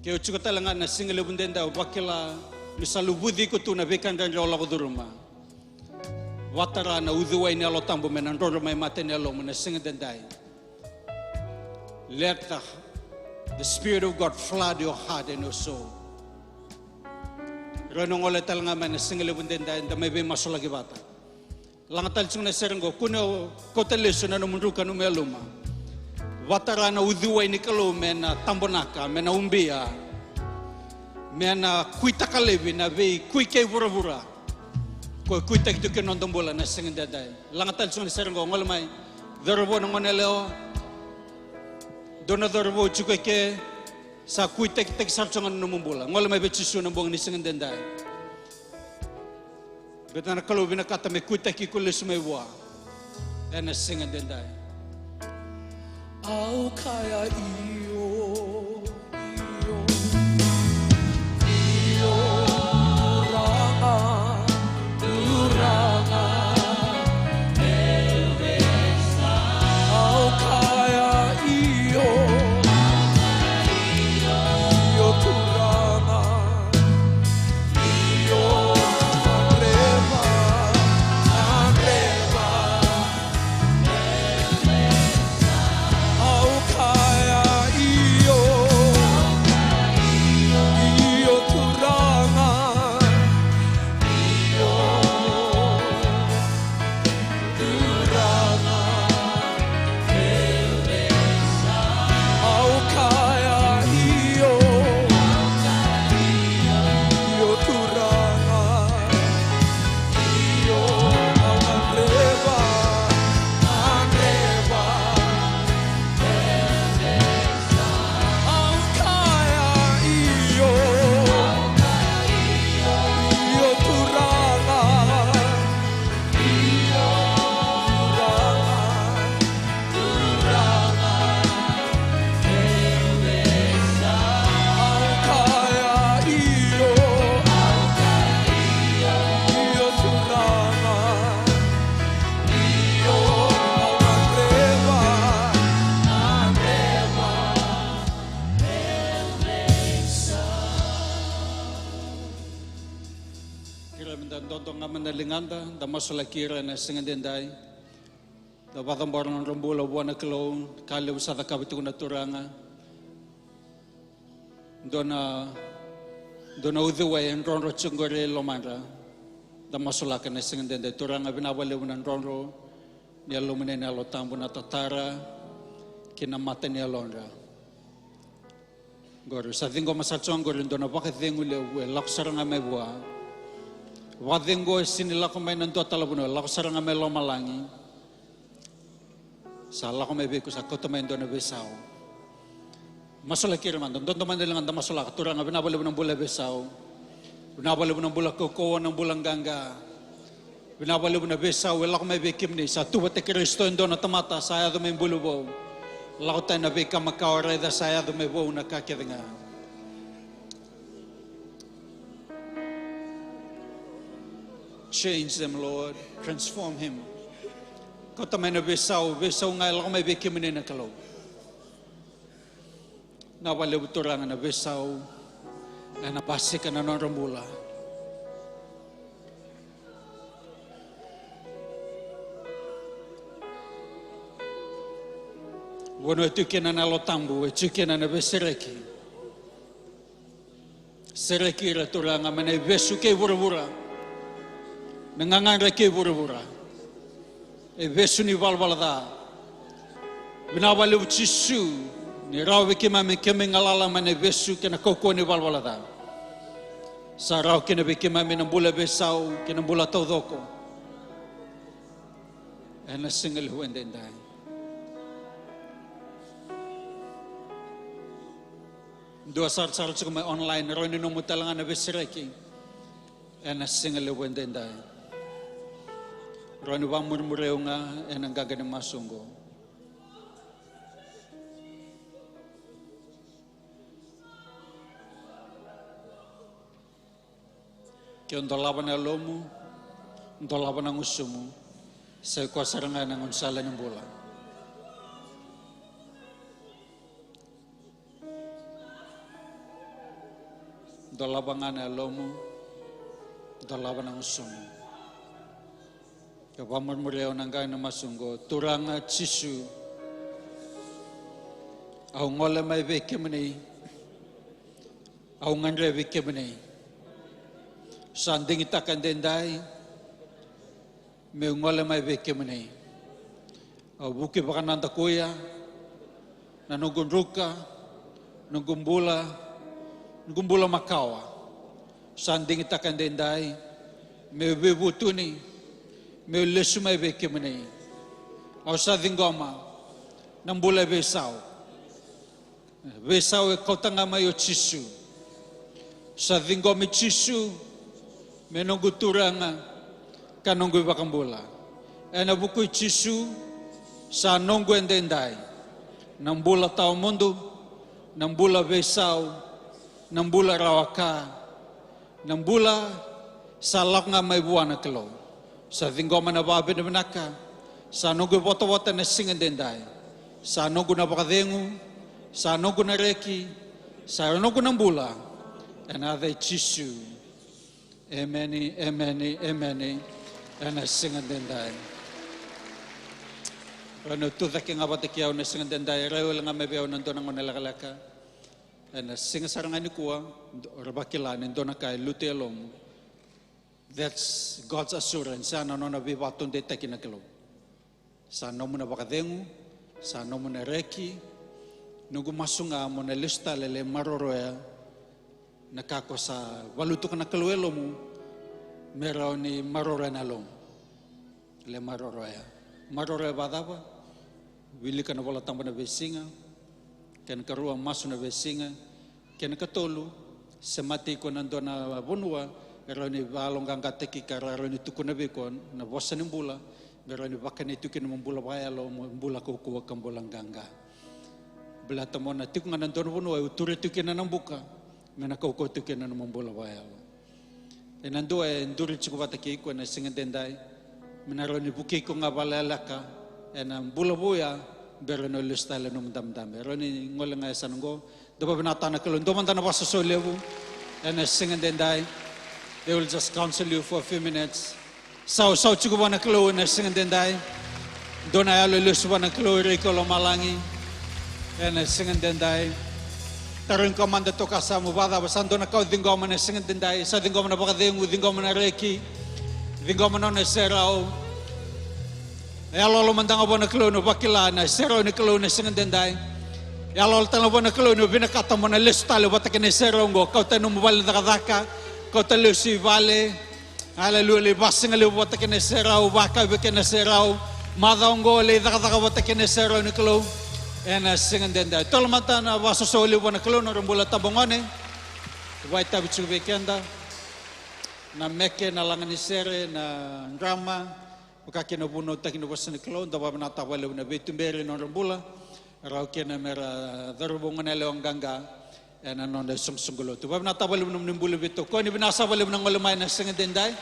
Ke o tiko tale ga na siga levu edaidai, o vakila ni sa luvuci iko tu na veika dredre o lako curuma. Vatara na uciwai ni Yalo Tabu me na drodro mai mata ni yalomu na siga edaidai. Let the, the Spirit of God flood your heart and your soul. Rau na gole tale ga mai na siga levu edaidai, da mai veimasulaki vata. Laga tale tiko na sere qo, kua ni o kauta lesu na nomu druka, nomu yaluma. Vakatara na uciwai ni Kalou me na tabonaka, me na ubia, me na kuitaka laivi na veikui kei vuravura. Ko kuitaki tiko kei na noda bula na siga edaidai. Laga tale tiko na sere qo, gole mai. Cauravou, na gone yalewa. Dua na cauravou tiko eke. Sa kuitakitaki sara tiko ga na nomu bula. Gole mai vei Jisu na bogi ni siga edaidai. Baleta na Kalou vinakata me kuitaki iko lesu mai vua ena siga edaidai. Au kaya io, io, io, Turaga, Turaga. Au kaya io, io, Turaga. Io, na dreva, na dreva. Au kaya io, io, Turaga. Io, Turaga. Au kaya io, io, Turaga. Io, au na dreva, na dreva. Au kaya io, io, Turaga. Io, Turaga. Kerea meda dodo ga mai na ligada, da masulaki ira ena siga edaidai. Da vakacabora na nodra bula vua na Kalou, ka levu sa cakava tiko na Turaga. Dua na, dua na uciwai e drodro tiko qori e lomadra. Da masulaka na siga edaidai. Turaga, vinaka vakalevu na drodro ni Yalomuni na Yalo Tabu, na tatara kei na mata ni yalodra. Qori sa ciqoma sara tiko qori dua na vakacegu levu e lako sara ga mai vua. Vakacegu e sega ni lako mai na dua tale na vanua, e lako sara ga mai lomalagi. Sa lako mai vei iko, sa kauta mai dua na veisau. Masulaki ira mada, dodo mada e ligada, masulaka. Turaga, vinaka vakalevu na bula e veisau. Vinaka vakalevu na bula kaukauwa, na bula qaqa. Vinaka vakalevu na veisau e lako mai vei kemuni. Sa tu vata kei Karisito e dua na tamata, sa yaco mai bula vou. Lako tani na veika makawa, raica sa yaco mai vou na ka kece ga. Change them, Lord. Transform him. Kauta mai na veisau, veisau ga e lako mai vei kemuni na Kalou. Vinaka vakalevu Turaga na veisau ena basika na nodra bula. Vanua e tiko kina na Yalo Tabu, e tiko kina na veisereki. Sereki ira Turaga mai na ivesu kei vuravura, na gagadre kei vuravura. E vesu ni valavala ca. Vinaka vakalevu Jisu, ni rawa vei keimami me keimami galala mai na ivesu kei na kaukauwa ni valavala ca. Sa rawa kina vei keimami na bula veisau kei na bula taucoko ena siga levu edaidai. Dua sarasara tiko mai online, rawa ni nomu tale ga na veisereki ena siga levu edaidai. Rawa ni vakamurimuria au ga ena qaqa ni masu oqo. Ke o dolava na yalomu, dolava na gusumu, sa i koya sara ga na gaunisala ni bula. Dolava ga na yalomu, dolava na gusumu. Ka vakamurimuria au na qaqa ni masu oqo. Turaga Jisu, au gole mai vei kemuni. Au gadrevi kemuni. Sa digitaka edaidai Meu gole mai vei kemuni. Au vuki vakanadakuya na noqu druka, noqu bula, noqu bula makawa. Sa digitaka edaidai meu veivutuni, meu lesu mai vei kemuni. Au sa ciqoma na bula e veisau. Veisau e kauta ga mai o Jisu. Sa ciqomi Jisu me noqu Turaga ka noqu iVakabula. Ena vuku i Jisu sa noqu edaidai na bula tawamudu, na bula veisau, na bula rawa ka, na bula sa lako ga mai vua na Kalou. Sa ciqoma na vakavinavinaka, sa noqu ivotavota na siga edaidai. Sa noqu na vakacegu, sa noqu na reki, sa noqu na bula. Ena yaca i Jisu. Emeni, emeni, emeni. Ena siga edaidai. Rau na tucake ga vata kei au na siga edaidai, rau wale ga mai vei au na dua na gauna lekaleka. Ena siga sara ga nikua, ra vakila ni dua na ka e lutu e yalomu. That's God's assurance, ya na nona veivakataudeitaki na Kalou. Sa nomu na vakacegu, sa nomu na reki, noqu masu ga mo na lesu tale lai maroroya na ka ko sa valutuka na Kalou e yalomu, me rawa ni maroroya na yalomu. Le maroroya. Maroroya vakacava? Wilika na Vola Tabu na veisiga. Kena karua, masu na veisiga. Kena katolu, semati iko na dua na vanua e rawa ni vakayaloqaqataki ka ra rawa ni tukuna vei iko na vosa ni bula, me rawa ni vakani tu kina mo bula vakayalo, mo bula kaukauwa ka bula qaqa. Baleta mo na tiko ga na dua na vanua e uturi tu kina na buka, me na kaukauwa tu kina na mo bula vakayalo. Ena dua e duri tiko vata kei iko ena siga edaidai, me na rawa ni vukei iko ga vakalekaleka ena bula vou ya, bera ni o lesu tale nomu dabedabe. E rawa ni gole ga e yasana oqo. Dou vakavinakataka na Kalou, dou mada na vakasoso levu ena siga edaidai. They will just counsel you for a few minutes. Sausau tiko vua na Kalou ena siga edaidai. Dou na yalo lesu vua na Kalou, ira iko lomalagi. Ena siga edaidai. Tarogi koya mada toka sa mu vakacava, sa dua na ka o ciqoma ena siga edaidai, sa ciqoma na vakacegu, ciqoma na reki, ciqoma na nona iserau. Yaloyalo mada ga vua na Kalou ni vakila na iserau ni Kalou ena siga edaidai. Yaloyalo tale ga vua na Kalou ni vinakata mo na lesu tale vata kei na iserau oqo, kauta nomu vale ni cakacaka, kauta lesu i vale. Aleluya, lai vasigalevu vata kei na iserau, vakau vei kei na iserau. Macawa oqo lai cakacaka vata kei na iserau ni Kalou. Ena siga edaidai. Tolo mada na vakasoso levu vua na Kalou na nodra bula tabagone. Vakaitavi tiko vei keda na meke, na laga ni sere, na drama, vaka kina vunautaki na vosa ni Kalou. Dou vakavinakataka vakalevu na veituberi na nodra bula. Rawa kina mera cauravou, goneyalewa qaqa ena noda isoqosoqo lotu. Vakavinakataka vakalevu na nomuni bula veitokoni, vinaka sara vakalevu na gole mai ena siga edaidai.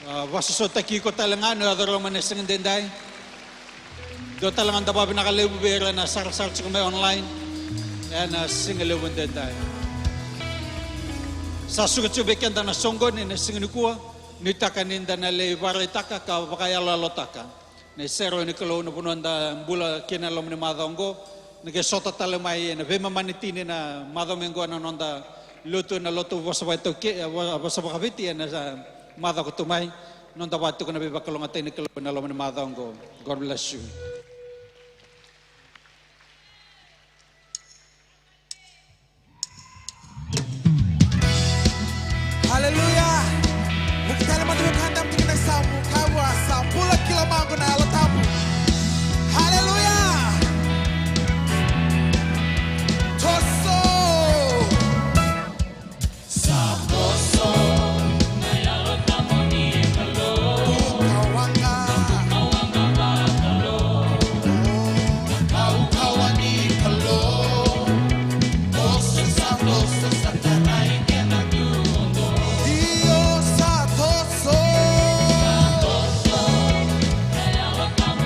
A, vakasosotaki iko tale ga ni o yaco rawa mai ena siga edaidai. Dua tale ga na vakavinaka levu vei ira na sarasara tiko mai online ena siga levu edaidai. Sa suka tiko vei keda na soqoni ena siga nikua, nuitaka ni da na lai vakaraitaka ka vakayaloyalotaka na iserau ni Kalou, na vanua da bula kina ena loma ni macawa oqo. Na qai sota tale mai ena veimama ni tini na macawa mai oqo na noda lotu ena lotu vosa vakaitaukei, e, vo-, vosa vakaviti ena, e, macawa ka tu mai. Noda vakatukuna na veivakalougatataki ni Kalou ena loma ni macawa oqo. God bless you. Haleluya. Vuki tale mada vei koya e dabe tiko ena yasamu, kaya vua, sa bula ki lomaqu na Yalo Tabu. Haleluya. Toso. Sa toso na Yalo Tabu ni Kalou. Tukawaqa. Tukawaqa vakalou. Kaukauwa ni Kalou. Toso, sa toso, sa tarai kena tu oqo. Io, sa toso. Sa toso na Yalo Tabu.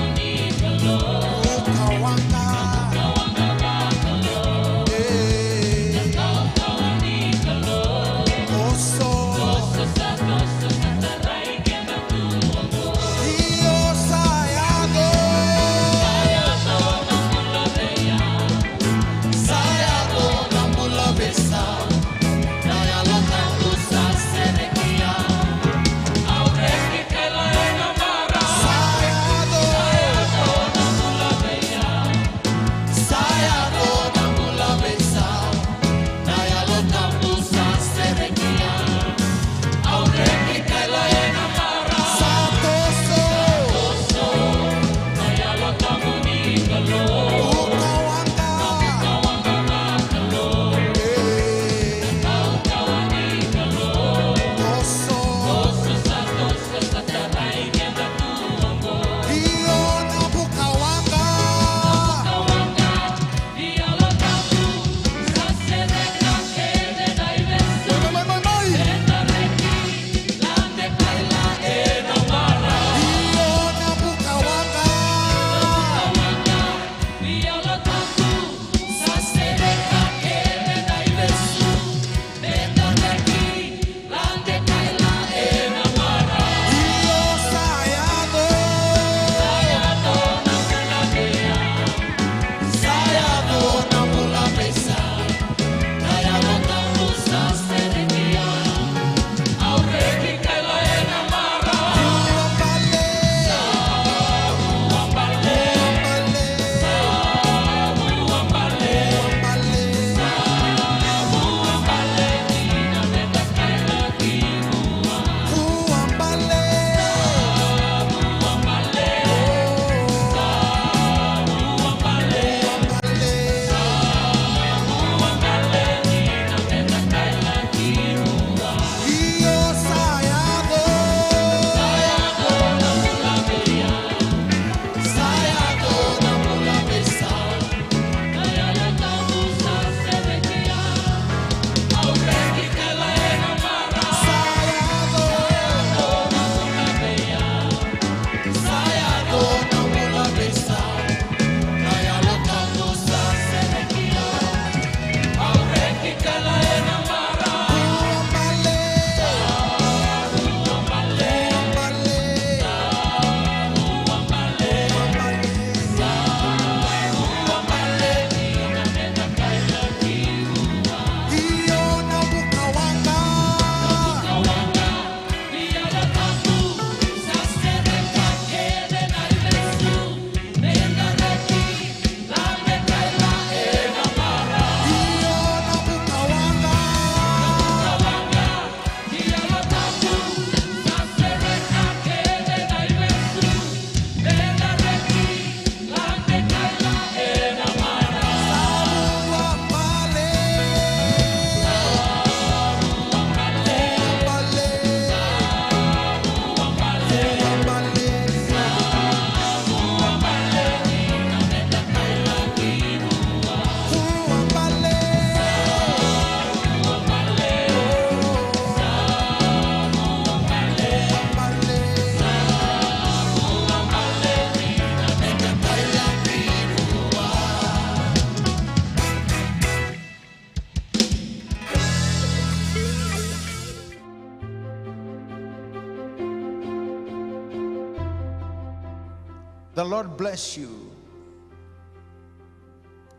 Lord bless you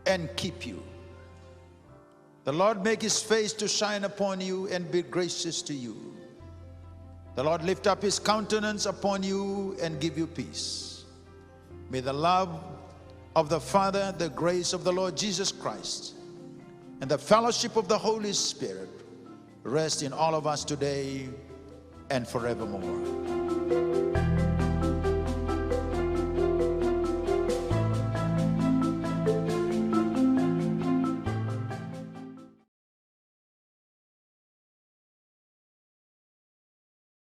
and keep you. The Lord make his face to shine upon you and be gracious to you. The Lord lift up his countenance upon you and give you peace. May the love of the Father, the grace of the Lord Jesus Christ, and the fellowship of the Holy Spirit rest in all of us today and forevermore.